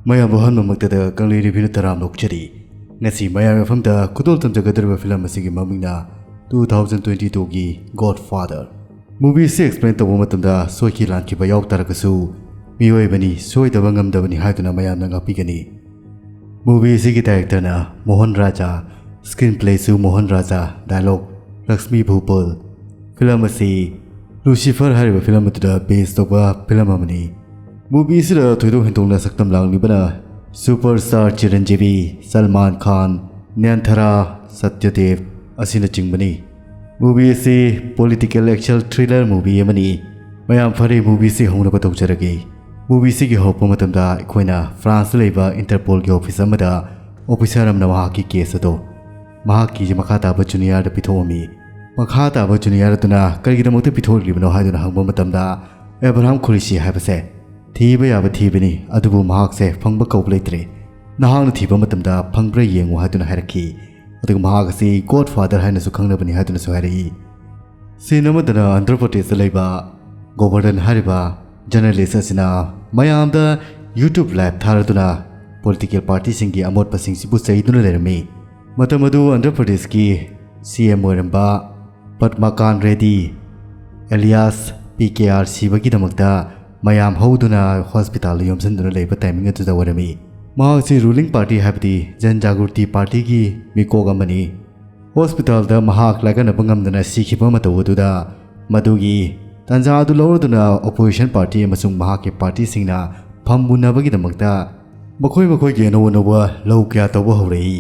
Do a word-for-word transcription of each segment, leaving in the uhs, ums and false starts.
ꯃꯌꯥꯝꯕꯨ ꯑꯍꯥꯟꯕꯃꯛꯇꯗ ꯀꯪꯂꯩ ꯔꯤꯚꯤꯌꯨꯅ ꯇꯔꯥꯝꯅ ꯑꯣꯛꯆꯔꯤ꯫ ꯉꯁꯤ ꯃꯌꯥꯝꯒꯤ ꯃꯐꯝꯗ ꯈꯨꯗꯣꯜ ꯇꯝꯖꯒꯗꯧꯔꯤꯕ ꯐꯤꯂꯝ ꯑꯁꯤꯒꯤ ꯃꯃꯤꯡꯅ two thousand twenty-twoꯒꯤ Godfather꯫ movie ꯑꯁꯤ explain ꯇꯧꯕ ꯃꯇꯝꯗ ꯁꯣꯏꯈꯤ ꯂꯥꯟꯈꯤꯕ ꯌꯥꯎ ꯇꯥꯔꯒꯁꯨ, ꯃꯤꯑꯣꯏꯕꯅꯤ, ꯁꯣꯏꯗꯕ ꯉꯝꯗꯕꯅꯤ ꯍꯥꯏꯗꯨꯅ ꯃꯌꯥꯝꯅ ꯉꯥꯛꯄꯤꯒꯅꯤ꯫ movie ꯑꯁꯤꯒꯤ directorꯅ ꯃꯣꯍꯟ ꯔꯥꯖꯥ, screenplayꯁꯨ ꯃꯣꯍꯟ ꯔꯥꯖꯥ, dialogue ꯂꯛꯁꯃꯤ ꯚꯣꯄꯥꯜ꯫ ꯐꯤꯂꯝ ꯑꯁꯤ Lucifer ꯍꯥꯏꯔꯤꯕ ꯐꯤꯂꯝ ꯑꯗꯨꯗ base ꯇꯧꯕ ꯐꯤꯂꯝ ꯑꯃꯅꯤ꯫ movie ꯑꯁꯤꯗ ꯊꯣꯏꯗꯣꯛ ꯍꯦꯟꯗꯣꯛꯅ ꯁꯛꯇꯝ ꯂꯥꯡꯂꯤꯕꯅ superstar ꯆꯤꯔꯟꯖꯤꯕꯤ, ꯁꯜꯃꯥꯟ ꯈꯥꯟ, ꯅꯌꯟꯊꯥꯔꯥ, ꯁꯠꯌꯗꯦꯕ ꯑꯁꯤꯅꯆꯤꯡꯕꯅꯤ꯫ movie ꯑꯁꯤ political action thriller movie ꯑꯃꯅꯤ꯫ ꯃꯌꯥꯝ ꯐꯔꯦ, movie ꯑꯁꯤ ꯍꯧꯅꯕ ꯇꯧꯖꯔꯒꯦ꯫ movie ꯑꯁꯤꯒꯤ ꯍꯧꯔꯛꯄ ꯃꯇꯝꯗ ꯑꯩꯈꯣꯏꯅ ꯐ꯭ꯔꯥꯟꯁꯇ ꯂꯩꯕ ꯏꯟꯇꯔꯄꯣꯜꯒꯤ office ꯑꯃꯗ officer ꯑꯃꯅ ꯃꯍꯥꯛꯀꯤ case ꯑꯗꯣ ꯃꯍꯥꯛꯀꯤ ꯃꯈꯥ ꯇꯥꯕ juniorꯗ ꯄꯤꯊꯣꯛꯑꯝꯃꯤ꯫ ꯃꯈꯥ ꯇꯥꯕ junior ꯑꯗꯨꯅ ꯀꯔꯤꯒꯤꯗꯃꯛꯇ ꯄꯤꯊꯣꯛꯂꯤꯕꯅꯣ ꯍꯥꯏꯗꯨꯅ ꯍꯪꯕ ꯃꯇꯝꯗ, ꯑꯦꯕ꯭ꯔꯥꯍꯥꯝ ꯈꯨꯔꯤꯁꯤ ꯍꯥꯏꯕꯁꯦ ꯊꯤꯕ ꯌꯥꯕ ꯊꯤꯕꯅꯤ, ꯑꯗꯨꯕꯨ ꯃꯍꯥꯛꯁꯦ ꯐꯪꯕ ꯀꯧꯕ ꯂꯩꯇ꯭ꯔꯦ, ꯅꯍꯥꯛꯅ ꯊꯤꯕ ꯃꯇꯝꯗ ꯐꯪꯕ꯭ꯔꯥ ꯌꯦꯡꯉꯨ ꯍꯥꯏꯗꯨꯅ ꯍꯥꯏꯔꯛꯈꯤ꯫ ꯑꯗꯨꯒ ꯃꯍꯥꯛ ꯑꯁꯤ Godfather ꯍꯥꯏꯅꯁꯨ ꯈꯪꯅꯕꯅꯤ ꯍꯥꯏꯗꯨꯅꯁꯨ ꯍꯥꯏꯔꯛꯏ꯫ scene ꯑꯃꯗꯅ ꯑꯟꯙ꯭ꯔ ꯄ꯭ꯔꯗꯦꯁꯇ ꯂꯩꯕ ꯒꯣꯕꯔꯙꯟ ꯍꯥꯏꯔꯤꯕ journalist ꯑꯁꯤꯅ ꯃꯌꯥꯝꯗ YouTube live ꯊꯥꯔꯗꯨꯅ political partyꯁꯤꯡꯒꯤ ꯑꯃꯣꯠꯄꯁꯤꯡꯁꯤꯕꯨ ꯆꯩꯗꯨꯅ ꯂꯩꯔꯝꯃꯤ꯫ ꯃꯇꯝ ꯑꯗꯨ ꯑꯟꯙ꯭ꯔ ꯄ꯭ꯔꯗꯦꯁꯀꯤ C M ꯑꯣꯏꯔꯝꯕ Padmakan Reddy alias P K R ꯁꯤꯕꯒꯤꯗꯃꯛꯇ ꯃꯌꯥꯝ ꯍꯧꯗꯨꯅ hospitalꯗ ꯌꯣꯝꯁꯤꯟꯗꯨꯅ ꯂꯩꯕ timing ꯑꯗꯨꯗ ꯑꯣꯏꯔꯝꯃꯤ꯫ ꯃꯍꯥꯛꯁꯤ ruling party ꯍꯥꯏꯕꯗꯤ ꯖꯟ ꯖꯥꯒ꯭ꯔꯨꯇꯤ partyꯒꯤ ꯃꯤꯀꯣꯛ ꯑꯃꯅꯤ꯫ hospitalꯗ ꯃꯍꯥꯛ ꯂꯥꯏꯀꯠꯅꯕ ꯉꯝꯗꯅ ꯁꯤꯈꯤꯕ ꯃꯇꯧ ꯑꯗꯨꯗ, ꯃꯗꯨꯒꯤ ꯇꯥꯟꯖꯥ ꯑꯗꯨ ꯂꯧꯔꯗꯨꯅ opposition party ꯑꯃꯁꯨꯡ ꯃꯍꯥꯛꯀꯤ partyꯁꯤꯡꯅ ꯐꯝꯃꯨꯟꯅꯕꯒꯤꯗꯃꯛꯇ ꯃꯈꯣꯏ ꯃꯈꯣꯏꯒꯤ ꯑꯅꯧ ꯑꯅꯧꯕ ꯂꯧ ꯀꯌꯥ ꯇꯧꯕ ꯍꯧꯔꯛꯏ꯫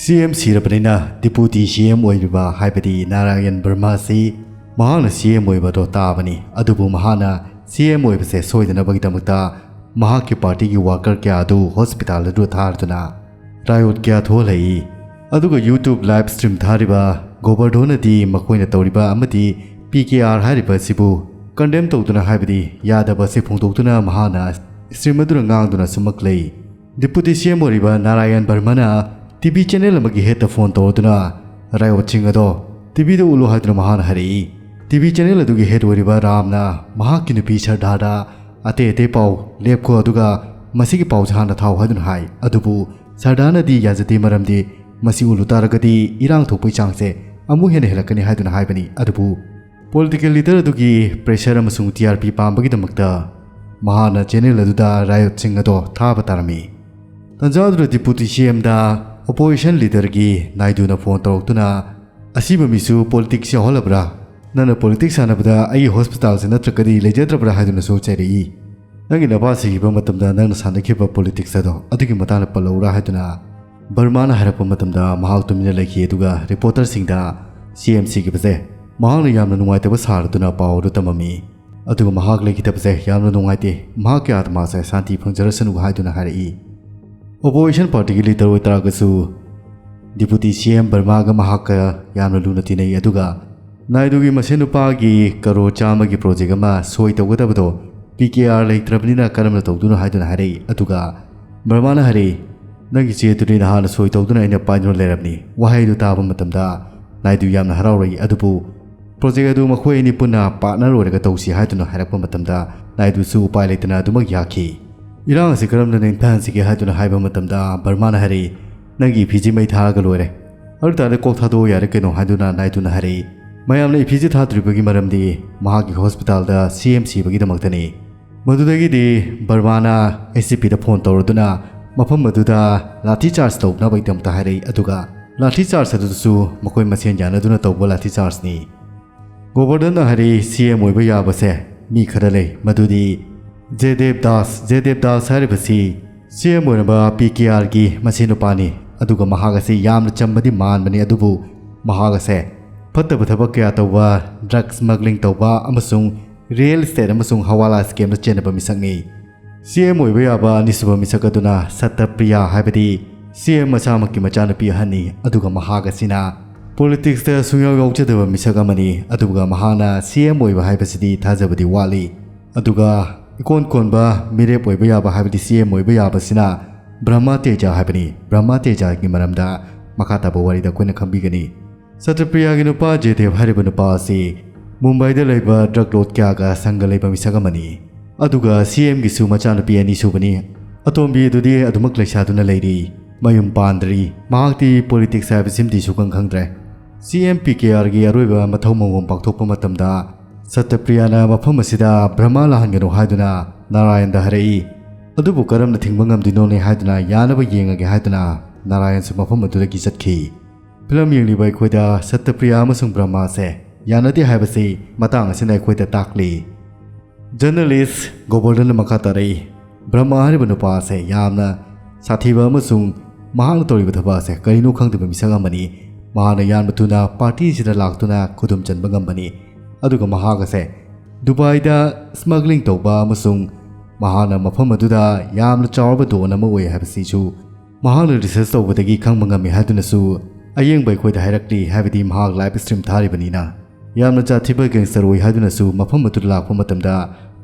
C M ꯁꯤꯔꯕꯅꯤꯅ deputy C M ꯑꯣꯏꯔꯤꯕ, ꯍꯥꯏꯕꯗꯤ ꯅꯥꯔꯥꯌꯟ ꯕꯔꯃꯥ ꯑꯁꯤ ꯃꯍꯥꯛꯅ C M ꯑꯣꯏꯕꯗꯣ ꯇꯥꯕꯅꯤ꯫ ꯑꯗꯨꯕꯨ ꯃꯍꯥꯛꯅ C M ꯑꯣꯏꯕꯁꯦ ꯁꯣꯏꯗꯅꯕꯒꯤꯗꯃꯛꯇ ꯃꯍꯥꯛꯀꯤ partyꯒꯤ worker ꯀꯌꯥ ꯑꯗꯨ hospital ꯑꯗꯨ ꯊꯥꯗꯨꯅ riot ꯀꯌꯥ ꯊꯣꯛꯍꯜꯂꯛꯏ꯫ ꯑꯗꯨꯒ YouTube live stream ꯊꯥꯔꯤꯕ ꯒꯣꯕꯔꯙꯣꯟꯅꯗꯤ ꯃꯈꯣꯏꯅ ꯇꯧꯔꯤꯕ ꯑꯃꯗꯤ P K R ꯍꯥꯏꯔꯤꯕ ꯑꯁꯤꯕꯨ condemn ꯇꯧꯗꯨꯅ, ꯍꯥꯏꯕꯗꯤ ꯌꯥꯗꯕ ꯑꯁꯤ ꯐꯣꯡꯗꯣꯛꯇꯨꯅ ꯃꯍꯥꯛꯅ stream ꯑꯗꯨꯗ ꯉꯥꯡꯗꯨꯅ ꯁꯨꯝꯃꯛꯂꯦ꯫ deputy C M ꯑꯣꯏꯔꯤꯕ ꯅꯥꯔꯥꯌꯟ ꯕꯔꯃꯅ T V channel ꯑꯃꯒꯤ headꯇ phone ꯇꯧꯔꯗꯨꯅ riotꯁꯤꯡ ꯑꯗꯣ TVꯗ ꯎꯠꯂꯨ ꯍꯥꯏꯗꯨꯅ ꯃꯍꯥꯛꯅ ꯍꯥꯏꯔꯛꯏ꯫ T V channel ꯑꯗꯨꯒꯤ head ꯑꯣꯏꯔꯤꯕ ꯔꯥꯝꯅ ꯃꯍꯥꯛꯀꯤ ꯅꯨꯄꯤ ꯁꯔꯗꯥꯗ ꯑꯇꯩ ꯑꯇꯩ ꯄꯥꯎ ꯂꯦꯞꯈꯣ, ꯑꯗꯨꯒ ꯃꯁꯤꯒꯤ ꯄꯥꯎꯁꯦ ꯍꯥꯟꯅ ꯊꯥꯎ ꯍꯥꯏꯗꯨꯅ ꯍꯥꯏ꯫ ꯑꯗꯨꯕꯨ ꯁꯔꯗꯥꯅꯗꯤ ꯌꯥꯖꯗꯦ, ꯃꯔꯝꯗꯤ ꯃꯁꯤ ꯎꯠꯂꯨ ꯇꯥꯔꯒꯗꯤ ꯏꯔꯥꯡ ꯊꯣꯛꯄꯒꯤ ꯆꯥꯡꯁꯦ ꯑꯃꯨꯛ ꯍꯦꯟꯅ ꯍꯦꯜꯂꯛꯀꯅꯤ ꯍꯥꯏꯗꯨꯅ ꯍꯥꯏꯕꯅꯤ꯫ ꯑꯗꯨꯕꯨ ꯄꯣꯂꯤꯇꯤꯀꯦꯜ ꯂꯤꯗꯔ ꯑꯗꯨꯒꯤ ꯄ꯭ꯔꯦꯁꯔ ꯑꯃꯁꯨꯡ ꯇꯤ ꯑꯥꯔ ꯄꯤ ꯄꯥꯝꯕꯒꯤꯗꯃꯛꯇ ꯃꯍꯥꯛꯅ ꯆꯦꯅꯦꯜ ꯑꯗꯨꯗ ꯔꯥꯏꯌꯣꯠꯁꯤꯡ ꯑꯗꯣ ꯊꯥꯕ ꯇꯥꯔꯝꯃꯤ꯫ ꯇꯟꯖꯥ ꯑꯗꯨꯗ ꯗꯤꯄꯨꯇꯤ ꯁꯤ ꯑꯦꯝꯗ ꯑꯣꯄꯣꯖꯤꯁꯟ ꯂꯤꯗꯔꯒꯤ ꯅꯥꯏꯗꯨꯅ ꯐꯣꯟ ꯇꯧꯔꯛꯇꯨꯅ, "ꯑꯁꯤꯕ ꯃꯤꯁꯨ ꯄꯣꯂꯤꯇꯤꯛꯁ ꯌꯥꯎꯍꯜꯂꯕ꯭ꯔꯥ? ꯅꯪꯅ ꯄꯣꯂꯤꯇꯤꯛꯁ ꯁꯥꯟꯅꯕꯗ ꯑꯩꯒꯤ ꯍꯣꯁꯄꯤꯇꯥꯜꯁꯦ ꯅꯠꯇ꯭ꯔꯒꯗꯤ ꯂꯩꯖꯗ꯭ꯔꯕ꯭ꯔꯥ?" ꯍꯥꯏꯗꯨꯅꯁꯨ ꯆꯩꯔꯛꯏ꯫ "ꯅꯪꯒꯤ ꯅꯄꯥ ꯁꯤꯈꯤꯕ ꯃꯇꯝꯗ ꯅꯪꯅ ꯁꯥꯟꯅꯈꯤꯕ ꯄꯣꯂꯤꯇꯤꯛꯁ ꯑꯗꯣ ꯑꯗꯨꯒꯤ ꯃꯇꯥꯡꯗ ꯄꯜꯂꯧꯔꯥ?" ꯍꯥꯏꯗꯨꯅ ꯕꯔꯃꯥꯅ ꯍꯥꯏꯔꯛꯄ ꯃꯇꯝꯗ ꯃꯍꯥꯛ ꯇꯨꯃꯤꯟꯅ ꯂꯩꯈꯤ꯫ ꯑꯗꯨꯒ ꯔꯤꯄꯣꯔꯇꯔꯁꯤꯡꯗ ꯁꯤ ꯑꯦꯝ ꯁꯤꯈꯤꯕꯁꯦ ꯃꯍꯥꯛꯅ ꯌꯥꯝꯅ ꯅꯨꯡꯉꯥꯏꯇꯕ ꯁꯥꯔꯗꯨꯅ ꯄꯥꯎ ꯑꯗꯨ ꯇꯝꯃꯝꯃꯤ꯫ ꯑꯗꯨꯒ ꯃꯍꯥꯛ ꯂꯩꯈꯤꯗꯕꯁꯦ ꯌꯥꯝꯅ ꯅꯨꯡꯉꯥꯏꯇꯦ, ꯃꯍꯥꯛꯀꯤ ꯑꯥꯇꯃꯥꯁꯦ ꯁꯥꯟꯇꯤ ꯐꯪꯖꯔꯁꯅꯨ ꯍꯥꯏꯗꯨꯅ ꯍꯥꯏꯔꯛꯏ꯫ ꯑꯣꯄꯣꯖꯤꯁꯟ ꯄꯥꯔꯇꯤꯒꯤ ꯂꯤꯗꯔ ꯑꯣꯏꯇꯥꯔꯒꯁꯨ ꯗꯤꯄꯨꯇꯤ ꯁꯤ ꯑꯦꯝ ꯕꯔꯃꯥꯒ ꯃꯍꯥꯛꯀ ꯌꯥꯝꯅ ꯂꯨꯅ ꯇꯤꯟꯅꯩ꯫ ꯑꯗꯨꯒ ꯅꯥꯏꯗꯨꯒꯤ ꯃꯁꯦꯟ ꯅꯨꯄꯥꯒꯤ ꯀꯔꯣꯔ ꯆꯥꯝꯃꯒꯤ ꯄ꯭ꯔꯣꯖꯦꯛ ꯑꯃ ꯁꯣꯏ ꯇꯧꯒꯗꯕꯗꯣ ꯄꯤ ꯀꯦ ꯑꯥꯔ ꯂꯩꯇ꯭ꯔꯕꯅꯤꯅ ꯀꯔꯝꯅ ꯇꯧꯗꯣꯏꯅꯣ ꯍꯥꯏꯗꯨꯅ ꯍꯥꯏꯔꯛꯏ꯫ ꯑꯗꯨꯒ ꯕꯔꯃꯥꯅ ꯍꯥꯏꯔꯛꯏ, "ꯅꯪꯒꯤ ꯆꯦ ꯑꯗꯨꯗꯤ ꯅꯍꯥꯟꯅ ꯁꯣꯏ ꯇꯧꯗꯨꯅ ꯑꯩꯅ ꯄꯥꯏꯗꯨꯅ ꯂꯩꯔꯕꯅꯤ"꯫ ꯋꯥꯍꯩ ꯑꯗꯨ ꯇꯥꯕ ꯃꯇꯝꯗ ꯅꯥꯏꯗꯨ ꯌꯥꯝꯅ ꯍꯔꯥꯎꯔꯛꯏ꯫ ꯑꯗꯨꯕꯨ ꯄ꯭ꯔꯣꯖꯦꯛ ꯑꯗꯨ ꯃꯈꯣꯏ ꯑꯅꯤ ꯄꯨꯟꯅ ꯄꯥꯔꯠꯅꯔ ꯑꯣꯏꯔꯒ ꯇꯧꯁꯤ ꯍꯥꯏꯗꯨꯅ ꯍꯥꯏꯔꯛꯄ ꯃꯇꯝꯗ ꯅꯥꯏꯗꯨꯁꯨ ꯎꯄꯥꯏ ꯂꯩꯇꯅ ꯑꯗꯨꯃꯛ ꯌꯥꯈꯤ꯫ "ꯏꯔꯥꯡ ꯑꯁꯤ ꯀꯔꯝꯅ ꯅꯦꯝꯊꯍꯟꯁꯤꯒꯦ?" ꯍꯥꯏꯗꯨꯅ ꯍꯥꯏꯕ ꯃꯇꯝꯗ ꯕꯔꯃꯥꯅ ꯍꯥꯏꯔꯛꯏ, "ꯅꯪꯒꯤ ꯏꯐꯤꯁꯤ ꯃꯩ ꯊꯥꯔꯒ ꯂꯣꯏꯔꯦ꯫ ꯑꯗꯨ ꯇꯥꯔꯗꯤ ꯀꯣꯛ ꯊꯥꯗꯣꯛꯑꯣ ꯌꯥꯔꯦ ꯀꯩꯅꯣ" ꯍꯥꯏꯗꯨꯅ ꯅꯥꯏꯗꯨꯅ ꯍꯥꯏꯔꯛꯏ꯫ ꯃꯌꯥꯝꯅ ꯏꯐꯤꯁꯤ ꯊꯥꯗ꯭ꯔꯤꯕꯒꯤ ꯃꯔꯝꯗꯤ ꯃꯍꯥꯛꯀꯤ ꯍꯣꯁꯄꯤꯇꯥꯜꯗ ꯁꯤ ꯑꯦꯝ ꯁꯤꯕꯒꯤꯗꯃꯛꯇꯅꯤ꯫ ꯃꯗꯨꯗꯒꯤꯗꯤ ꯕꯔꯃꯥꯅ ꯑꯦꯁ ꯁꯤ ꯄꯤꯗ ꯐꯣꯟ ꯇꯧꯔꯗꯨꯅ ꯃꯐꯝ ꯑꯗꯨꯗ ꯂꯥꯊꯤ ꯆꯥꯔꯖ ꯇꯧꯅꯕꯒꯤꯗꯃꯛꯇ ꯍꯥꯏꯔꯛꯏ꯫ ꯑꯗꯨꯒ ꯂꯥꯊꯤ ꯆꯥꯔꯖ ꯑꯗꯨꯁꯨ ꯃꯈꯣꯏ ꯃꯁꯦꯟ ꯌꯥꯅꯗꯨꯅ ꯇꯧꯕ ꯂꯥꯊꯤ ꯆꯥꯔꯖꯅꯤ꯫ ꯒꯣꯕꯔꯅꯔꯅ ꯍꯥꯏꯔꯛꯏ, "ꯁꯤ ꯑꯦꯝ ꯑꯣꯏꯕ ꯌꯥꯕꯁꯦ ꯃꯤ ꯈꯔ ꯂꯩ, ꯃꯗꯨꯗꯤ ꯖꯦꯗꯦꯕ ꯗꯥꯁ꯫ ꯖꯦꯗꯦꯕ ꯗꯥꯁ ꯍꯥꯏꯔꯤꯕꯁꯤ ꯁꯤ ꯑꯦꯝ ꯑꯣꯏꯔꯝꯕ ꯄꯤ ꯀꯦ ꯑꯥꯔꯒꯤ ꯃꯆꯤꯟ ꯅꯨꯄꯥꯅꯤ꯫ ꯑꯗꯨꯒ ꯃꯍꯥꯛ ꯑꯁꯤ ꯌꯥꯝꯅ ꯆꯝꯕꯗꯤ ꯃꯥꯟꯕꯅꯤ, ꯑꯗꯨꯕꯨ ꯃꯍꯥꯛ ꯑꯁꯦ ꯐꯠꯇꯕ ꯊꯕꯛ ꯀꯌꯥ ꯇꯧꯕ, ꯗ꯭ꯔꯒ ꯁ꯭ꯃꯒ꯭ꯂꯤꯡ ꯇꯧꯕ ꯑꯃꯁꯨꯡ ꯔꯤꯌꯦꯜ ꯏꯁꯇꯦꯠ ꯑꯃꯁꯨꯡ ꯍꯋꯥꯂꯥ ꯁ꯭ꯀꯦꯝꯗ ꯆꯦꯟꯅꯕ ꯃꯤꯁꯛꯅꯤ꯫ ꯁꯤ ꯑꯦꯝ ꯑꯣꯏꯕ ꯌꯥꯕ ꯑꯅꯤꯁꯨꯕ ꯃꯤꯁꯛ ꯑꯗꯨꯅ ꯁꯇꯄ꯭ꯔꯤꯌꯥ, ꯍꯥꯏꯕꯗꯤ ꯁꯤ ꯑꯦꯝ ꯃꯆꯥꯃꯛꯀꯤ ꯃꯆꯥꯅꯨꯄꯤ ꯑꯍꯟꯅꯤ꯫ ꯑꯗꯨꯒ ꯃꯍꯥꯛ ꯑꯁꯤꯅ ꯄꯣꯂꯤꯇꯤꯛꯁꯇ ꯁꯨꯡꯌꯥꯎ ꯌꯥꯎꯖꯗꯕ ꯃꯤꯁꯛ ꯑꯃꯅꯤ꯫ ꯑꯗꯨꯒ ꯃꯍꯥꯛꯅ ꯁꯤ ꯑꯦꯝ ꯑꯣꯏꯕ ꯍꯥꯏꯕꯁꯤꯗꯤ ꯊꯥꯖꯕꯗꯤ ꯋꯥꯠꯂꯤ꯫ ꯑꯗꯨꯒ ꯏꯀꯣꯟ ꯀꯣꯟꯕ ꯃꯤꯔꯦꯞ ꯑꯣꯏꯕ ꯌꯥꯕ, ꯍꯥꯏꯕꯗꯤ ꯁꯤ ꯑꯦꯝ ꯑꯣꯏꯕ ꯌꯥꯕꯁꯤꯅ ꯕ꯭ꯔꯍ꯭ꯃ ꯇꯦꯖ ꯍꯥꯏꯕꯅꯤ꯫ ꯕ꯭ꯔꯍ꯭ꯃ ꯇꯦꯖꯒꯤ ꯃꯔꯝꯗ ꯃꯈꯥ ꯇꯥꯕ ꯋꯥꯔꯤꯗ ꯑꯩꯈꯣꯏꯅ ꯈꯪꯕꯤꯒꯅꯤ꯫ ꯁꯇꯄ꯭ꯔꯤꯌꯥꯒꯤ ꯅꯨꯄꯥ ꯖꯦꯗꯦꯕ ꯍꯥꯏꯔꯤꯕ ꯅꯨꯄꯥ ꯑꯁꯤ ꯃꯨꯝꯕꯥꯏꯗ ꯂꯩꯕ ꯗ꯭ꯔꯒ ꯂꯣꯔꯗ ꯀꯌꯥꯒ ꯁꯪꯒ ꯂꯩꯕ ꯃꯤꯁꯛ ꯑꯃꯅꯤ꯫ ꯑꯗꯨꯒ ꯁꯤ ꯑꯦꯝꯒꯤꯁꯨ ꯃꯆꯥꯅꯨꯄꯤ ꯑꯅꯤ ꯁꯨꯕꯅꯤ꯫ ꯑꯇꯣꯝꯕꯤ ꯑꯗꯨꯗꯤ ꯑꯗꯨꯃꯛ ꯂꯩꯁꯥꯗꯨꯅ ꯂꯩꯔꯤ꯫ ꯃꯌꯨꯝ ꯄꯥꯟꯗ꯭ꯔꯤ꯫ ꯃꯍꯥꯛꯇꯤ ꯄꯣꯂꯤꯇꯤꯛꯁ ꯍꯥꯏꯕꯁꯤꯃꯗꯤ ꯁꯨꯈꯪ ꯈꯪꯗ꯭ꯔꯦ꯫ ꯁꯤ ꯑꯦꯝ ꯄꯤ ꯀꯦ ꯑꯥꯔꯒꯤ ꯑꯔꯣꯏꯕ ꯃꯊꯧ ꯃꯉꯣꯝ ꯄꯥꯡꯊꯣꯛꯄ ꯃꯇꯝꯗ ꯁꯇ꯭ꯌꯄ꯭ꯔꯤꯌꯥꯅ ꯃꯐꯝ ꯑꯁꯤꯗ ꯕ꯭ꯔꯍꯃ ꯂꯥꯛꯍꯟꯒꯅꯨ ꯍꯥꯏꯗꯨꯅ ꯅꯥꯔꯥꯌꯟꯗ ꯍꯥꯏꯔꯛꯏ꯫ ꯑꯗꯨꯕꯨ ꯀꯔꯝꯅ ꯊꯤꯡꯕ ꯉꯝꯗꯣꯏꯅꯣꯅꯦ ꯍꯥꯏꯗꯨꯅ ꯌꯥꯅꯕ ꯌꯦꯡꯉꯒꯦ ꯍꯥꯏꯗꯨꯅ ꯅꯥꯔꯥꯌꯟꯁꯨ ꯃꯐꯝ ꯑꯗꯨꯗꯒꯤ ꯆꯠꯈꯤ꯫ ꯐꯤꯂꯝ ꯌꯦꯡꯂꯤꯕ ꯑꯩꯈꯣꯏꯗ ꯁꯇ꯭ꯌꯄ꯭ꯔꯤꯌꯥ ꯑꯃꯁꯨꯡ ꯕ꯭ꯔꯍꯃꯥꯁꯦ ꯌꯥꯅꯗꯦ ꯍꯥꯏꯕꯁꯤ ꯃꯇꯥꯡ ꯑꯁꯤꯅ ꯑꯩꯈꯣꯏꯗ ꯇꯥꯛꯂꯤ꯫ ꯖꯔꯅꯦꯂꯤꯁ ꯒꯣꯕꯔꯙꯟꯅ ꯃꯈꯥ ꯇꯥꯔꯛꯏ, ꯕ꯭ꯔꯍꯃꯥ ꯍꯥꯏꯔꯤꯕ ꯅꯨꯄꯥ ꯑꯁꯦ ꯌꯥꯝꯅ ꯁꯥꯊꯤꯕ ꯑꯃꯁꯨꯡ ꯃꯍꯥꯛꯅ ꯇꯧꯔꯤꯕ ꯊꯕꯛ ꯑꯁꯦ ꯀꯔꯤꯅꯣ ꯈꯪꯗꯕ ꯃꯤꯁꯛ ꯑꯃꯅꯤ꯫ ꯃꯍꯥꯛꯅ ꯌꯥꯝꯅ ꯊꯨꯅ ꯄꯥꯔꯇꯤꯁꯤꯗ ꯂꯥꯛꯇꯨꯅ ꯈꯨꯗꯨꯝ ꯆꯟꯕ ꯉꯝꯕꯅꯤ꯫ ꯑꯗꯨꯒ ꯃꯍꯥꯛ ꯑꯁꯦ ꯗꯨꯕꯥꯏꯗ ꯁ꯭ꯃꯒ꯭ꯂꯤꯡ ꯇꯧꯕ ꯑꯃꯁꯨꯡ ꯃꯍꯥꯛꯅ ꯃꯐꯝ ꯑꯗꯨꯗ ꯌꯥꯝꯅ ꯆꯥꯎꯔꯕ ꯗꯣꯟ ꯑꯃ ꯑꯣꯏ ꯍꯥꯏꯕꯁꯤꯁꯨ ꯃꯍꯥꯛꯅ ꯔꯤꯁꯔꯆ ꯇꯧꯕꯗꯒꯤ ꯈꯪꯕ ꯉꯝꯃꯤ ꯍꯥꯏꯗꯨꯅꯁꯨ ꯑꯌꯦꯡꯕ ꯑꯩꯈꯣꯏꯗ ꯍꯥꯏꯔꯛꯂꯤ, ꯍꯥꯏꯕꯗꯤ ꯃꯍꯥꯛ ꯂꯥꯏꯚ ꯁ꯭ꯇ꯭ꯔꯤꯝ ꯊꯥꯔꯤꯕꯅꯤꯅ꯫ ꯌꯥꯝꯅ ꯖꯥꯠ ꯊꯤꯕ ꯒꯦꯡꯁꯇꯔ ꯑꯣꯏ ꯍꯥꯏꯗꯨꯅꯁꯨ ꯃꯐꯝ ꯑꯗꯨꯗ ꯂꯥꯛꯄ ꯃꯇꯝꯗ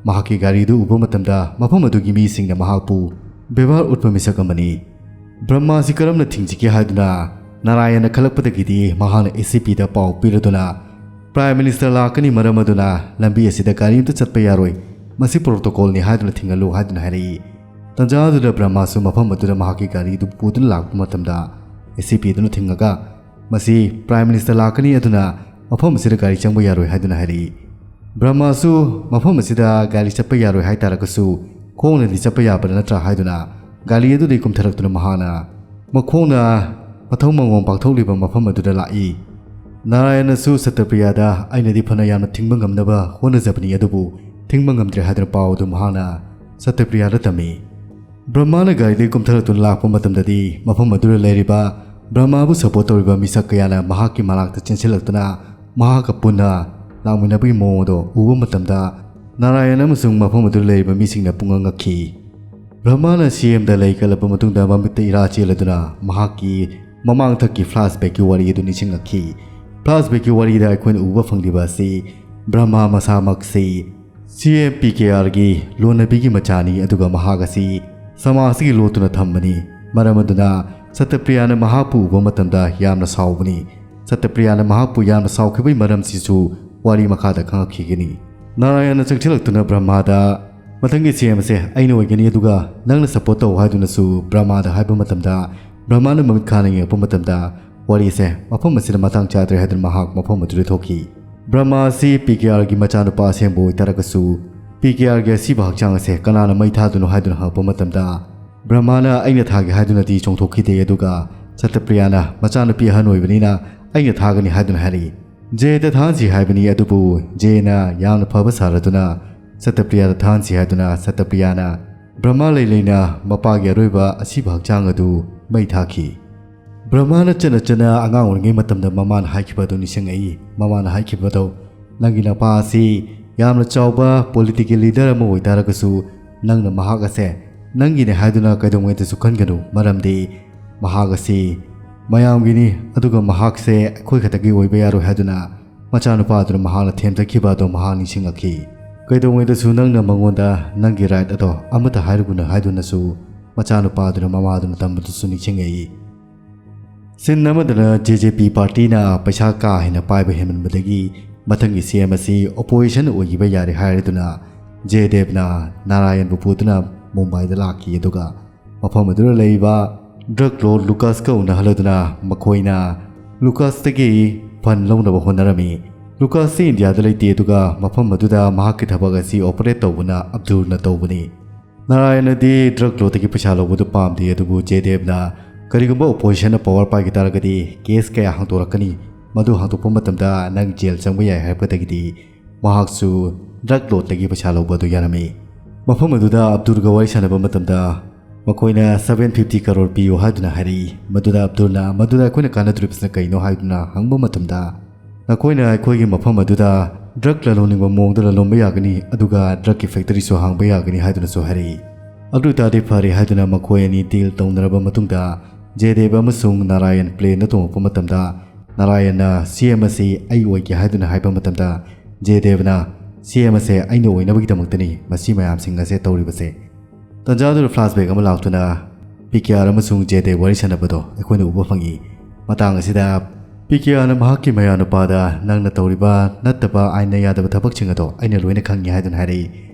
ꯃꯍꯥꯛꯀꯤ ꯒꯥꯔꯤꯗꯨ ꯎꯕ ꯃꯇꯝꯗ ꯃꯐꯝ ꯑꯗꯨꯒꯤ ꯃꯤꯁꯤꯡꯅ ꯃꯍꯥꯛꯄꯨ ꯕꯦꯕꯥꯔ ꯎꯠꯄ ꯃꯤꯁꯛ ꯑꯃꯅꯤ꯫ ꯕ꯭ꯔꯍꯃꯥꯁꯤ ꯀꯔꯝꯅ ꯊꯤꯡꯖꯤꯒꯦ ꯍꯥꯏꯗꯨꯅ ꯅꯥꯔꯥꯌꯟꯅ ꯈꯜꯂꯛꯄꯗꯒꯤꯗꯤ ꯃꯍꯥꯛꯅ ꯑꯦ ꯁꯤ ꯄꯤꯗ ꯄꯥꯎ ꯄꯤꯔꯗꯨꯅ ꯄ꯭ꯔꯥꯏꯝ ꯃꯤꯅꯤꯁꯇꯔ ꯂꯥꯛꯀꯅꯤ, ꯃꯔꯝ ꯑꯗꯨꯅ ꯂꯝꯕꯤ ꯑꯁꯤꯗ ꯒꯥꯔꯤ ꯑꯃꯇ ꯆꯠꯄ ꯌꯥꯔꯣꯏ, ꯃꯁꯤ ꯄ꯭ꯔꯣꯇꯣꯀꯣꯜꯅꯤ ꯍꯥꯏꯗꯨꯅ ꯊꯤꯡꯍꯜꯂꯨ ꯍꯥꯏꯗꯨꯅ ꯍꯥꯏꯔꯛꯏ꯫ ꯇꯟꯖꯥ ꯑꯗꯨꯗ ꯕ꯭ꯔꯍꯃꯥꯁꯨ ꯃꯐꯝ ꯑꯗꯨꯗ ꯃꯍꯥꯛꯀꯤ ꯒꯥꯔꯤꯗꯨ ꯄꯨꯗꯨꯅ ꯂꯥꯛꯄ ꯃꯇꯝꯗ ꯑꯦ ꯁꯤ ꯄꯤ ꯑꯗꯨꯅ ꯊꯤꯡꯉꯒ ꯃꯁꯤ ꯄ꯭ꯔꯥꯏꯝ ꯃꯤꯅꯤꯁꯇꯔ ꯂꯥꯛꯀꯅꯤ, ꯑꯗꯨꯅ ꯃꯐꯝ ꯑꯁꯤꯗ ꯒꯥꯔꯤ ꯆꯪꯕ ꯌꯥꯔꯣꯏ ꯍꯥꯏꯗꯨꯅ ꯍꯥꯏꯔꯛꯏ꯫ ꯕ꯭ꯔꯍꯃꯥꯁꯨ ꯃꯐꯝ ꯑꯁꯤꯗ ꯒꯥꯔꯤ ꯆꯠꯄ ꯌꯥꯔꯣꯏ ꯍꯥꯏꯇꯥꯔꯒꯁꯨ ꯈꯣꯡꯅꯗꯤ ꯆꯠꯄ ꯌꯥꯕ ꯅꯠꯇ꯭ꯔꯥ ꯍꯥꯏꯗꯨꯅ ꯒꯥꯔꯤ ꯑꯗꯨꯗꯒꯤ ꯀꯨꯝꯊꯔꯛꯇꯨꯅ ꯃꯍꯥꯛꯅ ꯃꯈꯣꯡꯅ ꯃꯊꯧ ꯃꯉꯣꯝ ꯄꯥꯡꯊꯣꯛꯂꯤꯕ ꯃꯐꯝ ꯑꯗꯨꯗ ꯂꯥꯛꯏ꯫ ꯅꯥꯔꯥꯌꯟꯅꯁꯨ ꯁꯇ꯭ꯌꯄ꯭ꯔꯤꯌꯥꯗ ꯑꯩꯅꯗꯤ ꯐꯅ ꯌꯥꯝꯅ ꯊꯤꯡꯕ ꯉꯝꯅꯕ ꯍꯣꯠꯅꯖꯕꯅꯤ, ꯑꯗꯨꯕꯨ ꯊꯤꯡꯕ ꯉꯝꯗ꯭ꯔꯦ ꯍꯥꯏꯗꯨꯅ ꯄꯥꯎ ꯑꯗꯨ ꯃꯍꯥꯛꯅ ꯁꯇ꯭ꯌꯄ꯭ꯔꯤꯌꯥꯗ ꯇꯝꯃꯤ꯫ ꯕ꯭ꯔꯍꯃꯥꯅ ꯒꯥꯔꯤꯗꯒꯤ ꯀꯨꯝꯊꯔꯛꯇꯨꯅ ꯂꯥꯛꯄ ꯃꯇꯝꯗꯗꯤ ꯃꯐꯝ ꯑꯗꯨꯗ ꯂꯩꯔꯤꯕ ꯕ꯭ꯔꯍꯃꯥꯕꯨ ꯁꯄꯣꯔꯠ ꯇꯧꯔꯤꯕ ꯃꯤꯁꯛ ꯀꯌꯥꯅ ꯃꯍꯥꯛꯀꯤ ꯃꯅꯥꯛꯇ ꯆꯦꯟꯁꯤꯜꯂꯛꯇꯨꯅ ꯃꯍꯥꯛꯀ ꯄꯨꯟꯅ ꯂꯥꯛꯃꯤꯟꯅꯕꯒꯤ ꯃꯑꯣꯡ ꯑꯗꯨ ꯎꯕ ꯃꯇꯝꯗ ꯅꯥꯔꯥꯌꯟ ꯑꯃꯁꯨꯡ ꯃꯐꯝ ꯑꯗꯨꯗ ꯂꯩꯔꯤꯕ ꯃꯤꯁꯤꯡꯅ ꯄꯨꯡꯉꯛ ꯉꯛꯈꯤ꯫ ꯕ꯭ꯔꯍꯃꯥꯅ ꯁꯤ ꯑꯦꯝꯗ ꯂꯩ ꯀꯠꯂꯕ ꯃꯇꯨꯡꯗ ꯃꯃꯤꯠꯇ ꯏꯔꯥ ꯆꯦꯜꯂꯗꯨꯅ ꯃꯍꯥꯛꯀꯤ ꯃꯃꯥꯡꯊꯛꯀꯤ ꯐ꯭ꯂꯥꯁꯕꯦꯛꯀꯤ ꯋꯥꯔꯤ ꯑꯗꯨ ꯅꯤꯡꯁꯤꯡꯂꯛꯈꯤ꯫ ꯐ꯭ꯂꯥꯁꯕꯦꯛꯀꯤ ꯋꯥꯔꯤꯗ ꯑꯩꯈꯣꯏꯅ ꯎꯕ ꯐꯪꯂꯤꯕ ꯑꯁꯤ ꯕ꯭ꯔꯍꯃꯥ ꯃꯁꯥꯃꯛꯁꯤ ꯁꯤ ꯑꯦꯝ ꯄꯤ ꯀꯦ ꯑꯥꯔꯒꯤ ꯂꯣꯟꯅꯕꯤꯒꯤ ꯃꯆꯥꯅꯤ, ꯑꯗꯨꯒ ꯃꯍꯥꯛ ꯑꯁꯤ ꯁꯃꯥꯖꯇꯒꯤ ꯂꯣꯠꯇꯨꯅ ꯊꯝꯕꯅꯤ꯫ ꯃꯔꯝ ꯑꯗꯨꯅ ꯁꯇ꯭ꯌꯄ꯭ꯔꯤꯌꯥꯅ ꯃꯍꯥꯛꯄꯨ ꯎꯕ ꯃꯇꯝꯗ ꯌꯥꯝꯅ ꯁꯥꯎꯕꯅꯤ꯫ ꯁꯇ꯭ꯌꯄ꯭ꯔꯤꯌꯥꯅ ꯃꯍꯥꯛꯄꯨ ꯌꯥꯝꯅ ꯁꯥꯎꯈꯤꯕꯒꯤ ꯃꯔꯝꯁꯤꯁꯨ ꯋꯥꯔꯤ ꯃꯈꯥꯗ ꯈꯪꯉꯛꯈꯤꯒꯅꯤ꯫ ꯅꯥꯔꯥꯌꯟꯅ ꯆꯪꯁꯤꯜꯂꯛꯇꯨꯅ ꯕ꯭ꯔꯍꯃꯥꯗ ꯃꯊꯪꯒꯤ ꯁꯤ ꯑꯦꯝ ꯑꯁꯦ ꯑꯩꯅ ꯑꯣꯏꯒꯅꯤ, ꯑꯗꯨꯒ ꯅꯪꯅ ꯁꯄꯣꯔꯠ ꯇꯧ ꯍꯥꯏꯗꯨꯅꯁꯨ ꯕ꯭ꯔꯍꯃꯥꯗ ꯍꯥꯏꯕ ꯃꯇꯝꯗ, ꯕ꯭ꯔꯍꯃꯥꯅ ꯃꯃꯤꯠ ꯈꯥꯅ ꯌꯦꯡꯉꯛꯄ ꯃꯇꯝꯗ ꯋꯥꯔꯤꯁꯦ ꯃꯐꯝ ꯑꯁꯤꯗ ꯃꯇꯥꯡ ꯆꯥꯗ꯭ꯔꯦ ꯍꯥꯏꯗꯨꯅ ꯃꯍꯥꯛ ꯃꯐꯝ ꯑꯗꯨꯗ ꯊꯣꯛꯈꯤ꯫ ꯕ꯭ꯔꯍꯃꯥ ꯑꯁꯤ ꯄꯤ ꯀꯦ ꯑꯥꯔꯒꯤ ꯃꯆꯥꯅꯨꯄꯥ ꯑꯁꯦꯡꯕ ꯑꯣꯏꯇꯥꯔꯒꯁꯨ, ꯄꯤ ꯀꯦ ꯑꯥꯔꯒꯤ ꯑꯁꯤꯕ ꯍꯛꯆꯥꯡ ꯑꯁꯦ ꯀꯅꯥꯅ ꯃꯩ ꯊꯥꯗꯣꯏꯅꯣ ꯍꯥꯏꯗꯨꯅ ꯍꯪꯉꯛꯄ ꯃꯇꯝꯗ, ꯕ꯭ꯔꯍꯃꯥꯅ ꯑꯩꯅ ꯊꯥꯒꯦ ꯍꯥꯏꯗꯨꯅꯗꯤ ꯆꯣꯡꯊꯣꯛꯈꯤꯗꯦ, ꯑꯗꯨꯒ ꯁꯇꯄ꯭ꯔꯤꯌꯥꯅ ꯃꯆꯥꯅꯨꯄꯤ ꯑꯍꯟ ꯑꯣꯏꯕꯅꯤꯅ ꯑꯩꯅ ꯊꯥꯒꯅꯤ ꯍꯥꯏꯗꯨꯅ ꯍꯥꯏꯔꯛꯏ꯫ ꯖꯦꯗ ꯊꯥꯍꯟꯁꯤ ꯍꯥꯏꯕꯅꯤ, ꯑꯗꯨꯕꯨ ꯖꯦꯅ ꯌꯥꯝꯅ ꯐꯕ ꯁꯥꯔꯗꯨꯅ ꯁꯇꯄ꯭ꯔꯤꯌꯥꯗ ꯊꯥꯍꯟꯁꯤ ꯍꯥꯏꯗꯨꯅ ꯁꯇꯄ꯭ꯔꯤꯌꯥꯅ ꯕ꯭ꯔꯍꯃꯥ ꯂꯩ ꯂꯩꯅ ꯃꯄꯥꯒꯤ ꯑꯔꯣꯏꯕ ꯑꯁꯤꯕ ꯍꯛꯆꯥꯡ ꯑꯗꯨ ꯃꯩ ꯊꯥꯈꯤ꯫ ꯕ꯭ꯔꯍꯃꯥꯅ ꯆꯠꯅ ꯆꯠꯅ ꯑꯉꯥꯡ ꯑꯣꯏꯔꯤꯉꯩ ꯃꯇꯝꯗ ꯃꯃꯥꯅ ꯍꯥꯏꯈꯤꯕ ꯑꯗꯨ ꯅꯤꯡꯁꯤꯡꯉꯛꯏ꯫ ꯃꯃꯥꯅ ꯍꯥꯏꯈꯤꯕꯗꯣ, "ꯅꯪꯒꯤ ꯅꯄꯥ ꯑꯁꯤ ꯌꯥꯝꯅ ꯆꯥꯎꯕ ꯄꯣꯂꯤꯇꯤꯀꯦꯜ ꯂꯤꯗꯔ ꯑꯃ ꯑꯣꯏꯇꯥꯔꯒꯁꯨ, ꯅꯪꯅ ꯃꯍꯥꯛ ꯑꯁꯦ ꯅꯪꯒꯤꯅꯦ ꯍꯥꯏꯗꯨꯅ ꯀꯩꯗꯧꯉꯩꯗꯁꯨ ꯈꯟꯒꯅꯨ, ꯃꯔꯝꯗꯤ ꯃꯍꯥꯛ ꯑꯁꯤ ꯃꯌꯥꯝꯒꯤꯅꯤ, ꯑꯗꯨꯒ ꯃꯍꯥꯛꯁꯦ ꯑꯩꯈꯣꯏ ꯈꯛꯇꯒꯤ ꯑꯣꯏꯕ ꯌꯥꯔꯣꯏ" ꯍꯥꯏꯗꯨꯅ ꯃꯆꯥꯅꯨꯄꯥ ꯑꯗꯨꯅ ꯃꯍꯥꯛꯅ ꯊꯦꯝꯖꯈꯤꯕ ꯑꯗꯨ ꯃꯍꯥꯛ ꯅꯤꯡꯁꯤꯡꯂꯛꯈꯤ꯫ "ꯀꯩꯗꯧꯉꯩꯗꯁꯨ ꯅꯪꯅ ꯃꯉꯣꯟꯗ ꯅꯪꯒꯤ ꯔꯥꯏꯠ ꯑꯗꯣ ꯑꯃꯠꯇ ꯍꯥꯏꯔꯨꯒꯅꯨ" ꯍꯥꯏꯗꯨꯅꯁꯨ ꯃꯆꯥꯅꯨꯄꯥ ꯑꯗꯨꯅ ꯃꯃꯥ ꯑꯗꯨꯅ ꯇꯝꯕꯗꯨꯁꯨ ꯅꯤꯡꯁꯤꯡꯉꯛꯏ꯫ ꯁꯤꯟ ꯑꯃꯗꯅ ꯖꯦ ꯖꯦ ꯄꯤ ꯄꯥꯔꯇꯤꯅ ꯄꯩꯁꯥ ꯀꯥ ꯍꯦꯟꯅ ꯄꯥꯏꯕ ꯍꯦꯟꯃꯟꯕꯗꯒꯤ ꯃꯊꯪꯒꯤ ꯁꯤ ꯑꯦꯝ ꯑꯁꯤ ꯑꯣꯄꯣꯖꯤꯁꯟ ꯑꯣꯏꯈꯤꯕ ꯌꯥꯔꯦ ꯍꯥꯏꯔꯗꯨꯅ ꯖꯦꯗꯦꯕꯅ ꯅꯥꯔꯥꯌꯟꯕꯨ ꯄꯨꯗꯨꯅ ꯃꯨꯝꯕꯥꯏꯗ ꯂꯥꯛꯈꯤ, ꯑꯗꯨꯒ ꯃꯐꯝ ꯑꯗꯨꯗ ꯂꯩꯔꯤꯕ ꯗ꯭ꯔꯒ ꯂꯣꯔꯗ ꯂꯨꯀꯥꯁꯀ ꯎꯅꯍꯜꯂꯗꯨꯅ ꯃꯈꯣꯏꯅ ꯂꯨꯀꯥꯁꯇꯒꯤ ꯐꯟ ꯂꯧꯅꯕ ꯍꯣꯠꯅꯔꯝꯃꯤ꯫ ꯂꯨꯀꯥꯁꯁꯤ ꯏꯟꯗꯤꯌꯥꯗ ꯂꯩꯇꯦ, ꯑꯗꯨꯒ ꯃꯐꯝ ꯑꯗꯨꯗ ꯃꯍꯥꯛꯀꯤ ꯊꯕꯛ ꯑꯁꯤ ꯑꯣꯄꯔꯦꯠ ꯇꯧꯕꯅ ꯑꯕꯗꯨꯔꯅ ꯇꯧꯕꯅꯤ꯫ ꯅꯥꯔꯥꯌꯟꯅꯗꯤ ꯗ꯭ꯔꯒ ꯂꯣꯔꯗꯇꯒꯤ ꯄꯩꯁꯥ ꯂꯧꯕꯗꯨ ꯄꯥꯝꯗꯦ, ꯑꯗꯨꯕꯨ ꯖꯦꯗꯦꯕꯅ, "ꯀꯔꯤꯒꯨꯝꯕ ꯑꯣꯄꯣꯖꯤꯁꯟꯅ ꯄꯋꯥꯔ ꯄꯥꯏꯈꯤ ꯇꯥꯔꯒꯗꯤ ꯀꯦꯁ ꯀꯌꯥ ꯍꯥꯡꯗꯣꯔꯛꯀꯅꯤ, ꯃꯗꯨ ꯍꯥꯡꯗꯣꯛꯄ ꯃꯇꯝꯗ ꯅꯪ ꯖꯦꯜ ꯆꯪꯕ ꯌꯥꯏ" ꯍꯥꯏꯔꯛꯄꯗꯒꯤꯗꯤ ꯃꯍꯥꯛꯁꯨ ꯗ꯭ꯔꯒ ꯂꯣꯔꯗꯇꯒꯤ ꯄꯩꯁꯥ ꯂꯧꯕ ꯑꯗꯨ ꯌꯥꯔꯝꯃꯤ꯫ ꯃꯐꯝ ꯑꯗꯨꯗ ꯑꯕꯗꯨꯔꯒ ꯋꯥꯔꯤ ꯁꯥꯟꯅꯕ ꯃꯇꯝꯗ ꯃꯈꯣꯏꯅ "seven fifty crore ꯄꯤꯌꯨ" ꯍꯥꯏꯗꯨꯅ ꯍꯥꯏꯔꯛꯏ꯫ ꯃꯗꯨꯗ ꯑꯕꯗꯨꯔꯅ, "ꯃꯗꯨꯗ ꯑꯩꯈꯣꯏꯅ ꯀꯥꯟꯅꯗꯣꯔꯤꯕꯁꯤꯅ ꯀꯩꯅꯣ?" ꯍꯥꯏꯗꯨꯅ ꯍꯪꯕ ꯃꯇꯝꯗ, "ꯅꯈꯣꯏꯅ ꯑꯩꯈꯣꯏꯒꯤ ꯃꯐꯝ ꯑꯗꯨꯗ ꯗ꯭ꯔꯒ ꯂꯂꯣꯟꯅꯤꯡꯕ ꯃꯑꯣꯡꯗ ꯂꯂꯣꯟꯕ ꯌꯥꯒꯅꯤ, ꯑꯗꯨꯒ ꯗ꯭ꯔꯒꯀꯤ ꯐꯦꯛꯇꯔꯤꯁꯨ ꯍꯥꯡꯕ ꯌꯥꯒꯅꯤ" ꯍꯥꯏꯗꯨꯅꯁꯨ ꯍꯥꯏꯔꯛꯏ꯫ ꯑꯗꯨ ꯑꯣꯏꯇꯥꯔꯗꯤ ꯐꯔꯦ ꯍꯥꯏꯗꯨꯅ ꯃꯈꯣꯏ ꯑꯅꯤ ꯗꯤꯜ ꯇꯧꯅꯔꯕ ꯃꯇꯨꯡꯗ ꯖꯦꯗꯦꯕ ꯑꯃꯁꯨꯡ ꯅꯥꯔꯥꯌꯟ ꯄ꯭ꯂꯦꯟꯗ ꯇꯣꯡꯂꯛꯄ ꯃꯇꯝꯗ, ꯅꯥꯔꯥꯌꯟꯅ "ꯁꯤ ꯑꯦꯝ ꯑꯁꯤ ꯑꯩ ꯑꯣꯏꯒꯦ" ꯍꯥꯏꯗꯨꯅ ꯍꯥꯏꯕ ꯃꯇꯝꯗ, ꯖꯦꯗꯦꯕꯅ, "ꯁꯤ ꯑꯦꯝ ꯑꯁꯦ ꯑꯩꯅ ꯑꯣꯏꯅꯕꯒꯤꯗꯃꯛꯇꯅꯤ ꯃꯁꯤ ꯃꯌꯥꯝꯁꯤꯡ ꯑꯁꯦ ꯇꯧꯔꯤꯕꯁꯦ"꯫ ꯇꯟꯖꯥꯗꯨꯗ ꯐ꯭ꯂꯥꯁꯕꯦꯛ ꯑꯃ ꯂꯥꯛꯇꯨꯅ ꯄꯤ ꯀꯦ ꯑꯥꯔ ꯑꯃꯁꯨꯡ ꯖꯦꯗꯦꯕ ꯋꯥꯔꯤ ꯁꯥꯟꯅꯕꯗꯣ ꯑꯩꯈꯣꯏꯅ ꯎꯕ ꯐꯪꯉꯤ꯫ ꯃꯇꯥꯡ ꯑꯁꯤꯗ ꯄꯤ ꯀꯦ ꯑꯥꯔꯅ ꯃꯍꯥꯛꯀꯤ ꯃꯌꯥꯅꯨꯄꯥꯗ, "ꯅꯪꯅ ꯇꯧꯔꯤꯕ ꯅꯠꯇꯕ ꯑꯥꯏꯟꯅ ꯌꯥꯗꯕ ꯊꯕꯛꯁꯤꯡ ꯑꯗꯣ ꯑꯩꯅ ꯂꯣꯏꯅ ꯈꯪꯉꯤ" ꯍꯥꯏꯗꯨꯅ ꯍꯥꯏꯔꯛꯏ꯫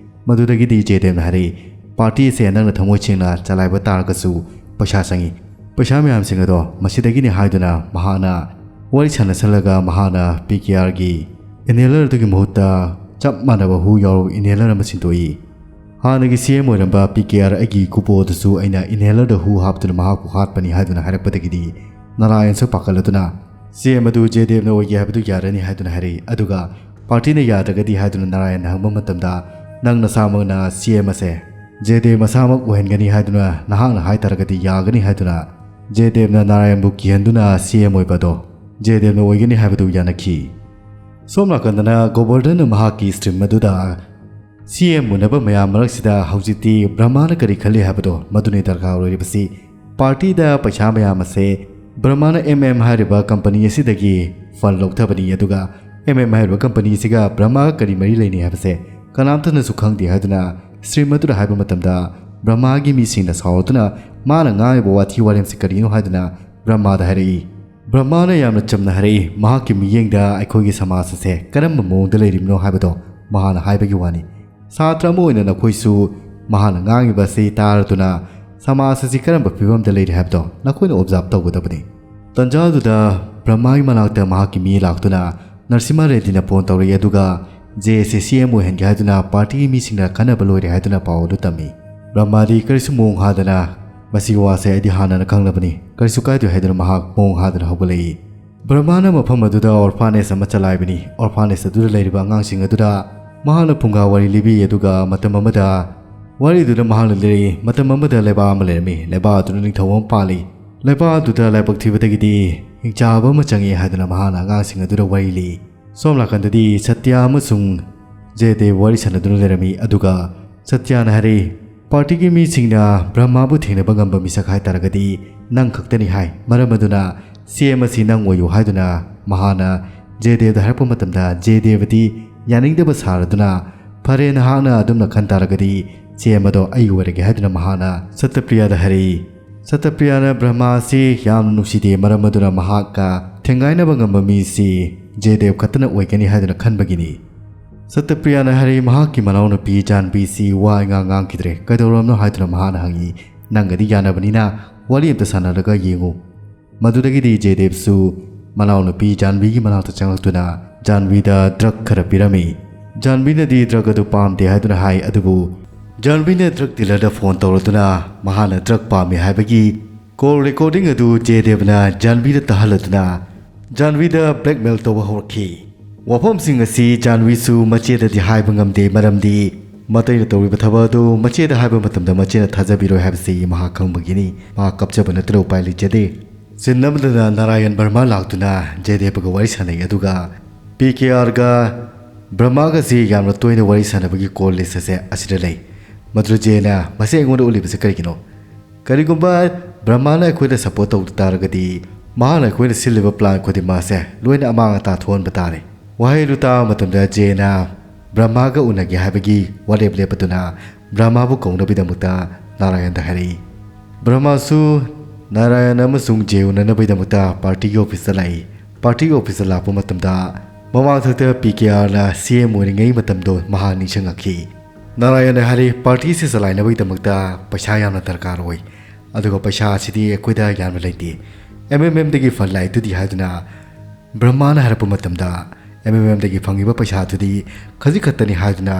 ꯃꯗꯨꯗꯒꯤꯗꯤ ꯖꯦꯗꯦꯕꯅ ꯍꯥꯏꯔꯛꯏ, "ꯄꯥꯔꯇꯤ ꯑꯁꯦ ꯅꯪꯅ ꯊꯃꯣꯏ ꯁꯦꯡꯅ ꯆꯂꯥꯏꯕ ꯇꯥꯔꯒꯁꯨ ꯄꯩꯁꯥ ꯆꯪꯏ꯫ ꯄꯩꯁꯥ ꯃꯌꯥꯝꯁꯤꯡ ꯑꯗꯣ ꯃꯁꯤꯗꯒꯤꯅꯤ" ꯍꯥꯏꯗꯨꯅ ꯃꯍꯥꯛꯅ ꯋꯥꯔꯤ ꯁꯥꯟꯅꯁꯜꯂꯒ ꯃꯍꯥꯛꯅ ꯄꯤ ꯀꯦ ꯑꯥꯔꯒꯤ ꯏꯟꯍꯦꯂꯔ ꯑꯗꯨꯒꯤ ꯃꯍꯨꯠꯇ ꯆꯞ ꯃꯥꯟꯅꯕ ꯍꯨ ꯌꯥꯎꯔꯕ ꯏꯟꯍꯦꯂꯔ ꯑꯃ ꯁꯤꯟꯗꯣꯛꯏ꯫ "ꯍꯥꯟꯅꯒꯤ ꯁꯤ ꯑꯦꯝ ꯑꯣꯏꯔꯝꯕ ꯄꯤ ꯀꯦ ꯑꯥꯔ ꯑꯩꯒꯤ ꯀꯨꯄꯣꯗꯁꯨ ꯑꯩꯅ ꯏꯟꯍꯦꯂꯔꯗ ꯍꯨ ꯍꯥꯞꯇꯨꯅ ꯃꯍꯥꯛꯄꯨ ꯍꯥꯠꯄꯅꯤ" ꯍꯥꯏꯗꯨꯅ ꯍꯥꯏꯔꯛꯄꯗꯒꯤꯗꯤ ꯅꯥꯔꯥꯌꯟꯁꯨ ꯄꯥꯈꯠꯂꯗꯨꯅ, "ꯁꯤ ꯑꯦꯝ ꯑꯗꯨ ꯖꯦꯗꯦꯕꯅ ꯑꯣꯏꯒꯦ ꯍꯥꯏꯕꯗꯨ ꯌꯥꯔꯅꯤ" ꯍꯥꯏꯗꯨꯅ ꯍꯥꯏꯔꯛꯏ꯫ ꯑꯗꯨꯒ ꯄꯥꯔꯇꯤꯅ ꯌꯥꯗ꯭ꯔꯒꯗꯤ ꯍꯥꯏꯗꯨꯅ ꯅꯥꯔꯥꯌꯟꯅ ꯍꯪꯕ ꯃꯇꯝꯗ, "ꯅꯪ ꯅꯁꯥꯃꯛꯅ ꯁꯤ ꯑꯦꯝ ꯑꯁꯦ ꯖꯦꯗꯦꯕ ꯃꯁꯥꯃꯛ ꯑꯣꯏꯍꯟꯒꯅꯤ ꯍꯥꯏꯗꯨꯅ ꯅꯍꯥꯛꯅ ꯍꯥꯏꯇꯥꯔꯒꯗꯤ ꯌꯥꯒꯅꯤ" ꯍꯥꯏꯗꯨꯅ ꯖꯦꯗꯦꯕꯅ ꯅꯥꯔꯥꯌꯟꯕꯨ ꯀꯤꯍꯟꯗꯨꯅ ꯁꯤ ꯑꯦꯝ ꯑꯣꯏꯕ ꯑꯗꯣ ꯖꯦꯗꯦꯕꯅ ꯑꯣꯏꯒꯅꯤ ꯍꯥꯏꯕꯗꯨ ꯌꯥꯅꯈꯤ꯫ ꯁꯣꯝ ꯅꯥꯀꯟꯗꯅ ꯒꯣꯕꯔꯙꯟꯅ ꯃꯍꯥꯛꯀꯤ ꯁ꯭ꯇ꯭ꯔꯤꯝ ꯑꯗꯨꯗ ꯁꯤ ꯑꯦꯝ ꯎꯅꯕ ꯃꯌꯥꯝ ꯃꯔꯛꯁꯤꯗ ꯍꯧꯖꯤꯛꯇꯤ ꯕ꯭ꯔꯍꯃꯥꯅ ꯀꯔꯤ ꯈꯜꯂꯤ ꯍꯥꯏꯕꯗꯣ ꯃꯗꯨꯅꯤ ꯗꯔꯀꯥꯔ ꯑꯣꯏꯔꯤꯕꯁꯤ꯫ ꯄꯥꯔꯇꯤꯗ ꯄꯩꯁꯥ ꯃꯌꯥꯝ ꯑꯁꯦ ꯕ꯭ꯔꯍꯃꯥꯅ ꯑꯦꯝ ꯑꯦꯝ ꯍꯥꯏꯔꯤꯕ ꯀꯝꯄꯅꯤ ꯑꯁꯤꯗꯒꯤ ꯐꯟ ꯂꯧꯊꯕꯅꯤ, ꯑꯗꯨꯒ ꯑꯦꯝ ꯑꯦꯝ ꯍꯥꯏꯔꯤꯕ ꯀꯝꯄꯅꯤ ꯑꯁꯤꯒ ꯕ꯭ꯔꯍꯃꯥꯒ ꯀꯔꯤ ꯃꯔꯤ ꯂꯩꯅꯩ ꯍꯥꯏꯕꯁꯦ ꯀꯅꯥꯝꯇꯅꯁꯨ ꯈꯪꯗꯦ ꯍꯥꯏꯗꯨꯅ ꯁ꯭ꯇ꯭ꯔꯤꯝ ꯑꯗꯨꯗ ꯍꯥꯏꯕ ꯃꯇꯝꯗ, ꯕ꯭ꯔꯍꯃꯥꯒꯤ ꯃꯤꯁꯤꯡꯅ ꯁꯥꯎꯔꯗꯨꯅ ꯃꯥꯅ ꯉꯥꯡꯉꯤꯕ ꯋꯥꯊꯤ ꯋꯥꯔꯦꯝꯁꯤ ꯀꯔꯤꯅꯣ ꯍꯥꯏꯗꯨꯅ ꯕ꯭ꯔꯍꯃꯥꯗ ꯍꯥꯏꯔꯛꯏ꯫ ꯕ꯭ꯔꯍꯃꯥꯅ ꯌꯥꯝꯅ ꯆꯝꯅ ꯍꯥꯏꯔꯛꯏ, ꯃꯍꯥꯛꯀꯤ ꯃꯤꯠꯌꯦꯡꯗ ꯑꯩꯈꯣꯏꯒꯤ ꯁꯃꯥꯖ ꯑꯁꯦ ꯀꯔꯝꯕ ꯃꯑꯣꯡꯗ ꯂꯩꯔꯤꯕꯅꯣ ꯍꯥꯏꯕꯗꯣ ꯃꯍꯥꯛꯅ ꯍꯥꯏꯕꯒꯤ ꯋꯥꯅꯤ꯫ ꯁꯥꯇ꯭ꯔ ꯑꯃ ꯑꯣꯏꯅ ꯅꯈꯣꯏꯁꯨ ꯃꯍꯥꯛꯅ ꯉꯥꯡꯉꯤꯕ ꯑꯁꯤ ꯇꯥꯔꯗꯨꯅ ꯁꯃꯥꯖ ꯑꯁꯤ ꯀꯔꯝꯕ ꯐꯤꯕꯝꯗ ꯂꯩꯔꯤ ꯍꯥꯏꯕꯗꯣ ꯅꯈꯣꯏꯅ ꯑꯣꯕꯖꯥꯔꯕ ꯇꯧꯒꯗꯕꯅꯤ꯫ ꯇꯟꯖꯥ ꯑꯗꯨꯗ ꯕ꯭ꯔꯍꯃꯥꯒꯤ ꯃꯅꯥꯛꯇ ꯃꯍꯥꯛꯀꯤ ꯃꯤ ꯂꯥꯛꯇꯨꯅ ꯅꯔꯁꯤꯃꯥ ꯔꯦꯗꯗꯤꯅ ꯐꯣꯟ ꯇꯧꯔꯛꯏ, ꯑꯗꯨꯒ ꯖꯦ ꯑꯦꯁ ꯑꯦ ꯁꯤ ꯑꯦꯝ ꯑꯣꯏꯍꯟꯒꯦ ꯍꯥꯏꯗꯨꯅ ꯄꯥꯔꯇꯤꯒꯤ ꯃꯤꯁꯤꯡꯅ ꯈꯟꯅꯕ ꯂꯣꯏꯔꯦ ꯍꯥꯏꯗꯨꯅ ꯄꯥꯎ ꯑꯗꯨ ꯇꯝꯃꯤ꯫ ꯕ꯭ꯔꯍꯃꯥꯗꯤ ꯀꯔꯤꯁꯨ ꯃꯑꯣꯡ ꯍꯥꯗꯅ, "ꯃꯁꯤꯒꯤ ꯋꯥꯁꯦ ꯑꯩꯗꯤ ꯍꯥꯟꯅꯅ ꯈꯪꯂꯕꯅꯤ, ꯀꯔꯤꯁꯨ ꯀꯥꯏꯗꯦ" ꯍꯥꯏꯗꯨꯅ ꯃꯍꯥꯛ ꯃꯑꯣꯡ ꯍꯥꯗꯅ ꯍꯧꯒꯠꯂꯛꯏ꯫ ꯕ꯭ꯔꯍꯃꯥꯅ ꯃꯐꯝ ꯑꯗꯨꯗ ꯑꯣꯔꯐꯥꯅꯦꯖ ꯑꯃ ꯆꯂꯥꯏꯕꯅꯤ꯫ ꯑꯣꯔꯐꯥꯅꯦꯖ ꯑꯗꯨꯗ ꯂꯩꯔꯤꯕ ꯑꯉꯥꯡꯁꯤꯡ ꯑꯗꯨꯗ ꯃꯍꯥꯛꯅ ꯐꯨꯡꯒꯥ ꯋꯥꯔꯤ ꯂꯤꯕꯤ, ꯑꯗꯨꯒ ꯃꯇꯝ ꯑꯃꯗ ꯋꯥꯔꯤꯗꯨꯗ ꯃꯍꯥꯛꯅ ꯂꯤꯔꯛꯏ, ꯃꯇꯝ ꯑꯃꯗ ꯂꯩꯕꯥꯛ ꯑꯃ ꯂꯩꯔꯝꯃꯤ꯫ ꯂꯩꯕꯥꯛ ꯑꯗꯨꯗ ꯅꯤꯡꯊꯧ ꯑꯃ ꯄꯥꯜꯂꯤ꯫ ꯂꯩꯕꯥꯛ ꯑꯗꯨꯗ ꯂꯥꯏꯕꯛ ꯊꯤꯕꯗꯒꯤꯗꯤ ꯍꯤꯡꯆꯥꯕ ꯑꯃ ꯆꯪꯉꯤ ꯍꯥꯏꯗꯨꯅ ꯃꯍꯥꯛꯅ ꯑꯉꯥꯡꯁꯤꯡ ꯑꯗꯨꯗ ꯋꯥꯔꯤ ꯂꯤ꯫ ꯁꯣꯝ ꯅꯥꯀꯟꯗꯗꯤ ꯁꯇ꯭ꯌ ꯑꯃꯁꯨꯡ ꯖꯌꯗꯦꯕ ꯋꯥꯔꯤ ꯁꯥꯟꯅꯗꯨꯅ ꯂꯩꯔꯝꯃꯤ, ꯑꯗꯨꯒ ꯁꯇ꯭ꯌꯅ ꯍꯥꯏꯔꯛꯏ, "ꯄꯥꯔꯇꯤꯒꯤ ꯃꯤꯁꯤꯡꯅ ꯕ꯭ꯔꯍꯃꯥꯕꯨ ꯊꯦꯡꯅꯕ ꯉꯝꯕ ꯃꯤꯁꯛ ꯍꯥꯏꯇꯥꯔꯒꯗꯤ ꯅꯪ ꯈꯛꯇꯅꯤ ꯍꯥꯏ, ꯃꯔꯝ ꯑꯗꯨꯅ ꯁꯤ ꯑꯦꯝ ꯑꯁꯤ ꯅꯪ ꯑꯣꯏꯌꯨ" ꯍꯥꯏꯗꯨꯅ ꯃꯍꯥꯛꯅ ꯖꯌꯗꯦꯕꯗ ꯍꯥꯏꯔꯛꯄ ꯃꯇꯝꯗ ꯖꯌꯗꯦꯕꯗꯤ ꯌꯥꯅꯤꯡꯗꯕ ꯁꯥꯔꯗꯨꯅ, "ꯐꯔꯦ, ꯅꯍꯥꯛꯅ ꯑꯗꯨꯝꯅ ꯈꯟ ꯇꯥꯔꯒꯗꯤ ꯁꯤ ꯑꯦꯝ ꯑꯗꯣ ꯑꯩ ꯑꯣꯏꯔꯒꯦ" ꯍꯥꯏꯗꯨꯅ ꯃꯍꯥꯛꯅ ꯁꯇ꯭ꯌꯄ꯭ꯔꯤꯌꯥꯗ ꯍꯥꯏꯔꯛꯏ꯫ ꯁꯇ꯭ꯌꯄ꯭ꯔꯤꯌꯥꯅ ꯕ꯭ꯔꯍꯃꯥ ꯑꯁꯤ ꯌꯥꯝꯅ ꯅꯨꯡꯁꯤꯗꯦ, ꯃꯔꯝ ꯑꯗꯨꯅ ꯃꯍꯥꯛꯀ ꯊꯦꯡꯒꯥꯏꯅꯕ ꯉꯝꯕ ꯃꯤꯁꯤ ꯖꯌꯗꯦꯕ ꯈꯛꯇꯅ ꯑꯣꯏꯒꯅꯤ ꯍꯥꯏꯗꯨꯅ ꯈꯟꯕꯒꯤꯅꯤ꯫ ꯁꯇ꯭ꯌꯄ꯭ꯔꯤꯌꯥꯅ ꯍꯥꯏꯔꯛꯏ, ꯃꯍꯥꯛꯀꯤ ꯃꯅꯥꯎꯅꯨꯄꯤ ꯖꯥꯟꯕꯤꯁꯤ ꯋꯥ ꯏꯉꯥꯡ ꯉꯥꯡꯈꯤꯗ꯭ꯔꯦ꯫ "ꯀꯩꯗꯧꯔꯕꯅꯣ?" ꯍꯥꯏꯗꯨꯅ ꯃꯍꯥꯛꯅ ꯍꯪꯉꯤ꯫ "ꯅꯪꯒꯗꯤ ꯌꯥꯅꯕꯅꯤꯅ ꯋꯥꯔꯤ ꯑꯝꯇ ꯁꯥꯟꯅꯔꯒ ꯌꯦꯡꯉꯨ"꯫ ꯃꯗꯨꯗꯒꯤꯗꯤ ꯖꯦꯗꯦꯕꯁꯨ ꯃꯅꯥꯎꯅꯨꯄꯤ ꯖꯥꯟꯕꯤꯒꯤ ꯃꯅꯥꯛꯇ ꯆꯪꯂꯛꯇꯨꯅ ꯖꯥꯟꯕꯤꯗ ꯗ꯭ꯔꯒ ꯈꯔ ꯄꯤꯔꯝꯃꯤ꯫ ꯖꯥꯟꯕꯤꯅꯗꯤ ꯗ꯭ꯔꯒ ꯑꯗꯨ ꯄꯥꯝꯗꯦ ꯍꯥꯏꯗꯨꯅ ꯍꯥꯏ, ꯑꯗꯨꯕꯨ ꯖꯥꯟꯕꯤꯅ ꯗ꯭ꯔꯒ ꯗꯤꯂꯔꯗ ꯐꯣꯟ ꯇꯧꯔꯗꯨꯅ ꯃꯍꯥꯛꯅ ꯗ꯭ꯔꯒ ꯄꯥꯝꯃꯤ ꯍꯥꯏꯕꯒꯤ ꯀꯣꯜ ꯔꯦꯀꯣꯔꯗꯤꯡ ꯑꯗꯨ ꯖꯦꯗꯦꯕꯅ ꯖꯥꯟꯕꯤꯗ ꯇꯥꯍꯜꯂꯗꯨꯅ ꯖꯥꯟꯕꯤꯗ ꯕ꯭ꯂꯦꯛꯃꯦꯜ ꯇꯧꯕ ꯍꯧꯔꯛꯈꯤ꯫ ꯋꯥꯐꯝꯁꯤꯡ ꯑꯁꯤ ꯖꯥꯟꯕꯤꯁꯨ ꯃꯆꯦꯗꯗꯤ ꯍꯥꯏꯕ ꯉꯝꯗꯦ, ꯃꯔꯝꯗꯤ ꯃꯇꯩꯅ ꯇꯧꯔꯤꯕ ꯊꯕꯛ ꯑꯗꯨ ꯃꯆꯦꯗ ꯍꯥꯏꯕ ꯃꯇꯝꯗ ꯃꯆꯦꯅ ꯊꯥꯖꯕꯤꯔꯣꯏ ꯍꯥꯏꯕꯁꯤ ꯃꯍꯥꯛ ꯈꯪꯕꯒꯤꯅꯤ꯫ ꯃꯍꯥꯛ ꯀꯞꯆꯕ ꯅꯠꯇꯅ ꯎꯄꯥꯏ ꯂꯩꯖꯗꯦ꯫ ꯁꯤꯟ ꯑꯃꯗꯅ ꯅꯥꯔꯥꯌꯟ ꯕꯔꯃꯥ ꯂꯥꯛꯇꯨꯅ ꯖꯦꯗꯦꯕꯒ ꯋꯥꯔꯤ ꯁꯥꯟꯅꯩ, ꯑꯗꯨꯒ ꯄꯤ ꯀꯦ ꯑꯥꯔꯒ ꯕ꯭ꯔꯍꯃꯥꯒꯁꯤ ꯌꯥꯝꯅ ꯇꯣꯏꯅ ꯋꯥꯔꯤ ꯁꯥꯟꯅꯕꯒꯤ ꯀꯣꯜ ꯂꯤꯁ ꯑꯁꯦ ꯑꯁꯤꯗ ꯂꯩ꯫ ꯃꯗꯨ ꯖꯦꯅ ꯃꯁꯤ ꯑꯩꯉꯣꯟꯗ ꯎꯠꯂꯤꯕꯁꯤ ꯀꯔꯤꯒꯤꯅꯣ? ꯀꯔꯤꯒꯨꯝꯕ ꯕ꯭ꯔꯍꯃꯥꯅ ꯑꯩꯈꯣꯏꯗ ꯁꯄꯣꯔꯠ ꯇꯧꯗ ꯇꯥꯔꯒꯗꯤ, ꯃꯍꯥꯛꯅ ꯑꯩꯈꯣꯏꯅ ꯁꯤꯜꯂꯤꯕ ꯄ꯭ꯂꯥꯟ ꯈꯨꯗꯤꯡꯃꯛ ꯑꯁꯦ ꯂꯣꯏꯅ ꯑꯃꯥꯡ ꯑꯇꯥ ꯊꯣꯛꯍꯟꯕ ꯇꯥꯔꯦ꯫ ꯋꯥꯍꯩ ꯑꯗꯨ ꯇꯥꯕ ꯃꯇꯝꯗ ꯖꯦꯅ ꯕ꯭ꯔꯍꯃꯥꯒ ꯎꯅꯒꯦ ꯍꯥꯏꯕꯒꯤ ꯋꯥꯔꯦꯞ ꯂꯦꯞꯄꯗꯨꯅ ꯕ꯭ꯔꯍꯃꯥꯕꯨ ꯀꯧꯅꯕꯒꯤꯗꯃꯛꯇ ꯅꯥꯔꯥꯌꯟꯗ ꯍꯥꯏꯔꯛꯏ꯫ ꯕ꯭ꯔꯍꯃꯥꯁꯨ ꯅꯥꯔꯥꯌꯟ ꯑꯃꯁꯨꯡ ꯖꯦ ꯎꯅꯅꯕꯒꯤꯗꯃꯛꯇ ꯄꯥꯔꯇꯤꯒꯤ ꯑꯣꯐꯤꯁꯇ ꯂꯥꯛꯏ꯫ ꯄꯥꯔꯇꯤꯒꯤ ꯑꯣꯐꯤꯁꯇ ꯂꯥꯛꯄ ꯃꯇꯝꯗ ꯃꯃꯥꯡꯊꯛꯇ ꯄꯤ ꯀꯦ ꯑꯥꯔꯅ ꯁꯤ ꯑꯦꯝ ꯑꯣꯏꯔꯤꯉꯩ ꯃꯇꯝꯗꯣ ꯃꯍꯥꯛ ꯅꯤꯡꯁꯤꯡꯂꯛꯈꯤ꯫ ꯅꯥꯔꯥꯌꯟꯅ ꯍꯥꯏꯔꯤ, "ꯄꯥꯔꯇꯤꯁꯤ ꯆꯂꯥꯏꯅꯕꯒꯤꯗꯃꯛꯇ ꯄꯩꯁꯥ ꯌꯥꯝꯅ ꯗꯔꯀꯥꯔ ꯑꯣꯏ, ꯑꯗꯨꯒ ꯄꯩꯁꯥ ꯑꯁꯤꯗꯤ ꯑꯩꯈꯣꯏꯗ ꯌꯥꯝꯅ ꯂꯩꯇꯦ꯫ ꯑꯦꯝ ꯑꯦꯝ ꯑꯦꯝꯗꯒꯤ ꯐꯟ ꯂꯥꯛꯏꯗꯨꯗꯤ" ꯍꯥꯏꯗꯨꯅ ꯕ꯭ꯔꯍꯃꯥꯅ ꯍꯥꯏꯔꯛꯄ ꯃꯇꯝꯗ, "ꯑꯦꯝ ꯑꯦꯝ ꯑꯦꯝꯗꯒꯤ ꯐꯪꯉꯤꯕ ꯄꯩꯁꯥ ꯑꯗꯨꯗꯤ ꯈꯖꯤꯛ ꯈꯛꯇꯅꯤ" ꯍꯥꯏꯗꯨꯅ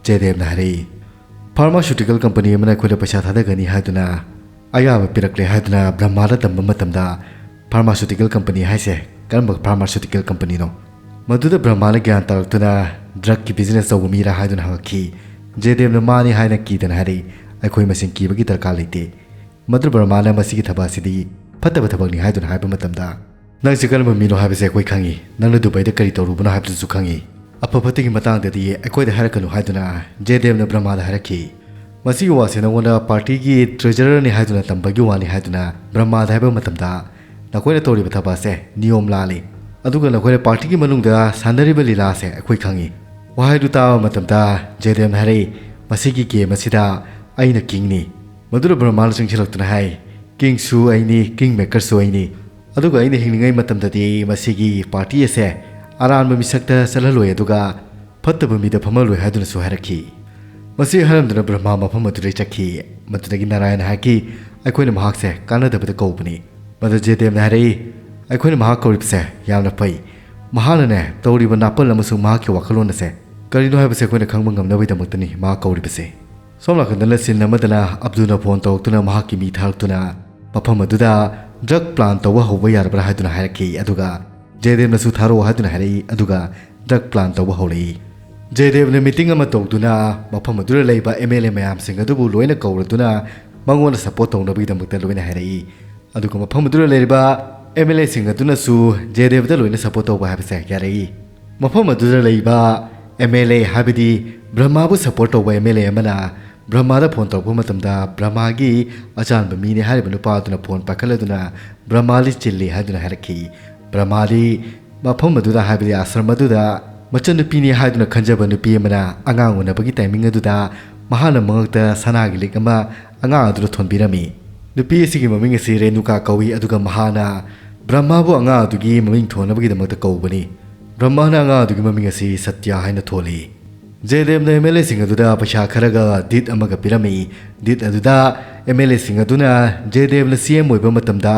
ꯖꯦꯗꯦꯕꯅ ꯍꯥꯏꯔꯛꯏ꯫ "ꯐꯥꯔꯃꯥꯁꯨꯇꯤꯀꯦꯜ ꯀꯝꯄꯅꯤ ꯑꯃꯅ ꯑꯩꯈꯣꯏꯗ ꯄꯩꯁꯥ ꯊꯥꯗꯒꯅꯤ ꯍꯥꯏꯗꯨꯅ ꯑꯌꯥꯕ ꯄꯤꯔꯛꯂꯦ" ꯍꯥꯏꯗꯨꯅ ꯕ꯭ꯔꯍꯃꯥꯗ ꯇꯝꯕ ꯃꯇꯝꯗ, "ꯐꯥꯔꯃꯥꯁꯨꯇꯤꯀꯦꯜ ꯀꯝꯄꯅꯤ ꯍꯥꯏꯁꯦ ꯀꯔꯝꯕ ꯐꯥꯔꯃꯥꯁꯨꯇꯤꯀꯦꯜ ꯀꯝꯄꯅꯤꯅꯣ?" ꯃꯗꯨꯗ ꯕ꯭ꯔꯍꯃꯥꯅ ꯒ꯭ꯌꯥꯟ ꯇꯥꯔꯛꯇꯨꯅ, "ꯗ꯭ꯔꯒꯀꯤ ꯕꯤꯖꯤꯅꯦꯁ ꯇꯧꯕ ꯃꯤꯔꯥ?" ꯍꯥꯏꯗꯨꯅ ꯍꯪꯉꯛꯈꯤ꯫ ꯖꯦꯗꯦꯕꯅ "ꯃꯥꯅꯤ" ꯍꯥꯏꯅ ꯀꯤꯗꯅ ꯍꯥꯏꯔꯛꯏ꯫ "ꯑꯩꯈꯣꯏ ꯃꯁꯦꯟ ꯀꯤꯕꯒꯤ ꯗꯔꯀꯥꯔ ꯂꯩꯇꯦ꯫ ꯃꯗꯨ ꯕ꯭ꯔꯍꯃꯥꯅ ꯃꯁꯤꯒꯤ ꯊꯕꯛ ꯑꯁꯤꯗꯤ ꯐꯠꯇꯕ ꯊꯕꯛꯅꯤ" ꯍꯥꯏꯗꯨꯅ ꯍꯥꯏꯕ ꯃꯇꯝꯗ, "ꯅꯪꯁꯦ ꯀꯔꯝꯕ ꯃꯤꯅꯣ ꯍꯥꯏꯕꯁꯦ ꯑꯩꯈꯣꯏ ꯈꯪꯉꯤ꯫ ꯅꯪꯅ ꯗꯨꯕꯥꯏꯗ ꯀꯔꯤ ꯇꯧꯔꯨꯕꯅꯣ ꯍꯥꯏꯕꯗꯨꯁꯨ ꯈꯪꯉꯤ꯫ ꯑꯐ ꯐꯠꯇꯒꯤ ꯃꯇꯥꯡꯗꯗꯤ ꯑꯩꯈꯣꯏꯗ ꯍꯥꯏꯔꯛꯀꯅꯨ" ꯍꯥꯏꯗꯨꯅ ꯖꯦꯗꯦꯕꯅ ꯕ꯭ꯔꯍꯃꯥꯗ ꯍꯥꯏꯔꯛꯈꯤ꯫ "ꯃꯁꯤꯒꯤ ꯋꯥꯁꯦ ꯅꯉꯣꯟꯗ ꯄꯥꯔꯇꯤꯒꯤ ꯇ꯭ꯔꯦꯖꯔꯔꯅꯤ ꯍꯥꯏꯗꯨꯅ ꯇꯝꯕꯒꯤ ꯋꯥꯅꯤ" ꯍꯥꯏꯗꯨꯅ ꯕ꯭ꯔꯍꯃꯥꯗ ꯍꯥꯏꯕ ꯃꯇꯝꯗ, "ꯅꯈꯣꯏꯅ ꯇꯧꯔꯤꯕ ꯊꯕꯛ ꯑꯁꯦ ꯅꯤꯌꯣꯝ ꯂꯥꯜꯂꯤ, ꯑꯗꯨꯒ ꯅꯈꯣꯏꯅ ꯄꯥꯔꯇꯤꯒꯤ ꯃꯅꯨꯡꯗ ꯁꯥꯟꯅꯔꯤꯕ ꯂꯤꯂꯥ ꯑꯁꯦ ꯑꯩꯈꯣꯏ ꯈꯪꯉꯤ"꯫ ꯋꯥꯍꯩꯗꯨ ꯇꯥꯕ ꯃꯇꯝꯗ ꯖꯦꯗꯦꯕꯅ ꯍꯥꯏꯔꯛꯏ, "ꯃꯁꯤꯒꯤ ꯒꯦꯝ ꯑꯁꯤꯗ ꯑꯩꯅ ꯀꯤꯡꯅꯤ"꯫ ꯃꯗꯨꯗ ꯕ꯭ꯔꯍꯃꯥꯅ ꯆꯪꯁꯤꯜꯂꯛꯇꯨꯅ ꯍꯥꯏ, "ꯀꯤꯡꯁꯨ ꯑꯩꯅꯤ, ꯀꯤꯡ ꯃꯦꯀꯔꯁꯨ ꯑꯩꯅꯤ, ꯑꯗꯨꯒ ꯑꯩꯅ ꯍꯤꯡꯂꯤꯉꯩ ꯃꯇꯝꯗꯗꯤ ꯃꯁꯤꯒꯤ ꯄꯥꯔꯇꯤ ꯑꯁꯦ ꯑꯔꯥꯟꯕ ꯃꯤꯁꯛꯇ ꯆꯠꯍꯜꯂꯣꯏ, ꯑꯗꯨꯒ ꯐꯠꯇꯕ ꯃꯤꯗ ꯐꯝꯍꯜꯂꯣꯏ ꯍꯥꯏꯗꯨꯅꯁꯨ ꯍꯥꯏꯔꯛꯈꯤ꯫ ꯃꯁꯤ ꯍꯥꯏꯔꯝꯗꯨꯅ ꯕ꯭ꯔꯍꯃꯥ ꯃꯐꯝ ꯑꯗꯨꯗꯩ ꯆꯠꯈꯤ꯫ ꯃꯗꯨꯗꯒꯤ ꯅꯥꯔꯥꯌꯟꯅ ꯍꯥꯏꯈꯤ, "ꯑꯩꯈꯣꯏꯅ ꯃꯍꯥꯛꯁꯦ ꯀꯥꯟꯅꯗꯕꯗ ꯀꯧꯕꯅꯤ"꯫ ꯃꯗꯨ ꯖꯦꯗꯦꯕꯅ ꯍꯥꯏꯔꯛꯏ, "ꯑꯩꯈꯣꯏꯅ ꯃꯍꯥꯛ ꯀꯧꯔꯤꯕꯁꯦ ꯌꯥꯝꯅ ꯐꯩ꯫ ꯃꯍꯥꯛꯅꯅꯦ ꯇꯧꯔꯤꯕ ꯅꯥꯄꯜ ꯑꯃꯁꯨꯡ ꯃꯍꯥꯛꯀꯤ ꯋꯥꯈꯜꯂꯣꯟ ꯑꯁꯦ ꯀꯔꯤꯅꯣ ꯍꯥꯏꯕꯁꯦ ꯑꯩꯈꯣꯏꯅ ꯈꯪꯕ ꯉꯝꯅꯕꯒꯤꯗꯃꯛꯇꯅꯤ ꯃꯍꯥꯛ ꯀꯧꯔꯤꯕꯁꯦ"꯫ ꯁꯣꯝ ꯅꯥꯀꯟꯗꯅ ꯁꯤꯟ ꯑꯃꯗꯅ ꯑꯕꯗꯨꯅ ꯐꯣꯟ ꯇꯧꯔꯛꯇꯨꯅ ꯃꯍꯥꯛꯀꯤ ꯃꯤ ꯊꯥꯔꯛꯇꯨꯅ ꯃꯐꯝ ꯑꯗꯨꯗ ꯗ꯭ꯔꯒ ꯄ꯭ꯂꯥꯟ ꯇꯧꯕ ꯍꯧꯕ ꯌꯥꯔꯕ꯭ꯔꯥ ꯍꯥꯏꯗꯨꯅ ꯍꯥꯏꯔꯛꯈꯤ꯫ ꯑꯗꯨꯒ ꯖꯦꯗꯦꯕꯅꯁꯨ ꯊꯥꯔꯛꯑꯣ ꯍꯥꯏꯗꯨꯅ ꯍꯥꯏꯔꯛꯏ꯫ ꯑꯗꯨꯒ ꯗ꯭ꯔꯒ ꯄ꯭ꯂꯥꯟ ꯇꯧꯕ ꯍꯧꯔꯛꯏ꯫ ꯖꯦꯗꯦꯕꯅ ꯃꯤꯇꯤꯡ ꯑꯃ ꯇꯧꯗꯨꯅ ꯃꯐꯝ ꯑꯗꯨꯗ ꯂꯩꯕ ꯑꯦꯝ ꯑꯦꯜ ꯑꯦ ꯃꯌꯥꯝꯁꯤꯡ ꯑꯗꯨꯕꯨ ꯂꯣꯏꯅ ꯀꯧꯔꯗꯨꯅ ꯃꯉꯣꯟꯗ ꯁꯄꯣꯔꯠ ꯇꯧꯅꯕꯒꯤꯗꯃꯛꯇ ꯂꯣꯏꯅ ꯍꯥꯏꯔꯛꯏ꯫ ꯑꯗꯨꯒ ꯃꯐꯝ ꯑꯗꯨꯗ ꯂꯩꯔꯤꯕ ꯑꯦꯝ ꯑꯦꯜ ꯑꯦꯁꯤꯡ ꯑꯗꯨꯅꯁꯨ ꯖꯦꯗꯦꯕꯗ ꯂꯣꯏꯅ ꯁꯄꯣꯔꯠ ꯇꯧꯕ ꯍꯥꯏꯕꯁꯦ ꯌꯥꯔꯛꯏ꯫ ꯃꯐꯝ ꯑꯗꯨꯗ ꯂꯩꯕ ꯑꯦꯝ ꯑꯦꯜ ꯑꯦ, ꯍꯥꯏꯕꯗꯤ ꯕ꯭ꯔꯍꯃꯥꯕꯨ ꯁꯄꯣꯔꯠ ꯇꯧꯕ ꯑꯦꯝ ꯑꯦꯜ ꯑꯦ ꯑꯃꯅ ꯕ꯭ꯔꯍꯃꯥꯗ ꯐꯣꯟ ꯇꯧꯔꯛꯄ ꯃꯇꯝꯗ ꯕ꯭ꯔꯍꯃꯥꯒꯤ ꯑꯆꯥꯟꯕ ꯃꯤꯅꯤ ꯍꯥꯏꯔꯤꯕ ꯅꯨꯄꯥ ꯑꯗꯨꯅ ꯐꯣꯟ ꯄꯥꯏꯈꯠꯂꯗꯨꯅ ꯕ꯭ꯔꯍꯃꯥꯂꯤ ꯆꯤꯜꯂꯤ ꯍꯥꯏꯗꯨꯅ ꯍꯥꯏꯔꯛꯈꯤ꯫ ꯕ꯭ꯔꯍꯃꯥꯂꯤ ꯃꯐꯝ ꯑꯗꯨꯗ, ꯍꯥꯏꯕꯗꯤ ꯑꯥꯁ꯭ꯔꯝ ꯑꯗꯨꯗ ꯃꯆꯟꯅꯨꯄꯤꯅꯤ ꯍꯥꯏꯗꯨꯅ ꯈꯟꯖꯕ ꯅꯨꯄꯤ ꯑꯃꯅ ꯑꯉꯥꯡ ꯎꯅꯕꯒꯤ ꯇꯥꯏꯃꯤꯡ ꯑꯗꯨꯗ ꯃꯍꯥꯛꯅ ꯃꯉꯛꯇ ꯁꯅꯥꯒꯤ ꯂꯤꯛ ꯑꯃ ꯑꯉꯥꯡ ꯑꯗꯨꯗ ꯊꯣꯟꯕꯤꯔꯝꯃꯤ꯫ ꯅꯨꯄꯤ ꯑꯁꯤꯒꯤ ꯃꯃꯤꯡ ꯑꯁꯤ ꯔꯦꯅꯨꯀꯥ ꯀꯧꯏ, ꯑꯗꯨꯒ ꯃꯍꯥꯛꯅ ꯕ꯭ꯔꯍꯃꯥꯕꯨ ꯑꯉꯥꯡ ꯑꯗꯨꯒꯤ ꯃꯃꯤꯡ ꯊꯣꯟꯅꯕꯒꯤꯗꯃꯛꯇ ꯀꯧꯕꯅꯤ꯫ ꯕ꯭ꯔꯍꯃꯥꯅ ꯑꯉꯥꯡ ꯑꯗꯨꯒꯤ ꯃꯃꯤꯡ ꯑꯁꯤ ꯁꯇ꯭ꯌ ꯍꯥꯏꯅ ꯊꯣꯜꯂꯤ꯫ ꯖꯦꯗꯦꯕꯅ ꯑꯦꯝ ꯑꯦꯜ ꯑꯦꯁꯤꯡ ꯑꯗꯨꯗ ꯄꯩꯁꯥ ꯈꯔꯒ ꯗꯤꯠ ꯑꯃꯒ ꯄꯤꯔꯝꯃꯤ꯫ ꯗꯤꯠ ꯑꯗꯨꯗ ꯑꯦꯝ ꯑꯦꯜ ꯑꯦꯁꯤꯡ ꯑꯗꯨꯅ ꯖꯦꯗꯦꯕꯅ ꯁꯤ ꯑꯦꯝ ꯑꯣꯏꯕ ꯃꯇꯝꯗ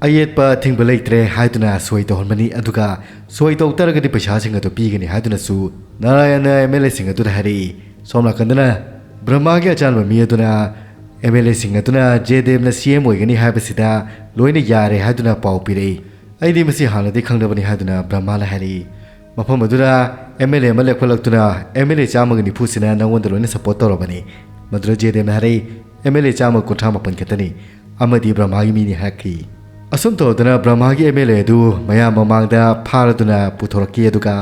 ꯑꯌꯦꯠꯄ ꯑꯊꯤꯡꯕ ꯂꯩꯇ꯭ꯔꯦ ꯍꯥꯏꯗꯨꯅ ꯁꯣꯏ ꯇꯧꯍꯟꯕꯅꯤ, ꯑꯗꯨꯒ ꯁꯣꯏ ꯇꯧ ꯇꯥꯔꯒꯗꯤ ꯄꯩꯁꯥꯁꯤꯡ ꯑꯗꯨ ꯄꯤꯒꯅꯤ ꯍꯥꯏꯗꯨꯅꯁꯨ ꯅꯥꯔꯥꯌꯟꯅ ꯑꯦꯝ ꯑꯦꯜ ꯑꯦꯁꯤꯡ ꯑꯗꯨꯗ ꯍꯥꯏꯔꯛꯏ꯫ ꯁꯣꯝ ꯅꯥꯀꯟꯗꯅ ꯕ꯭ꯔꯍꯃꯥꯒꯤ ꯑꯆꯥꯟꯕ ꯃꯤ ꯑꯗꯨꯅ ꯑꯦꯝ ꯑꯦꯜ ꯑꯦꯁꯤꯡ ꯑꯗꯨꯅ ꯖꯦꯗꯦꯕꯅ ꯁꯤ ꯑꯦꯝ ꯑꯣꯏꯒꯅꯤ ꯍꯥꯏꯕꯁꯤꯗ ꯂꯣꯏꯅ ꯌꯥꯔꯦ ꯍꯥꯏꯗꯨꯅ ꯄꯥꯎ ꯄꯤꯔꯛꯏ꯫ "ꯑꯩꯗꯤ ꯃꯁꯤ ꯍꯥꯟꯅꯗꯤ ꯈꯪꯗꯕꯅꯤ" ꯍꯥꯏꯗꯨꯅ ꯕ꯭ꯔꯍꯃꯥꯅ ꯍꯥꯏꯔꯛꯏ꯫ ꯃꯐꯝ ꯑꯗꯨꯗ ꯑꯦꯝ ꯑꯦꯜ ꯑꯦ ꯑꯃ ꯂꯦꯞꯈꯠꯂꯛꯇꯨꯅ, "ꯑꯦꯝ ꯑꯦꯜ ꯑꯦ ꯆꯥꯝꯃꯒ ꯅꯤꯐꯨꯁꯤꯅ ꯅꯉꯣꯟꯗ ꯂꯣꯏꯅ ꯁꯄꯣꯔꯠ ꯇꯧꯔꯕꯅꯤ"꯫ ꯃꯗꯨꯗ ꯖꯦꯗꯦꯕꯅ ꯍꯥꯏꯔꯛꯏ, "ꯑꯦꯝ ꯑꯦꯜ ꯑꯦ ꯆꯥꯝꯃ ꯀꯨꯟꯊ꯭ꯔꯥ ꯃꯥꯄꯟ ꯈꯛꯇꯅꯤ, ꯑꯃꯗꯤ ꯕ꯭ꯔꯍꯃꯥꯒꯤ ꯃꯤꯅꯤ" ꯍꯥꯏꯔꯛꯈꯤ꯫ ꯑꯁꯨꯝ ꯇꯧꯗꯅ ꯕ꯭ꯔꯍꯃꯥꯒꯤ ꯑꯦꯝ ꯑꯦꯜ ꯑꯦ ꯑꯗꯨ ꯃꯌꯥꯝ ꯃꯃꯥꯡꯗ ꯐꯥꯔꯗꯨꯅ ꯄꯨꯊꯣꯔꯛꯈꯤ, ꯑꯗꯨꯒ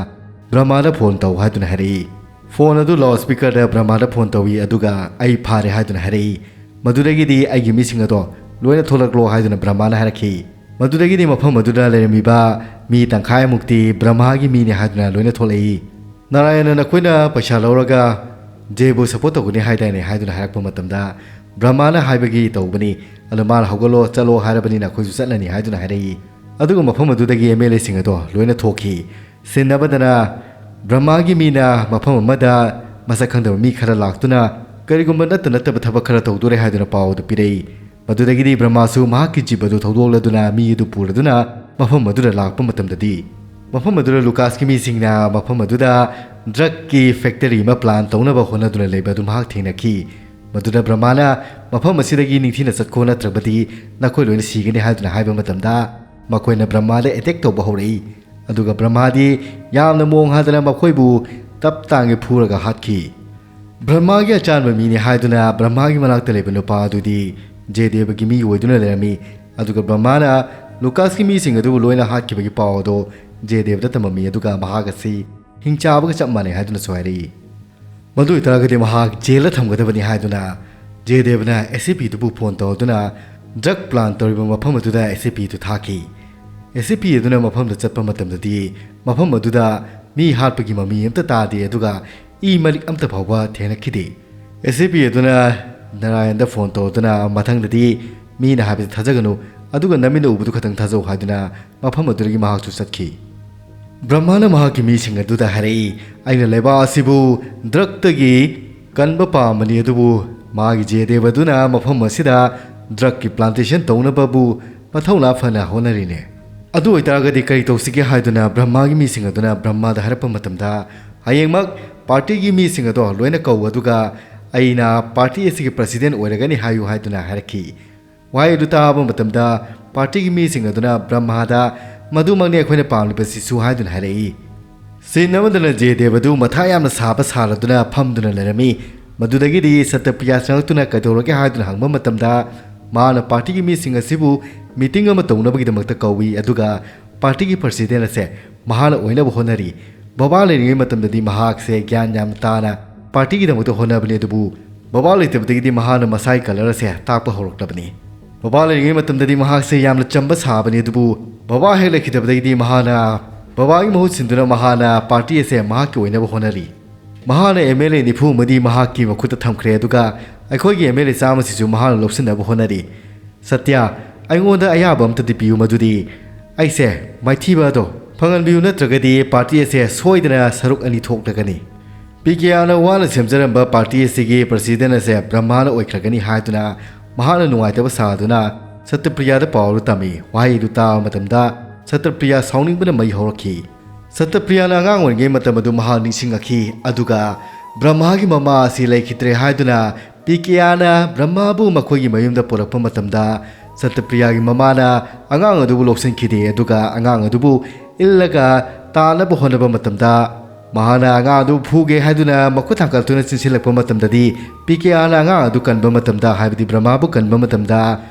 ꯕ꯭ꯔꯍꯃꯥꯗ ꯐꯣꯟ ꯇꯧ ꯍꯥꯏꯗꯨꯅ ꯍꯥꯏꯔꯛꯏ꯫ ꯐꯣꯟ ꯑꯗꯨ ꯂꯥꯎꯗ ꯁ꯭ꯄꯤꯀꯔꯗ ꯕ꯭ꯔꯍꯃꯥꯗ ꯐꯣꯟ ꯇꯧꯏ, ꯑꯗꯨꯒ "ꯑꯩ ꯐꯥꯔꯦ" ꯍꯥꯏꯗꯨꯅ ꯍꯥꯏꯔꯛꯏ꯫ ꯃꯗꯨꯗꯒꯤꯗꯤ "ꯑꯩꯒꯤ ꯃꯤꯁꯤꯡ ꯑꯗꯣ ꯂꯣꯏꯅ ꯊꯣꯛꯂꯛꯂꯣ" ꯍꯥꯏꯗꯨꯅ ꯕ꯭ꯔꯍꯃꯥꯅ ꯍꯥꯏꯔꯛꯈꯤ꯫ ꯃꯗꯨꯗꯒꯤꯗꯤ ꯃꯐꯝ ꯑꯗꯨꯗ ꯂꯩꯔꯝꯃꯤꯕ ꯃꯤ ꯇꯪꯈꯥꯏꯃꯨꯛꯇꯤ ꯕ꯭ꯔꯍꯃꯥꯒꯤ ꯃꯤꯅꯤ ꯍꯥꯏꯗꯨꯅ ꯂꯣꯏꯅ ꯊꯣꯛꯂꯛꯏ꯫ ꯅꯥꯔꯥꯌꯟꯅ "ꯅꯈꯣꯏꯅ ꯄꯩꯁꯥ ꯂꯧꯔꯒ ꯖꯦꯕꯨ ꯁꯄꯣꯔꯠ ꯇꯧꯒꯅꯤ ꯍꯥꯏꯗꯥꯏꯅꯦ?" ꯍꯥꯏꯗꯨꯅ ꯍꯥꯏꯔꯛꯄ ꯃꯇꯝꯗ, ꯕ꯭ꯔꯍꯃꯥꯅ ꯍꯥꯏꯕꯒꯤ ꯇꯧꯕꯅꯤ, ꯑꯗꯣ ꯃꯥꯅ "ꯍꯧꯒꯠꯂꯣ, ꯆꯠꯂꯣ" ꯍꯥꯏꯔꯕꯅꯤꯅ ꯑꯩꯈꯣꯏꯁꯨ ꯆꯠꯂꯅꯤ" ꯍꯥꯏꯗꯨꯅ ꯍꯥꯏꯔꯛꯏ꯫ ꯑꯗꯨꯒ ꯃꯐꯝ ꯑꯗꯨꯗꯒꯤ ꯑꯦꯝ ꯑꯦꯜ ꯑꯦꯁꯤꯡ ꯑꯗꯣ ꯂꯣꯏꯅ ꯊꯣꯛꯈꯤ꯫ ꯁꯤꯟ ꯑꯃꯗꯅ ꯕ꯭ꯔꯍꯃꯥꯒꯤ ꯃꯤꯅ ꯃꯐꯝ ꯑꯃꯗ ꯃꯁꯛ ꯈꯪꯗꯕ ꯃꯤ ꯈꯔ ꯂꯥꯛꯇꯨꯅ ꯀꯔꯤꯒꯨꯝꯕ ꯅꯠꯇ ꯅꯠꯇꯕ ꯊꯕꯛ ꯈꯔ ꯇꯧꯗꯣꯔꯦ ꯍꯥꯏꯗꯨꯅ ꯄꯥꯎ ꯑꯗꯨ ꯄꯤꯔꯛꯏ꯫ ꯃꯗꯨꯗꯒꯤꯗꯤ ꯕ꯭ꯔꯍꯃꯥꯁꯨ ꯃꯍꯥꯛꯀꯤ ꯖꯤꯞ ꯑꯗꯨ ꯊꯧꯗꯣꯛꯂꯗꯨꯅ ꯃꯤ ꯑꯗꯨ ꯄꯨꯔꯗꯨꯅ ꯃꯐꯝ ꯑꯗꯨꯗ ꯂꯥꯛꯄ ꯃꯇꯝꯗꯗꯤ, ꯃꯐꯝ ꯑꯗꯨꯗ ꯂꯨꯀꯥꯁꯀꯤ ꯃꯤꯁꯤꯡꯅ ꯃꯐꯝ ꯑꯗꯨꯗ ꯗ꯭ꯔꯒꯀꯤ ꯐꯦꯛꯇꯔꯤ ꯑꯃ ꯄ꯭ꯂꯥꯟ ꯇꯧꯅꯕ ꯍꯣꯠꯅꯗꯨꯅ ꯂꯩꯕ ꯑꯗꯨ ꯃꯍꯥꯛ ꯊꯦꯡꯅꯈꯤ꯫ ꯃꯗꯨꯗ ꯕ꯭ꯔꯍꯃꯥꯅ ꯃꯐꯝ ꯑꯁꯤꯗꯒꯤ ꯅꯤꯡꯊꯤꯅ ꯆꯠꯈꯣ, ꯅꯠꯇ꯭ꯔꯕꯗꯤ ꯅꯈꯣꯏ ꯂꯣꯏꯅ ꯁꯤꯒꯅꯤ ꯍꯥꯏꯗꯨꯅ ꯍꯥꯏꯕ ꯃꯇꯝꯗ, ꯃꯈꯣꯏꯅ ꯕ꯭ꯔꯍꯃꯥꯗ ꯑꯦꯇꯦꯛ ꯇꯧꯕ ꯍꯧꯔꯛꯏ꯫ ꯑꯗꯨꯒ ꯕ꯭ꯔꯍꯃꯥꯗꯤ ꯌꯥꯝꯅ ꯃꯑꯣꯡ ꯍꯥꯗꯅ ꯃꯈꯣꯏꯕꯨ ꯇꯞ ꯇꯥꯡꯒꯤ ꯐꯨꯔꯒ ꯍꯥꯠꯈꯤ꯫ ꯕ꯭ꯔꯍꯃꯥꯒꯤ ꯑꯆꯥꯟꯕ ꯃꯤꯅꯤ ꯍꯥꯏꯗꯨꯅ ꯕ꯭ꯔꯍꯃꯥꯒꯤ ꯃꯅꯥꯛꯇ ꯂꯩꯕ ꯅꯨꯄꯥ ꯑꯗꯨꯗꯤ ꯖꯌꯗꯦꯕꯒꯤ ꯃꯤ ꯑꯣꯏꯗꯨꯅ ꯂꯩꯔꯝꯃꯤ꯫ ꯑꯗꯨꯒ ꯕ꯭ꯔꯍꯃꯥꯅ ꯂꯨꯀꯥꯁꯀꯤ ꯃꯤꯁꯤꯡ ꯑꯗꯨꯕꯨ ꯂꯣꯏꯅ ꯍꯥꯠꯈꯤꯕꯒꯤ ꯄꯥꯎ ꯑꯗꯨ ꯖꯌꯗꯦꯕꯗ ꯇꯝꯃꯝꯃꯤ, ꯑꯗꯨꯒ ꯃꯍꯥꯛ ꯑꯁꯤ ꯍꯤꯡꯆꯥꯕꯒ ꯆꯞ ꯃꯥꯟꯅꯩ ꯍꯥꯏꯗꯨꯅꯁꯨ ꯍꯥꯏꯔꯛꯏ꯫ ꯃꯗꯨ ꯑꯣꯏꯇꯥꯔꯒꯗꯤ ꯃꯍꯥꯛ ꯖꯦꯜꯗ ꯊꯝꯒꯗꯕꯅꯤ ꯍꯥꯏꯗꯨꯅ ꯖꯌꯗꯦꯕꯅ ꯑꯦꯁ ꯁꯤ ꯄꯤꯗꯨꯕꯨ ꯐꯣꯟ ꯇꯧꯗꯨꯅ ꯗ꯭ꯔꯒ ꯄ꯭ꯂꯥꯟ ꯇꯧꯔꯤꯕ ꯃꯐꯝ ꯑꯗꯨꯗ ꯑꯦꯁ ꯁꯤ ꯄꯤꯗꯨ ꯊꯥꯈꯤ꯫ ꯑꯦꯁ ꯁꯤ ꯄꯤ ꯑꯗꯨꯅ ꯃꯐꯝꯗ ꯆꯠꯄ ꯃꯇꯝꯗꯗꯤ ꯃꯐꯝ ꯑꯗꯨꯗ ꯃꯤ ꯍꯥꯠꯄꯒꯤ ꯃꯃꯤ ꯑꯃꯠꯇ ꯇꯥꯗꯦ, ꯑꯗꯨꯒ ꯏ ꯃꯔꯤꯛ ꯑꯃꯠꯇ ꯐꯥꯎꯕ ꯊꯦꯡꯅꯈꯤꯗꯦ꯫ ꯑꯦꯁ ꯁꯤ ꯄꯤ ꯑꯗꯨꯅ ꯅꯥꯔꯥꯌꯟꯗ ꯐꯣꯟ ꯇꯧꯗꯨꯅ, "ꯃꯊꯪꯗꯗꯤ ꯃꯤꯅ ꯍꯥꯏꯕꯁꯤ ꯊꯥꯖꯒꯅꯨ, ꯑꯗꯨꯒ ꯅꯃꯤꯠꯅ ꯎꯕꯗꯨ ꯈꯛꯇꯪ ꯊꯥꯖꯧ" ꯍꯥꯏꯗꯨꯅ ꯃꯐꯝ ꯑꯗꯨꯗꯒꯤ ꯃꯍꯥꯛꯁꯨ ꯆꯠꯈꯤ꯫ ꯕ꯭ꯔꯍꯃꯥꯅ ꯃꯍꯥꯛꯀꯤ ꯃꯤꯁꯤꯡ ꯑꯗꯨꯗ ꯍꯥꯏꯔꯛꯏ, "ꯑꯩꯅ ꯂꯩꯕꯥꯛ ꯑꯁꯤꯕꯨ ꯗ꯭ꯔꯒꯇꯒꯤ ꯀꯟꯕ ꯄꯥꯝꯕꯅꯤ, ꯑꯗꯨꯕꯨ ꯃꯥꯒꯤ ꯖꯌꯗꯦꯕ ꯑꯗꯨꯅ ꯃꯐꯝ ꯑꯁꯤꯗ ꯗ꯭ꯔꯒꯀꯤ ꯄ꯭ꯂꯥꯟꯇꯦꯁꯟ ꯇꯧꯅꯕꯕꯨ ꯃꯊꯧꯅꯥ ꯐꯅ ꯍꯣꯠꯅꯔꯤꯅꯦ꯫ ꯑꯗꯨ ꯑꯣꯏꯇꯥꯔꯒꯗꯤ ꯀꯔꯤ ꯇꯧꯁꯤꯒꯦ?" ꯍꯥꯏꯗꯨꯅ ꯕ꯭ꯔꯍꯃꯥꯒꯤ ꯃꯤꯁꯤꯡ ꯑꯗꯨꯅ ꯕ꯭ꯔꯍꯃꯥꯗ ꯍꯥꯏꯔꯛꯄ ꯃꯇꯝꯗ, "ꯍꯌꯦꯡꯃꯛ ꯄꯥꯔꯇꯤꯒꯤ ꯃꯤꯁꯤꯡ ꯑꯗꯣ ꯂꯣꯏꯅ ꯀꯧ, ꯑꯗꯨꯒ ꯑꯩꯅ ꯄꯥꯔꯇꯤ ꯑꯁꯤꯒꯤ ꯄ꯭ꯔꯁꯤꯗꯦꯟ ꯑꯣꯏꯔꯒꯅꯤ ꯍꯥꯏꯌꯨ" ꯍꯥꯏꯗꯨꯅ ꯍꯥꯏꯔꯛꯈꯤ꯫ ꯋꯥꯍꯩ ꯑꯗꯨ ꯇꯥꯕ ꯃꯇꯝꯗ ꯄꯥꯔꯇꯤꯒꯤ ꯃꯤꯁꯤꯡ ꯑꯗꯨꯅ ꯕ꯭ꯔꯍꯃꯥꯗ, "ꯃꯗꯨꯃꯛꯅꯤ ꯑꯩꯈꯣꯏꯅ ꯄꯥꯝꯂꯤꯕꯁꯤꯁꯨ" ꯍꯥꯏꯗꯨꯅ ꯍꯥꯏꯔꯛꯏ꯫ ꯁꯤꯟ ꯑꯃꯗꯅ ꯖꯌꯗꯦꯕ ꯑꯗꯨ ꯃꯊꯥ ꯌꯥꯝꯅ ꯁꯥꯕ ꯁꯥꯔꯗꯨꯅ ꯐꯝꯗꯨꯅ ꯂꯩꯔꯝꯃꯤ꯫ ꯃꯗꯨꯗꯒꯤꯗꯤ ꯁꯇ꯭ꯌꯄ꯭ꯔꯌꯥ ꯆꯪꯂꯛꯇꯨꯅ ꯀꯩꯗꯧꯔꯒꯦ ꯍꯥꯏꯗꯨꯅ ꯍꯪꯕ ꯃꯇꯝꯗ, ꯃꯍꯥꯛꯅ ꯄꯥꯔꯇꯤꯒꯤ ꯃꯤꯁꯤꯡ ꯑꯁꯤꯕꯨ ꯃꯤꯇꯤꯡ ꯑꯃ ꯇꯧꯅꯕꯒꯤꯗꯃꯛꯇ ꯀꯧꯏ, ꯑꯗꯨꯒ ꯄꯥꯔꯇꯤꯒꯤ ꯄ꯭ꯔꯁꯤꯗꯦꯟ ꯑꯁꯦ ꯃꯍꯥꯛꯅ ꯑꯣꯏꯅꯕ ꯍꯣꯠꯅꯔꯤ꯫ ꯕꯕꯥ ꯂꯩꯔꯤꯉꯩ ꯃꯇꯝꯗꯗꯤ ꯃꯍꯥꯛꯁꯦ ꯒ꯭ꯌꯥꯟ ꯌꯥꯝꯅ ꯇꯥꯅ ꯄꯥꯔꯇꯤꯒꯤꯗꯃꯛꯇ ꯍꯣꯠꯅꯕꯅꯤ, ꯑꯗꯨꯕꯨ ꯕꯕꯥ ꯂꯩꯇꯕꯗꯒꯤꯗꯤ ꯃꯍꯥꯛꯅ ꯃꯁꯥꯒꯤ ꯀꯂꯔ ꯑꯁꯦ ꯇꯥꯛꯄ ꯍꯧꯔꯛꯂꯕꯅꯤ꯫ ꯕꯕꯥ ꯂꯩꯔꯤꯉꯩ ꯃꯇꯝꯗꯗꯤ ꯃꯍꯥꯛꯁꯦ ꯌꯥꯝꯅ ꯆꯝꯕ ꯁꯥꯕꯅꯤ, ꯑꯗꯨꯕꯨ ꯕꯕꯥ ꯍꯦꯛ ꯂꯩꯈꯤꯗꯕꯗꯒꯤꯗꯤ ꯃꯍꯥꯛꯅ, ꯕꯕꯥꯒꯤ ꯃꯍꯨꯠ ꯁꯤꯟꯗꯨꯅ ꯃꯍꯥꯛꯅ ꯄꯥꯔꯇꯤ ꯑꯁꯦ ꯃꯍꯥꯛꯀꯤ ꯑꯣꯏꯅꯕ ꯍꯣꯠꯅꯔꯤ꯫ ꯃꯍꯥꯛꯅ ꯑꯦꯝ ꯑꯦꯜ ꯑꯦ ꯅꯤꯐꯨ ꯑꯃꯗꯤ ꯃꯍꯥꯛꯀꯤ ꯃꯈꯨꯠꯇ ꯊꯝꯈ꯭ꯔꯦ, ꯑꯗꯨꯒ ꯑꯩꯈꯣꯏꯒꯤ ꯑꯦꯝ ꯑꯦꯜ ꯑꯦ ꯆꯥꯝꯃꯁꯤꯁꯨ ꯃꯍꯥꯛꯅ ꯂꯧꯁꯤꯟꯅꯕ ꯍꯣꯠꯅꯔꯤ꯫ ꯁꯇ꯭ꯌ, ꯑꯩꯉꯣꯟꯗ ꯑꯌꯥꯕ ꯑꯝꯇꯗꯤ ꯄꯤꯌꯨ, ꯃꯗꯨꯗꯤ ꯑꯩꯁꯦ ꯃꯥꯏꯊꯤꯕ ꯑꯗꯣ ꯐꯪꯍꯟꯕꯤꯌꯨ, ꯅꯠꯇ꯭ꯔꯒꯗꯤ ꯄꯥꯔꯇꯤ ꯑꯁꯦ ꯁꯣꯏꯗꯅ ꯁꯔꯨꯛ ꯑꯅꯤ ꯊꯣꯛꯂꯒꯅꯤ꯫ ꯄꯤ ꯀꯦ ꯑꯥꯔꯅ ꯋꯥꯅ ꯁꯦꯝꯖꯔꯝꯕ ꯄꯥꯔꯇꯤ ꯑꯁꯤꯒꯤ ꯄ꯭ꯔꯁꯤꯗꯦꯟ ꯑꯁꯦ ꯕ꯭ꯔꯍꯃꯥꯅ ꯑꯣꯏꯈ꯭ꯔꯒꯅꯤ ꯍꯥꯏꯗꯨꯅ ꯃꯍꯥꯛꯅ ꯅꯨꯡꯉꯥꯏꯇꯕ ꯁꯥꯗꯨꯅ ꯁꯇ꯭ꯌꯄ꯭ꯔꯤꯌꯥꯗ ꯄꯥꯎ ꯑꯗꯨ ꯇꯝꯃꯤ꯫ ꯋꯥꯍꯩ ꯑꯗꯨ ꯇꯥꯕ ꯃꯇꯝꯗ ꯁꯇ꯭ꯌꯄ꯭ꯔꯤꯌꯥ ꯁꯥꯎꯅꯤꯡꯕꯅ ꯃꯩ ꯍꯧꯔꯛꯈꯤ꯫ ꯁꯇ꯭ꯌꯄ꯭ꯔꯤꯌꯥꯅ ꯑꯉꯥꯡ ꯑꯣꯏꯔꯤꯉꯩ ꯃꯇꯝ ꯑꯗꯨ ꯃꯍꯥꯛ ꯅꯤꯡꯁꯤꯡꯂꯛꯈꯤ, ꯑꯗꯨꯒ ꯕ꯭ꯔꯍꯃꯥꯒꯤ ꯃꯃꯥ ꯑꯁꯤ ꯂꯩꯈꯤꯗ꯭ꯔꯦ ꯍꯥꯏꯗꯨꯅ ꯄꯤ ꯀꯦ ꯑꯥꯔꯅ ꯕ꯭ꯔꯍꯃꯥꯕꯨ ꯃꯈꯣꯏꯒꯤ ꯃꯌꯨꯝꯗ ꯄꯨꯔꯛꯄ ꯃꯇꯝꯗ ꯁꯇ꯭ꯌꯄ꯭ꯔꯤꯌꯥꯒꯤ ꯃꯃꯥꯅ ꯑꯉꯥꯡ ꯑꯗꯨꯕꯨ ꯂꯧꯁꯤꯟꯈꯤꯗꯦ, ꯑꯗꯨꯒ ꯑꯉꯥꯡ ꯑꯗꯨꯕꯨ ꯏꯜꯂꯒ ꯇꯥꯅꯕ ꯍꯣꯠꯅꯕ ꯃꯇꯝꯗ ꯃꯍꯥꯛꯅ ꯑꯉꯥꯡ ꯑꯗꯨ ꯐꯨꯒꯦ ꯍꯥꯏꯗꯨꯅ ꯃꯈꯨꯠ ꯊꯥꯡꯒꯠꯇꯨꯅ ꯆꯦꯟꯁꯤꯜꯂꯛꯄ ꯃꯇꯝꯗꯗꯤ ꯄꯤ ꯀꯦ ꯑꯥꯔꯅ ꯑꯉꯥꯡ ꯑꯗꯨ ꯀꯟꯕ ꯃꯇꯝꯗ, ꯍꯥꯏꯕꯗꯤ ꯕ꯭ꯔꯍꯃꯥꯕꯨ ꯀꯟꯕ ꯃꯇꯝꯗ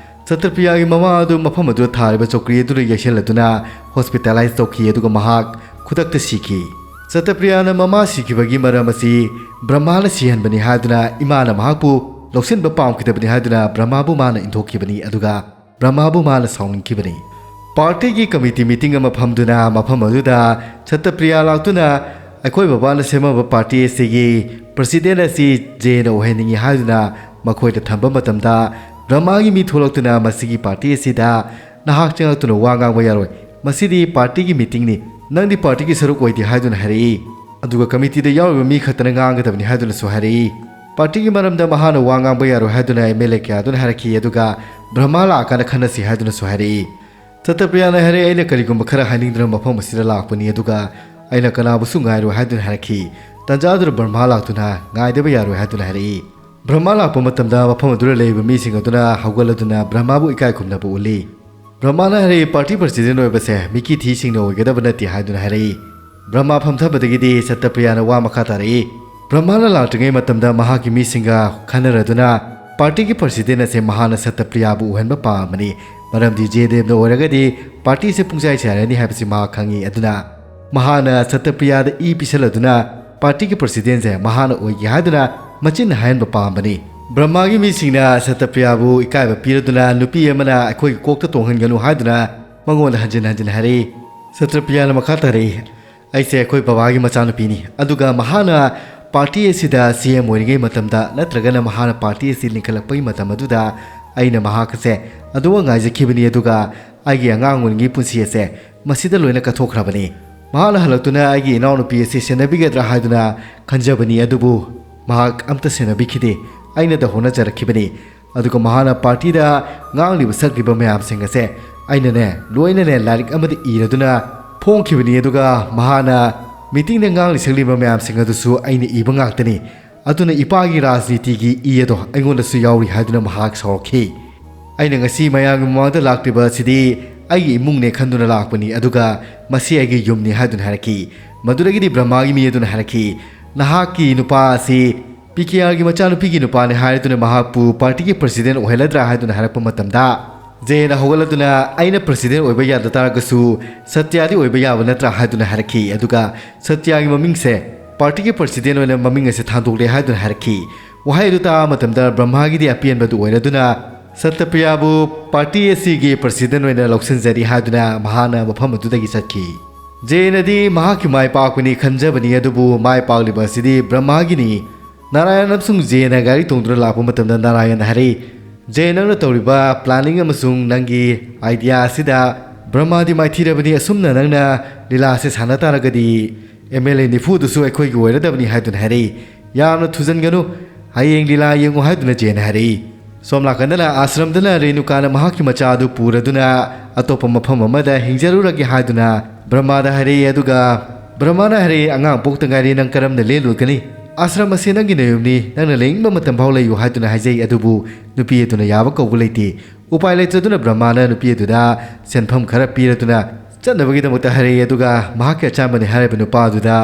ꯁꯇ꯭ꯌꯄ꯭ꯔꯤꯌꯥꯒꯤ ꯃꯃꯥ ꯑꯗꯨ ꯃꯐꯝ ꯑꯗꯨꯗ ꯊꯥꯔꯤꯕ ꯆꯧꯀ꯭ꯔꯤ ꯑꯗꯨꯗ ꯌꯩꯁꯤꯜꯂꯗꯨꯅ ꯍꯣꯁꯄꯤꯇꯥꯂꯥꯏꯖ ꯇꯧꯈꯤ, ꯑꯗꯨꯒ ꯃꯍꯥꯛ ꯈꯨꯗꯛꯇ ꯁꯤꯈꯤ꯫ ꯁꯇ꯭ꯌꯄ꯭ꯔꯤꯌꯥꯅ ꯃꯃꯥ ꯁꯤꯈꯤꯕꯒꯤ ꯃꯔꯝ ꯑꯁꯤ ꯕ꯭ꯔꯍꯃꯥꯅ ꯁꯤꯍꯟꯕꯅꯤ ꯍꯥꯏꯗꯨꯅ ꯏꯃꯥꯅ ꯃꯍꯥꯛꯄꯨ ꯂꯧꯁꯤꯟꯕ ꯄꯥꯝꯈꯤꯗꯕꯅꯤ ꯍꯥꯏꯗꯨꯅ ꯕ꯭ꯔꯍꯃꯥꯕꯨ ꯃꯥꯅ ꯏꯟꯊꯣꯛꯈꯤꯕꯅꯤ, ꯑꯗꯨꯒ ꯕ꯭ꯔꯍꯃꯥꯕꯨ ꯃꯥꯅ ꯁꯥꯎꯅꯤꯡꯈꯤꯕꯅꯤ꯫ ꯄꯥꯔꯇꯤꯒꯤ ꯀꯃꯤꯇꯤ ꯃꯤꯇꯤꯡ ꯑꯃ ꯐꯝꯗꯨꯅ ꯃꯐꯝ ꯑꯗꯨꯗ ꯁꯇ꯭ꯌꯄ꯭ꯔꯤꯌꯥ ꯂꯥꯛꯇꯨꯅ ꯑꯩꯈꯣꯏ ꯕꯕꯥꯅ ꯁꯦꯝꯃꯝꯕ ꯄꯥꯔꯇꯤ ꯑꯁꯤꯒꯤ ꯄ꯭ꯔꯁꯤꯗꯦꯟ ꯑꯁꯤ ꯖꯦꯅ ꯑꯣꯏꯍꯟꯅꯤꯡꯏ ꯍꯥꯏꯗꯨꯅ ꯃꯈꯣꯏꯗ ꯊꯝꯕ ꯃꯇꯝꯗ ꯕ꯭ꯔꯍꯃꯥꯒꯤ ꯃꯤ ꯊꯣꯛꯂꯛꯇꯨꯅ ꯃꯁꯤꯒꯤ ꯄꯥꯔꯇꯤ ꯑꯁꯤꯗ ꯅꯍꯥꯛ ꯆꯪꯂꯛꯇꯨꯅ ꯋꯥ ꯉꯥꯡꯕ ꯌꯥꯔꯣꯏ, ꯃꯁꯤꯗꯤ ꯄꯥꯔꯇꯤꯒꯤ ꯃꯤꯇꯤꯡꯅꯤ, ꯅꯪꯗꯤ ꯄꯥꯔꯇꯤꯒꯤ ꯁꯔꯨꯛ ꯑꯣꯏꯗꯦ ꯍꯥꯏꯗꯨꯅ ꯍꯥꯏꯔꯛꯏ꯫ ꯑꯗꯨꯒ ꯀꯃꯤꯇꯤꯗ ꯌꯥꯎꯔꯤꯕ ꯃꯤ ꯈꯛꯇꯅ ꯉꯥꯡꯒꯗꯕꯅꯤ ꯍꯥꯏꯗꯨꯅꯁꯨ ꯍꯥꯏꯔꯛꯏ꯫ ꯄꯥꯔꯇꯤꯒꯤ ꯃꯔꯝꯗ ꯃꯍꯥꯛꯅ ꯋꯥ ꯉꯥꯡꯕ ꯌꯥꯔꯣꯏ ꯍꯥꯏꯗꯨꯅ ꯑꯦꯝ ꯑꯦꯜ ꯑꯦ ꯀꯌꯥꯗꯨꯅ ꯍꯥꯏꯔꯛꯈꯤ, ꯑꯗꯨꯒ ꯕ꯭ꯔꯍꯃꯥ ꯂꯥꯛꯑꯀꯥꯟꯗ ꯈꯟꯅꯁꯤ ꯍꯥꯏꯗꯨꯅꯁꯨ ꯍꯥꯏꯔꯛꯏ꯫ ꯁꯇ꯭ꯌꯄ꯭ꯔꯤꯌꯥꯅ ꯍꯥꯏꯔꯛꯏ, "ꯑꯩꯅ ꯀꯔꯤꯒꯨꯝꯕ ꯈꯔ ꯍꯥꯏꯅꯤꯡꯗꯨꯅ ꯃꯐꯝ ꯑꯁꯤꯗ ꯂꯥꯛꯄꯅꯤ, ꯑꯗꯨꯒ ꯑꯩꯅ ꯀꯅꯥꯕꯨꯁꯨ ꯉꯥꯏꯔꯣꯏ" ꯍꯥꯏꯗꯨꯅ ꯍꯥꯏꯔꯛꯈꯤ꯫ ꯇꯟꯖꯥ ꯑꯗꯨꯗ ꯕ꯭ꯔꯍꯃꯥ ꯂꯥꯛꯇꯨꯅ ꯉꯥꯏꯗꯕ ꯌꯥꯔꯣꯏ ꯍꯥꯏꯗꯨꯅ ꯍꯥꯏꯔꯛꯏ꯫ ꯕ꯭ꯔꯍꯃꯥ ꯂꯥꯛꯄ ꯃꯇꯝꯗ ꯃꯐꯝ ꯑꯗꯨꯗ ꯂꯩꯔꯤꯕ ꯃꯤꯁꯤꯡ ꯑꯗꯨꯅ ꯍꯧꯒꯠꯂꯗꯨꯅ ꯕ꯭ꯔꯍꯃꯥꯕꯨ ꯏꯀꯥꯏ ꯈꯨꯝꯅꯕ ꯎꯠꯂꯤ꯫ ꯕ꯭ꯔꯍꯃꯥꯅ ꯍꯥꯏꯔꯛꯏ, "ꯄꯥꯔꯇꯤ ꯄ꯭ꯔꯁꯤꯗꯦꯟ ꯑꯣꯏꯕꯁꯦ ꯃꯤꯀꯤ ꯊꯤꯁꯤꯡꯅ ꯑꯣꯏꯒꯗꯕ ꯅꯠꯇꯦ" ꯍꯥꯏꯗꯨꯅ ꯍꯥꯏꯔꯛꯏ꯫ ꯕ꯭ꯔꯍꯃꯥ ꯐꯝꯊꯕꯗꯒꯤꯗꯤ ꯁꯇ꯭ꯌꯄ꯭ꯔꯤꯌꯥꯅ ꯋꯥ ꯃꯈꯥ ꯇꯥꯔꯛꯏ꯫ ꯕ꯭ꯔꯍꯃꯥꯅ ꯂꯥꯛꯇ꯭ꯔꯤꯉꯩ ꯃꯇꯝꯗ ꯃꯍꯥꯛꯀꯤ ꯃꯤꯁꯤꯡꯒ ꯈꯟꯅꯔꯗꯨꯅ ꯄꯥꯔꯇꯤꯒꯤ ꯄ꯭ꯔꯁꯤꯗꯦꯟ ꯑꯁꯦ ꯃꯍꯥꯛꯅ ꯁꯇ꯭ꯌꯄ꯭ꯔꯤꯌꯥꯕꯨ ꯎꯍꯟꯕ ꯄꯥꯝꯕꯅꯤ, ꯃꯔꯝꯗꯤ ꯖꯦꯗꯦꯕꯅ ꯑꯣꯏꯔꯒꯗꯤ ꯄꯥꯔꯇꯤꯁꯦ ꯄꯨꯡꯆꯥꯏ ꯆꯥꯏꯔꯅꯤ ꯍꯥꯏꯕꯁꯤ ꯃꯍꯥꯛ ꯈꯪꯏ꯫ ꯑꯗꯨꯅ ꯃꯍꯥꯛꯅ ꯁꯇ꯭ꯌꯄ꯭ꯔꯤꯌꯥꯗ ꯏ ꯄꯤꯁꯜꯂꯗꯨꯅ ꯄꯥꯔꯇꯤꯒꯤ ꯄ꯭ꯔꯁꯤꯗꯦꯟꯁꯦ ꯃꯍꯥꯛꯅ ꯑꯣꯏꯒꯦ ꯍꯥꯏꯗꯨꯅ ꯃꯆꯤꯟ ꯍꯥꯏꯍꯟꯕ ꯄꯥꯝꯕꯅꯤ꯫ ꯕ꯭ꯔꯍꯃꯥꯒꯤ ꯃꯤꯁꯤꯡꯅ ꯁꯇ꯭ꯌꯄ꯭ꯔꯤꯌꯥꯕꯨ ꯏꯀꯥꯏꯕ ꯄꯤꯔꯗꯨꯅ ꯅꯨꯄꯤ ꯑꯃꯅ ꯑꯩꯈꯣꯏꯒꯤ ꯀꯣꯛꯇ ꯇꯣꯡꯍꯟꯒꯅꯨ ꯍꯥꯏꯗꯨꯅ ꯃꯉꯣꯟꯗ ꯍꯟꯖꯤꯟ ꯍꯟꯖꯤꯟ ꯍꯥꯏꯔꯛꯏ꯫ ꯁꯇ꯭ꯌꯄ꯭ꯔꯤꯌꯥꯅ ꯃꯈꯥ ꯇꯥꯔꯛꯏ, "ꯑꯩꯁꯦ ꯑꯩꯈꯣꯏ ꯕꯕꯥꯒꯤ ꯃꯆꯥꯅꯨꯄꯤꯅꯤ, ꯑꯗꯨꯒ ꯃꯍꯥꯛꯅ ꯄꯥꯔꯇꯤ ꯑꯁꯤꯗ ꯁꯤ ꯑꯦꯝ ꯑꯣꯏꯔꯤꯉꯩ ꯃꯇꯝꯗ ꯅꯠꯇ꯭ꯔꯒꯅ ꯃꯍꯥꯛꯅ ꯄꯥꯔꯇꯤ ꯑꯁꯤ ꯂꯤꯡꯈꯠꯂꯛꯄꯒꯤ ꯃꯇꯝ ꯑꯗꯨꯗ ꯑꯩꯅ ꯃꯍꯥꯛ ꯑꯁꯦ ꯑꯗꯨꯃꯛ ꯉꯥꯏꯖꯈꯤꯕꯅꯤ, ꯑꯗꯨꯒ ꯑꯩꯒꯤ ꯑꯉꯥꯡ ꯑꯣꯏꯔꯤꯉꯩ ꯄꯨꯟꯁꯤ ꯑꯁꯦ ꯃꯁꯤꯗ ꯂꯣꯏꯅ ꯀꯠꯊꯣꯛꯈ꯭ꯔꯕꯅꯤ꯫ ꯃꯍꯥꯛꯅ ꯍꯜꯂꯛꯇꯨꯅ ꯑꯩꯒꯤ ꯏꯅꯥꯎꯅꯨꯄꯤ ꯑꯁꯤ ꯁꯦꯟꯅꯕꯤꯒꯗ꯭ꯔꯥ ꯍꯥꯏꯗꯨꯅ ꯈꯟꯖꯕꯅꯤ, ꯑꯗꯨꯕꯨ ꯃꯍꯥꯛ ꯑꯝꯇ ꯁꯦꯟꯅꯕꯤꯈꯤꯗꯦ꯫ ꯑꯩꯅꯗ ꯍꯣꯠꯅꯖꯔꯛꯈꯤꯕꯅꯤ꯫ ꯑꯗꯨꯒ ꯃꯍꯥꯛꯅ ꯄꯥꯔꯇꯤꯗ ꯉꯥꯡꯂꯤꯕ ꯁꯛꯂꯤꯕ ꯃꯌꯥꯝꯁꯤꯡ ꯑꯁꯦ ꯑꯩꯅꯅꯦ ꯂꯣꯏꯅꯅꯦ ꯂꯥꯏꯔꯤꯛ ꯑꯃꯗ ꯏꯔꯗꯨꯅ ꯐꯣꯡꯈꯤꯕꯅꯤ꯫ ꯑꯗꯨꯒ ꯃꯍꯥꯛꯅ ꯃꯤꯇꯤꯡꯗ ꯉꯥꯡꯂꯤ ꯁꯛꯂꯤꯕ ꯃꯌꯥꯝꯁꯤꯡ ꯑꯗꯨꯁꯨ ꯑꯩꯅ ꯏꯕ ꯉꯥꯛꯇꯅꯤ꯫ ꯑꯗꯨꯅ ꯏꯄꯥꯒꯤ ꯔꯥꯖꯅꯤꯇꯤꯒꯤ ꯏ ꯑꯗꯣ ꯑꯩꯉꯣꯟꯗꯁꯨ ꯌꯥꯎꯔꯤ ꯍꯥꯏꯗꯨꯅ ꯃꯍꯥꯛ ꯁꯥꯎꯔꯛꯈꯤ꯫ ꯑꯩꯅ ꯉꯁꯤ ꯃꯌꯥꯝꯒꯤ ꯃꯃꯥꯡꯗ ꯂꯥꯛꯂꯤꯕ ꯑꯁꯤꯗꯤ ꯑꯩꯒꯤ ꯏꯃꯨꯡꯅꯦ ꯈꯟꯗꯨꯅ ꯂꯥꯛꯄꯅꯤ, ꯑꯗꯨꯒ ꯃꯁꯤ ꯑꯩꯒꯤ ꯌꯨꯝꯅꯤ ꯍꯥꯏꯗꯨꯅ ꯍꯥꯏꯔꯛꯈꯤ꯫ ꯃꯗꯨꯗꯒꯤꯗꯤ ꯕ꯭ꯔꯍꯃꯥꯒꯤ ꯃꯤ ꯑꯗꯨꯅ ꯍꯥꯏꯔꯛꯈꯤ, "ꯅꯍꯥꯛꯀꯤ ꯅꯨꯄꯥ ꯑꯁꯤ ꯄꯤ ꯀꯦ ꯑꯥꯔꯒꯤ ꯃꯆꯥꯅꯨꯄꯤꯒꯤ ꯅꯨꯄꯥꯅꯤ" ꯍꯥꯏꯗꯨꯅ ꯃꯍꯥꯛꯄꯨ ꯄꯥꯔꯇꯤꯒꯤ ꯄ꯭ꯔꯁꯤꯗꯦꯟ ꯑꯣꯏꯍꯜꯂꯗ꯭ꯔꯥ ꯍꯥꯏꯗꯨꯅ ꯍꯥꯏꯔꯛꯄ ꯃꯇꯝꯗ, ꯖꯦꯅ ꯍꯧꯒꯠꯂꯗꯨꯅ, "ꯑꯩꯅ ꯄ꯭ꯔꯁꯤꯗꯦꯟ ꯑꯣꯏꯕ ꯌꯥꯗ ꯇꯥꯔꯒꯁꯨ ꯁꯇ꯭ꯌꯥꯗꯤ ꯑꯣꯏꯕ ꯌꯥꯕ ꯅꯠꯇ꯭ꯔꯥ?" ꯍꯥꯏꯗꯨꯅ ꯍꯥꯏꯔꯛꯈꯤ꯫ ꯑꯗꯨꯒ ꯁꯇ꯭ꯌꯥꯒꯤ ꯃꯃꯤꯡꯁꯦ ꯄꯥꯔꯇꯤꯒꯤ ꯄ꯭ꯔꯁꯤꯗꯦꯟ ꯑꯣꯏꯅ ꯃꯃꯤꯡ ꯑꯁꯦ ꯊꯥꯡꯗꯣꯛꯂꯦ ꯍꯥꯏꯗꯨꯅ ꯍꯥꯏꯔꯛꯈꯤ꯫ ꯋꯥꯍꯩ ꯑꯗꯨ ꯇꯥꯕ ꯃꯇꯝꯗ ꯕ꯭ꯔꯍꯃꯥꯒꯤꯗꯤ ꯑꯄꯦꯟꯕꯗꯨ ꯑꯣꯏꯔꯗꯨꯅ, "ꯁꯇ꯭ꯌꯄ꯭ꯔꯤꯌꯥꯕꯨ ꯄꯥꯔꯇꯤ ꯑꯁꯤꯒꯤ ꯄ꯭ꯔꯁꯤꯗꯦꯟ ꯑꯣꯏꯅ ꯂꯧꯁꯤꯟꯖꯔꯤ" ꯍꯥꯏꯗꯨꯅ ꯃꯍꯥꯛꯅ ꯃꯐꯝ ꯑꯗꯨꯗꯒꯤ ꯆꯠꯈꯤ꯫ ꯖꯦꯅꯗꯤ ꯃꯍꯥꯛꯀꯤ ꯃꯥꯏ ꯄꯥꯛꯄꯅꯤ ꯈꯟꯖꯕꯅꯤ, ꯑꯗꯨꯕꯨ ꯃꯥꯏ ꯄꯥꯛꯂꯤꯕ ꯑꯁꯤꯗꯤ ꯕ꯭ꯔꯍꯃꯥꯒꯤꯅꯤ꯫ ꯅꯥꯔꯥꯌꯟ ꯑꯃꯁꯨꯡ ꯖꯦꯅ ꯒꯥꯔꯤ ꯇꯣꯡꯗꯨꯅ ꯂꯥꯛꯄ ꯃꯇꯝꯗ ꯅꯥꯔꯥꯌꯟ ꯍꯥꯏꯔꯛꯏ, "ꯖꯦ, ꯅꯪꯅ ꯇꯧꯔꯤꯕ ꯄ꯭ꯂꯥꯅꯤꯡ ꯑꯃꯁꯨꯡ ꯅꯪꯒꯤ ꯑꯥꯏꯗꯤꯌꯥ ꯑꯁꯤꯗ ꯕ꯭ꯔꯍꯃꯥꯗꯤ ꯃꯥꯏꯊꯤꯔꯕꯅꯤ꯫ ꯑꯁꯨꯝꯅ ꯅꯪꯅ ꯂꯤꯂꯥ ꯑꯁꯤ ꯁꯥꯟꯅ ꯇꯥꯔꯒꯗꯤ ꯑꯦꯝ ꯑꯦꯜ ꯑꯦ ꯅꯤꯐꯨꯗꯨꯁꯨ ꯑꯩꯈꯣꯏꯒꯤ ꯑꯣꯏꯔꯗꯕꯅꯤ" ꯍꯥꯏꯗꯨꯅ ꯍꯥꯏꯔꯛꯏ꯫ "ꯌꯥꯝꯅ ꯊꯨꯖꯟꯒꯅꯨ, ꯍꯌꯦꯡ ꯂꯤꯂꯥ ꯌꯦꯡꯉꯨ" ꯍꯥꯏꯗꯨꯅ ꯖꯦꯅ ꯍꯥꯏꯔꯛꯏ꯫ ꯁꯣꯝ ꯅꯥꯀꯟꯗꯅ ꯑꯥꯁ꯭ꯔꯝꯗꯅ ꯔꯦꯅꯨꯀꯥꯅ ꯃꯍꯥꯛꯀꯤ ꯃꯆꯥ ꯑꯗꯨ ꯄꯨꯔꯗꯨꯅ ꯑꯇꯣꯞꯄ ꯃꯐꯝ ꯑꯃꯗ ꯍꯤꯡꯖꯔꯨꯔꯒꯦ ꯍꯥꯏꯗꯨꯅ ꯕ꯭ꯔꯍꯃꯥꯗ ꯍꯥꯏꯔꯛꯏ꯫ ꯑꯗꯨꯒ ꯕ꯭ꯔꯍꯃꯥꯅ ꯍꯥꯏꯔꯛꯏ, "ꯑꯉꯥꯡ ꯄꯣꯛꯇ ꯉꯥꯏꯔꯤ, ꯅꯪ ꯀꯔꯝꯅ ꯂꯦꯜꯂꯨꯒꯅꯤ? ꯑꯥꯁ꯭ꯔꯝ ꯑꯁꯤ ꯅꯪꯒꯤ ꯅꯌꯨꯝꯅꯤ, ꯅꯪꯅ ꯂꯩꯅꯤꯡꯕ ꯃꯇꯝ ꯐꯥꯎ ꯂꯩꯌꯨ" ꯍꯥꯏꯗꯨꯅ ꯍꯥꯏꯖꯩ꯫ ꯑꯗꯨꯕꯨ ꯅꯨꯄꯤ ꯑꯗꯨꯅ ꯌꯥꯕ ꯀꯧꯕ ꯂꯩꯇꯦ꯫ ꯎꯄꯥꯏ ꯂꯩꯇꯗꯨꯅ ꯕ꯭ꯔꯍꯃꯥꯅ ꯅꯨꯄꯤ ꯑꯗꯨꯗ ꯁꯦꯟꯐꯝ ꯈꯔ ꯄꯤꯔꯗꯨꯅ ꯆꯠꯅꯕꯒꯤꯗꯃꯛꯇ ꯍꯥꯏꯔꯛꯏ꯫ ꯑꯗꯨꯒ ꯃꯍꯥꯛꯀꯤ ꯑꯆꯥꯟꯕꯅꯤ ꯍꯥꯏꯔꯤꯕ ꯅꯨꯄꯥ ꯑꯗꯨꯗ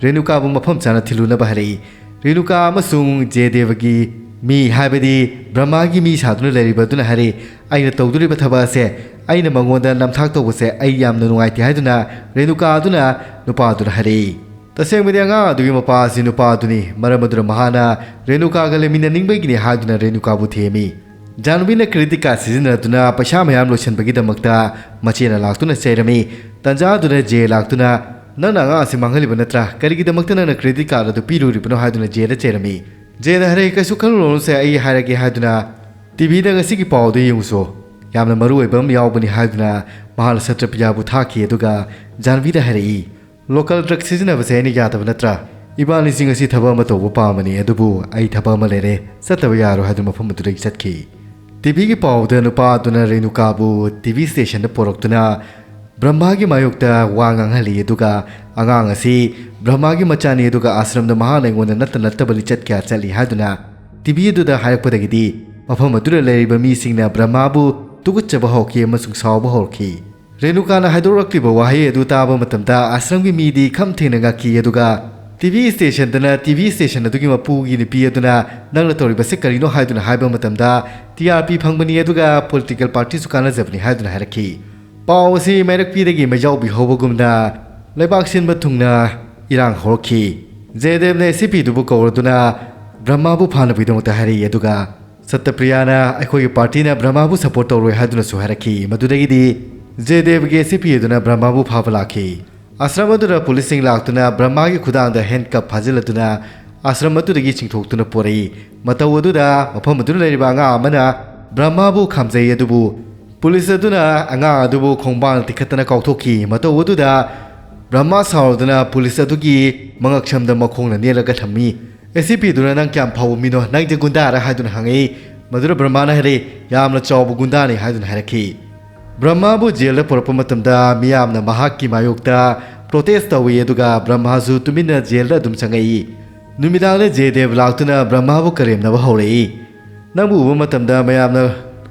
ꯔꯦꯅꯨꯀꯥꯕꯨ ꯃꯐꯝ ꯆꯥꯅ ꯊꯤꯜꯂꯨꯅꯕ ꯍꯥꯏꯔꯛꯏ꯫ ꯔꯦꯅꯨꯀꯥ ꯑꯃꯁꯨꯡ ꯖꯦꯗꯦꯕꯒꯤ ꯃꯤ, ꯍꯥꯏꯕꯗꯤ ꯕ꯭ꯔꯍꯃꯥꯒꯤ ꯃꯤ ꯁꯥꯗꯨꯅ ꯂꯩꯔꯤꯕ ꯑꯗꯨꯅ ꯍꯥꯏꯔꯛꯏ, "ꯑꯩꯅ ꯇꯧꯗꯣꯔꯤꯕ ꯊꯕꯛ ꯑꯁꯦ ꯑꯩꯅ ꯃꯉꯣꯟꯗ ꯅꯝꯊꯥꯛ ꯇꯧꯕꯁꯦ ꯑꯩ ꯌꯥꯝꯅ ꯅꯨꯡꯉꯥꯏꯇꯦ" ꯍꯥꯏꯗꯨꯅ ꯔꯦꯅꯨꯀꯥ ꯑꯗꯨꯅ ꯅꯨꯄꯥ ꯑꯗꯨꯗ ꯍꯥꯏꯔꯛꯏ꯫ ꯇꯁꯦꯡꯕꯗꯤ ꯑꯉꯥꯡ ꯑꯗꯨꯒꯤ ꯃꯄꯥ ꯑꯁꯤ ꯅꯨꯄꯥ ꯑꯗꯨꯅꯤ, ꯃꯔꯝ ꯑꯗꯨꯅ ꯃꯍꯥꯛꯅ ꯔꯦꯅꯨꯀꯥꯒ ꯂꯩꯃꯤꯟꯅꯅꯤꯡꯕꯒꯤꯅꯤ ꯍꯥꯏꯗꯨꯅ ꯔꯦꯅꯨꯀꯥꯕꯨ ꯊꯦꯝꯃꯤ꯫ ꯖꯥꯟꯕꯤꯅ ꯀ꯭ꯔꯦꯗꯤꯠ ꯀꯥꯔꯗ ꯁꯤꯖꯤꯟꯅꯗꯨꯅ ꯄꯩꯁꯥ ꯃꯌꯥꯝ ꯂꯣꯏꯁꯤꯟꯕꯒꯤꯗꯃꯛꯇ ꯃꯆꯦꯅ ꯂꯥꯛꯇꯨꯅ ꯆꯩꯔꯝꯃꯤ꯫ ꯇꯟꯖꯥ ꯑꯗꯨꯗ ꯖꯦ ꯂꯥꯛꯇꯨꯅ, "ꯅꯪꯅ ꯑꯉꯥꯡ ꯑꯁꯤ ꯃꯥꯡꯍꯜꯂꯤꯕ ꯅꯠꯇ꯭ꯔꯥ? ꯀꯔꯤꯒꯤꯗꯃꯛꯇ ꯅꯪꯅ ꯀ꯭ꯔꯦꯗꯤꯠ ꯀꯥꯔꯗ ꯑꯗꯨ ꯄꯤꯔꯨꯔꯤꯕꯅꯣ?" ꯍꯥꯏꯗꯨꯅ ꯖꯦꯗ ꯆꯩꯔꯝꯃꯤ꯫ ꯖꯦꯅ ꯍꯥꯏꯔꯛꯏ, "ꯀꯩꯁꯨ ꯈꯜꯂꯨꯅꯨꯁꯦ, ꯑꯩ ꯍꯥꯏꯔꯒꯦ" ꯍꯥꯏꯗꯨꯅ, "ꯇꯤ ꯚꯤꯗ ꯉꯁꯤꯒꯤ ꯄꯥꯎꯗ ꯌꯦꯡꯉꯨꯁꯣ꯫ ꯌꯥꯝꯅ ꯃꯔꯨ ꯑꯣꯏꯕ ꯑꯃ ꯌꯥꯎꯕꯅꯤ ꯍꯥꯏꯗꯨꯅ ꯃꯍꯥꯛꯅ ꯁꯇ꯭ꯔꯄ꯭ꯔꯤꯌꯥꯕꯨ ꯊꯥꯈꯤ꯫ ꯑꯗꯨꯒ ꯖꯥꯟꯚꯤꯗ ꯍꯥꯏꯔꯛꯏ, "ꯂꯣꯀꯦꯜ ꯗ꯭ꯔꯒ ꯁꯤꯖꯤꯟꯅꯕꯁꯦ ꯑꯩꯅ ꯌꯥꯗꯕ ꯅꯠꯇ꯭ꯔꯥ? ꯏꯕꯥꯅꯤꯁꯤ ꯉꯁꯤ ꯊꯕꯛ ꯑꯃ ꯇꯧꯕ ꯄꯥꯝꯕꯅꯤ, ꯑꯗꯨꯕꯨ ꯑꯩ ꯊꯕꯛ ꯑꯃ ꯂꯩꯔꯦ, ꯆꯠꯇꯕ ꯌꯥꯔꯣꯏ" ꯍꯥꯏꯗꯨꯅ ꯃꯐꯝ ꯑꯗꯨꯗꯒꯤ ꯆꯠꯈꯤ꯫ ꯇꯤꯚꯤꯒꯤ ꯄꯥꯎꯗ ꯅꯨꯄꯥ ꯑꯗꯨꯅ ꯔꯦꯅꯨꯀꯥꯕꯨ ꯇꯤꯚꯤ ꯁ꯭ꯇꯦꯁꯟꯗ ꯄꯨꯔꯛꯇꯨꯅ ꯕ꯭ꯔꯍꯃꯥꯒꯤ ꯃꯥꯌꯣꯛꯇ ꯋꯥ ꯉꯥꯡꯍꯜꯂꯤ꯫ ꯑꯗꯨꯒ ꯑꯉꯥꯡ ꯑꯁꯤ ꯕ꯭ꯔꯍꯃꯥꯒꯤ ꯃꯆꯥꯅꯤ, ꯑꯗꯨꯒ ꯑꯥꯁ꯭ꯔꯝꯗ ꯃꯍꯥꯛꯅ ꯑꯩꯉꯣꯟꯗ ꯅꯠꯇ ꯅꯠꯇꯕ ꯂꯤꯆꯠ ꯀꯌꯥ ꯆꯠꯂꯤ ꯍꯥꯏꯗꯨꯅ ꯇꯤꯚꯤ ꯑꯗꯨꯗ ꯍꯥꯏꯔꯛꯄꯗꯒꯤꯗꯤ ꯃꯐꯝ ꯑꯗꯨꯗ ꯂꯩꯔꯤꯕ ꯃꯤꯁꯤꯡꯅ ꯕ꯭ꯔꯍꯃꯥꯕꯨ ꯇꯨꯀꯠꯆꯕ ꯍꯧꯈꯤ ꯑꯃꯁꯨꯡ ꯁꯥꯎꯕ ꯍꯧꯔꯛꯈꯤ꯫ ꯔꯦꯅꯨꯀꯥꯅ ꯍꯥꯏꯗꯣꯔꯛꯂꯤꯕ ꯋꯥꯍꯩ ꯑꯗꯨ ꯇꯥꯕ ꯃꯇꯝꯗ ꯑꯥꯁ꯭ꯔꯝꯒꯤ ꯃꯤꯗꯤ ꯈꯝ ꯊꯦꯡꯅ ꯉꯛꯈꯤ, ꯑꯗꯨꯒ ꯇꯤꯚꯤ ꯁ꯭ꯇꯦꯁꯟꯗꯅ ꯇꯤꯚꯤ ꯁ꯭ꯇꯦꯁꯟ ꯑꯗꯨꯒꯤ ꯃꯄꯨꯒꯤ ꯅꯨꯄꯤ ꯑꯗꯨꯅ "ꯅꯪꯅ ꯇꯧꯔꯤꯕꯁꯤ ꯀꯔꯤꯅꯣ?" ꯍꯥꯏꯗꯨꯅ ꯍꯥꯏꯕ ꯃꯇꯝꯗ, "ꯇꯤ ꯑꯥꯔ ꯄꯤ ꯐꯪꯕꯅꯤ, ꯑꯗꯨꯒ ꯄꯣꯂꯤꯇꯤꯀꯦꯜ ꯄꯥꯔꯇꯤꯁꯨ ꯀꯥꯟꯅꯖꯕꯅꯤ" ꯍꯥꯏꯗꯨꯅ ꯍꯥꯏꯔꯛꯈꯤ꯫ ꯄꯥꯎ ꯑꯁꯤ ꯃꯩꯔꯛ ꯄꯤꯗꯒꯤ ꯃꯩꯖꯥꯎꯕꯤ ꯍꯧꯕꯒꯨꯝꯅ ꯂꯩꯕꯥꯛ ꯁꯤꯟꯕ ꯊꯨꯡꯅ ꯏꯔꯥꯡ ꯍꯧꯔꯛꯈꯤ꯫ ꯖꯦꯗꯦꯕꯅ ꯑꯦꯁ ꯁꯤ ꯄꯤꯗꯨꯕꯨ ꯀꯧꯔꯗꯨꯅ ꯕ꯭ꯔꯍꯃꯥꯕꯨ ꯐꯥꯅꯕꯒꯤꯗꯃꯛꯇ ꯍꯥꯏꯔꯛꯏ, ꯑꯗꯨꯒ ꯁꯇ꯭ꯌꯄ꯭ꯔꯤꯌꯥꯅ "ꯑꯩꯈꯣꯏꯒꯤ ꯄꯥꯔꯇꯤꯅ ꯕ꯭ꯔꯍꯃꯥꯕꯨ ꯁꯄꯣꯔꯠ ꯇꯧꯔꯣꯏ" ꯍꯥꯏꯗꯨꯅꯁꯨ ꯍꯥꯏꯔꯛꯈꯤ꯫ ꯃꯗꯨꯗꯒꯤꯗꯤ ꯖꯦꯗꯦꯕꯒꯤ ꯑꯦꯁ ꯁꯤ ꯄꯤ ꯑꯗꯨꯅ ꯕ꯭ꯔꯍꯃꯥꯕꯨ ꯐꯥꯕ ꯂꯥꯛꯈꯤ꯫ ꯑꯥꯁ꯭ꯔꯝ ꯑꯗꯨꯗ ꯄꯨꯂꯤꯁꯁꯤꯡ ꯂꯥꯛꯇꯨꯅ ꯕ꯭ꯔꯍꯃꯥꯒꯤ ꯈꯨꯗꯥꯡꯗ ꯍꯦꯟꯀꯞ ꯐꯥꯖꯤꯜꯂꯗꯨꯅ ꯑꯥꯁ꯭ꯔꯝ ꯑꯗꯨꯗꯒꯤ ꯆꯤꯡꯊꯣꯛꯇꯨꯅ ꯄꯨꯔꯛꯏ꯫ ꯃꯇꯧ ꯑꯗꯨꯗ ꯃꯐꯝ ꯑꯗꯨꯗ ꯂꯩꯔꯤꯕ ꯑꯉꯥꯡ ꯑꯃꯅ ꯕ꯭ꯔꯍꯃꯥꯕꯨ ꯈꯥꯝꯖꯩ, ꯑꯗꯨꯕꯨ ꯄꯨꯂꯤꯁ ꯑꯗꯨꯅ ꯑꯉꯥꯡ ꯑꯗꯨꯕꯨ ꯈꯣꯡꯕꯥꯡ ꯇꯤꯈꯠꯇꯅ ꯀꯥꯎꯊꯣꯛꯈꯤ꯫ ꯃꯇꯧ ꯑꯗꯨꯗ ꯕ꯭ꯔꯍꯃꯥ ꯁꯥꯎꯔꯗꯨꯅ ꯄꯨꯂꯤꯁ ꯑꯗꯨꯒꯤ ꯃꯉꯛꯁꯝꯗ ꯃꯈꯣꯡꯅ ꯅꯦꯠꯂꯒ ꯊꯝꯃꯤ꯫ ꯑꯦꯁ ꯁꯤ ꯄꯤ ꯑꯗꯨꯅ "ꯅꯪ ꯀꯌꯥꯝ ꯐꯕ ꯃꯤꯅꯣ, ꯅꯪꯁꯦ ꯒꯨꯟꯗꯥꯔ?" ꯍꯥꯏꯗꯨꯅ ꯍꯪꯉꯛꯏ꯫ ꯃꯗꯨꯗ ꯕ꯭ꯔꯍꯃꯥꯅ ꯍꯥꯏꯔꯛꯏ, "ꯌꯥꯝꯅ ꯆꯥꯎꯕ ꯒꯨꯟꯗꯥꯅꯤ" ꯍꯥꯏꯗꯨꯅ ꯍꯥꯏꯔꯛꯈꯤ꯫ ꯕ꯭ꯔꯍꯃꯥꯕꯨ ꯖꯦꯜꯗ ꯄꯨꯔꯛꯄ ꯃꯇꯝꯗ ꯃꯤꯌꯥꯝꯅ ꯃꯍꯥꯛꯀꯤ ꯃꯥꯌꯣꯛꯇ ꯄ꯭ꯔꯣꯇꯦꯁ ꯇꯧꯏ, ꯑꯗꯨꯒ ꯕ꯭ꯔꯍꯃꯥꯁꯨ ꯇꯨꯃꯤꯟꯅ ꯖꯦꯜꯗ ꯑꯗꯨꯝ ꯆꯪꯉꯛꯏ꯫ ꯅꯨꯃꯤꯗꯥꯡꯗ ꯖꯦꯗꯦꯕ ꯂꯥꯛꯇꯨꯅ ꯕ꯭ꯔꯍꯃꯥꯕꯨ ꯀꯔꯦꯝꯅꯕ ꯍꯧꯔꯛꯏ꯫ "ꯅꯪꯕꯨ ꯎꯕ ꯃꯇꯝꯗ ꯃꯌꯥꯝꯅ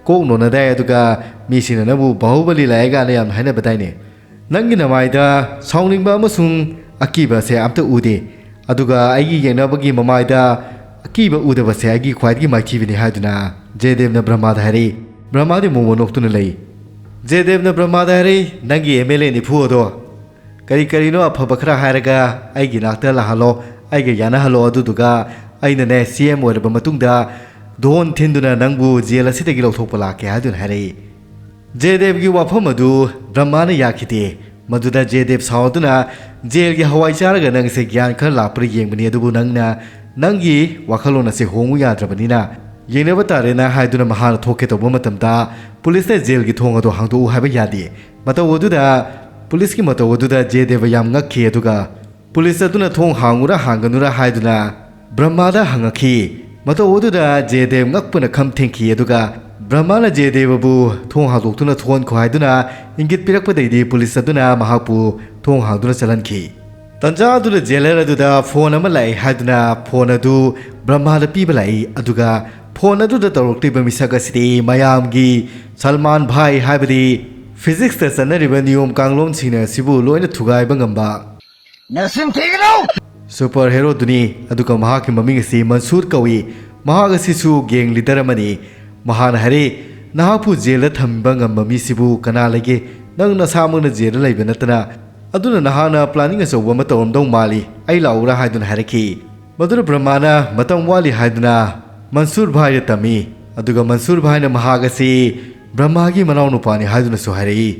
ꯀꯣꯛ ꯅꯣꯟꯅꯗꯥꯏ, ꯑꯗꯨꯒ ꯃꯤꯁꯤꯡꯅ ꯅꯪꯕꯨ ꯕꯥꯍꯨꯕꯂꯤ ꯂꯥꯛꯑꯦ ꯀꯥꯏꯅ ꯌꯥꯝꯅ ꯍꯥꯏꯅꯕꯗꯥꯏꯅꯦ? ꯅꯪꯒꯤ ꯅꯃꯥꯏꯗ ꯁꯥꯎꯅꯤꯡꯕ ꯑꯃꯁꯨꯡ ꯑꯀꯤꯕꯁꯦ ꯑꯝꯇ ꯎꯗꯦ, ꯑꯗꯨꯒ ꯑꯩꯒꯤ ꯌꯦꯡꯅꯕꯒꯤ ꯃꯃꯥꯏꯗ ꯑꯀꯤꯕ ꯎꯗꯕꯁꯦ ꯑꯩꯒꯤ ꯈ꯭ꯋꯥꯏꯗꯒꯤ ꯃꯥꯏꯊꯤꯕꯅꯤ" ꯍꯥꯏꯗꯨꯅ ꯖꯦꯗꯦꯕꯅ ꯕ꯭ꯔꯍꯃꯥꯗ ꯍꯥꯏꯔꯛꯏ꯫ ꯕ꯭ꯔꯍꯃꯥꯗꯤ ꯃꯣꯃꯣꯟ ꯅꯣꯛꯇꯨꯅ ꯂꯩ꯫ ꯖꯦꯗꯦꯕꯅ ꯕ꯭ꯔꯍꯃꯥꯗ ꯍꯥꯏꯔꯛꯏ, "ꯅꯪꯒꯤ ꯑꯦꯝ ꯑꯦꯜ ꯑꯦ ꯅꯤꯐꯨ ꯑꯗꯣ ꯀꯔꯤ ꯀꯔꯤꯅꯣ ꯑꯐꯕ ꯈꯔ ꯍꯥꯏꯔꯒ ꯑꯩꯒꯤ ꯅꯥꯛꯇ ꯂꯥꯛꯍꯜꯂꯣ, ꯑꯩꯒ ꯌꯥꯅꯍꯜꯂꯣ, ꯑꯗꯨꯗꯨꯒ ꯑꯩꯅꯅꯦ ꯁꯤ ꯑꯦꯝ ꯑꯣꯏꯔꯕ ꯃꯇꯨꯡꯗ ꯙꯣꯟ ꯊꯤꯟꯗꯨꯅ ꯅꯪꯕꯨ ꯖꯦꯜ ꯑꯁꯤꯗꯒꯤ ꯂꯧꯊꯣꯛꯄ ꯂꯥꯛꯀꯦ" ꯍꯥꯏꯗꯨꯅ ꯍꯥꯏꯔꯛꯏ꯫ ꯖꯦꯗꯦꯕꯒꯤ ꯋꯥꯐꯝ ꯑꯗꯨ ꯕ꯭ꯔꯍꯃꯥꯅ ꯌꯥꯈꯤꯗꯦ꯫ ꯃꯗꯨꯗ ꯖꯦꯗꯦꯕ ꯁꯥꯎꯗꯨꯅ, "ꯖꯦꯜꯒꯤ ꯍꯋꯥꯏ ꯆꯥꯔꯒ ꯅꯪꯁꯦ ꯒ꯭ꯌꯥꯟ ꯈꯔ ꯂꯥꯛꯄ꯭ꯔꯥ ꯌꯦꯡꯕꯅꯤ, ꯑꯗꯨꯕꯨ ꯅꯪꯅ ꯅꯪꯒꯤ ꯋꯥꯈꯜꯂꯣꯟ ꯑꯁꯦ ꯍꯣꯡꯉꯨ ꯌꯥꯗ꯭ꯔꯕꯅꯤꯅ "ꯌꯦꯡꯅꯕ ꯇꯥꯔꯦꯅ" ꯍꯥꯏꯗꯨꯅ ꯃꯍꯥꯛꯅ ꯊꯣꯛꯀꯦ ꯇꯧꯕ ꯃꯇꯝꯗ, ꯄꯨꯂꯤꯁꯅ ꯖꯦꯜꯒꯤ ꯊꯣꯡ ꯑꯗꯨ ꯍꯥꯡꯗꯣꯛꯎ ꯍꯥꯏꯕ ꯌꯥꯗꯦ꯫ ꯃꯇꯧ ꯑꯗꯨꯗ, ꯄꯨꯂꯤꯁꯀꯤ ꯃꯇꯧ ꯑꯗꯨꯗ ꯖꯦꯗꯦꯕ ꯌꯥꯝ ꯉꯛꯈꯤ, ꯑꯗꯨꯒ ꯄꯨꯂꯤꯁ ꯑꯗꯨꯅ "ꯊꯣꯡ ꯍꯥꯡꯉꯨꯔꯥ ꯍꯥꯡꯒꯅꯨꯔꯥ" ꯍꯥꯏꯗꯨꯅ ꯕ꯭ꯔꯍꯃꯥꯗ ꯍꯪꯉꯛꯈꯤ꯫ ꯃꯇꯧ ꯑꯗꯨꯗ ꯖꯦꯗꯦꯕ ꯉꯛꯄꯅ ꯈꯝ ꯊꯦꯡꯈꯤ, ꯑꯗꯨꯒ ꯕ꯭ꯔꯍꯃꯥꯅ ꯖꯦꯗꯦꯕꯕꯨ "ꯊꯣꯡ ꯍꯥꯡꯗꯣꯛꯇꯨꯅ ꯊꯣꯛꯍꯟꯈꯣ" ꯍꯥꯏꯗꯨꯅ ꯏꯪꯒꯤꯠ ꯄꯤꯔꯛꯄꯗꯩꯗꯤ ꯄꯨꯂꯤꯁ ꯑꯗꯨꯅ ꯃꯍꯥꯛꯄꯨ ꯊꯣꯡ ꯍꯥꯡꯗꯨꯅ ꯆꯠꯍꯟꯈꯤ꯫ ꯇꯟꯖꯥ ꯑꯗꯨꯗ ꯖꯦꯂꯔ ꯑꯗꯨꯗ ꯐꯣꯟ ꯑꯃ ꯂꯥꯛꯏ ꯍꯥꯏꯗꯨꯅ ꯐꯣꯟ ꯑꯗꯨ ꯕ꯭ꯔꯍꯃꯥꯗ ꯄꯤꯕ ꯂꯥꯛꯏ, ꯑꯗꯨꯒ ꯐꯣꯟ ꯑꯗꯨꯗ ꯇꯧꯔꯛꯂꯤꯕ ꯃꯤꯁꯛ ꯑꯁꯤꯗꯤ ꯃꯌꯥꯝꯒꯤ ꯁꯜꯃꯥꯟ ꯚꯥꯏ, ꯍꯥꯏꯕꯗꯤ ꯐꯤꯖꯤꯛꯁꯇ ꯆꯠꯅꯔꯤꯕ ꯅꯤꯌꯣꯝ ꯀꯥꯡꯂꯣꯟꯁꯤꯡ ꯑꯁꯤꯕꯨ ꯂꯣꯏꯅ ꯊꯨꯒꯥꯏꯕ ꯉꯝꯕ ꯅꯆꯤꯟ ꯊꯤꯒꯅꯨ! ꯁꯨꯄꯔ ꯍꯦꯔꯣꯗꯨꯅꯤ, ꯑꯗꯨꯒ ꯃꯍꯥꯛꯀꯤ ꯃꯃꯤꯡ ꯑꯁꯤ ꯃꯟꯁꯨꯔ ꯀꯧꯏ꯫ ꯃꯍꯥꯛ ꯑꯁꯤꯁꯨ ꯒꯦꯡ ꯂꯤꯗꯔ ꯑꯃꯅꯤ꯫ ꯃꯍꯥꯛꯅ ꯍꯥꯏꯔꯤ, "ꯅꯍꯥꯛꯄꯨ ꯖꯦꯜꯗ ꯊꯝꯕ ꯉꯝꯕ ꯃꯤꯁꯤꯕꯨ ꯀꯅꯥ ꯂꯩꯒꯦ? ꯅꯪ ꯅꯁꯥꯃꯛꯅ ꯖꯦꯜꯗ ꯂꯩꯕ ꯅꯠꯇꯅ꯫ ꯑꯗꯨꯅ ꯅꯍꯥꯛꯅ ꯄ꯭ꯂꯥꯅꯤꯡ ꯑꯆꯧꯕ ꯑꯃ ꯇꯧꯔꯝꯗꯧ ꯃꯥꯜꯂꯤ꯫ ꯑꯩ ꯂꯥꯛꯎꯔꯥ?" ꯍꯥꯏꯗꯨꯅ ꯍꯥꯏꯔꯛꯈꯤ꯫ ꯃꯗꯨꯅ ꯕ꯭ꯔꯍꯃꯥꯅ ꯃꯇꯝ ꯋꯥꯠꯂꯤ ꯍꯥꯏꯗꯨꯅ ꯃꯟꯁꯨꯔ ꯚꯥꯏꯗ ꯇꯝꯃꯤ꯫ ꯑꯗꯨꯒ ꯃꯟꯁꯨꯔ ꯚꯥꯏꯅ ꯃꯍꯥꯛ ꯑꯁꯤ ꯕ꯭ꯔꯍꯃꯥꯒꯤ ꯃꯅꯥꯎꯅꯨꯄꯥꯅꯤ ꯍꯥꯏꯗꯨꯅꯁꯨ ꯍꯥꯏꯔꯛꯏ꯫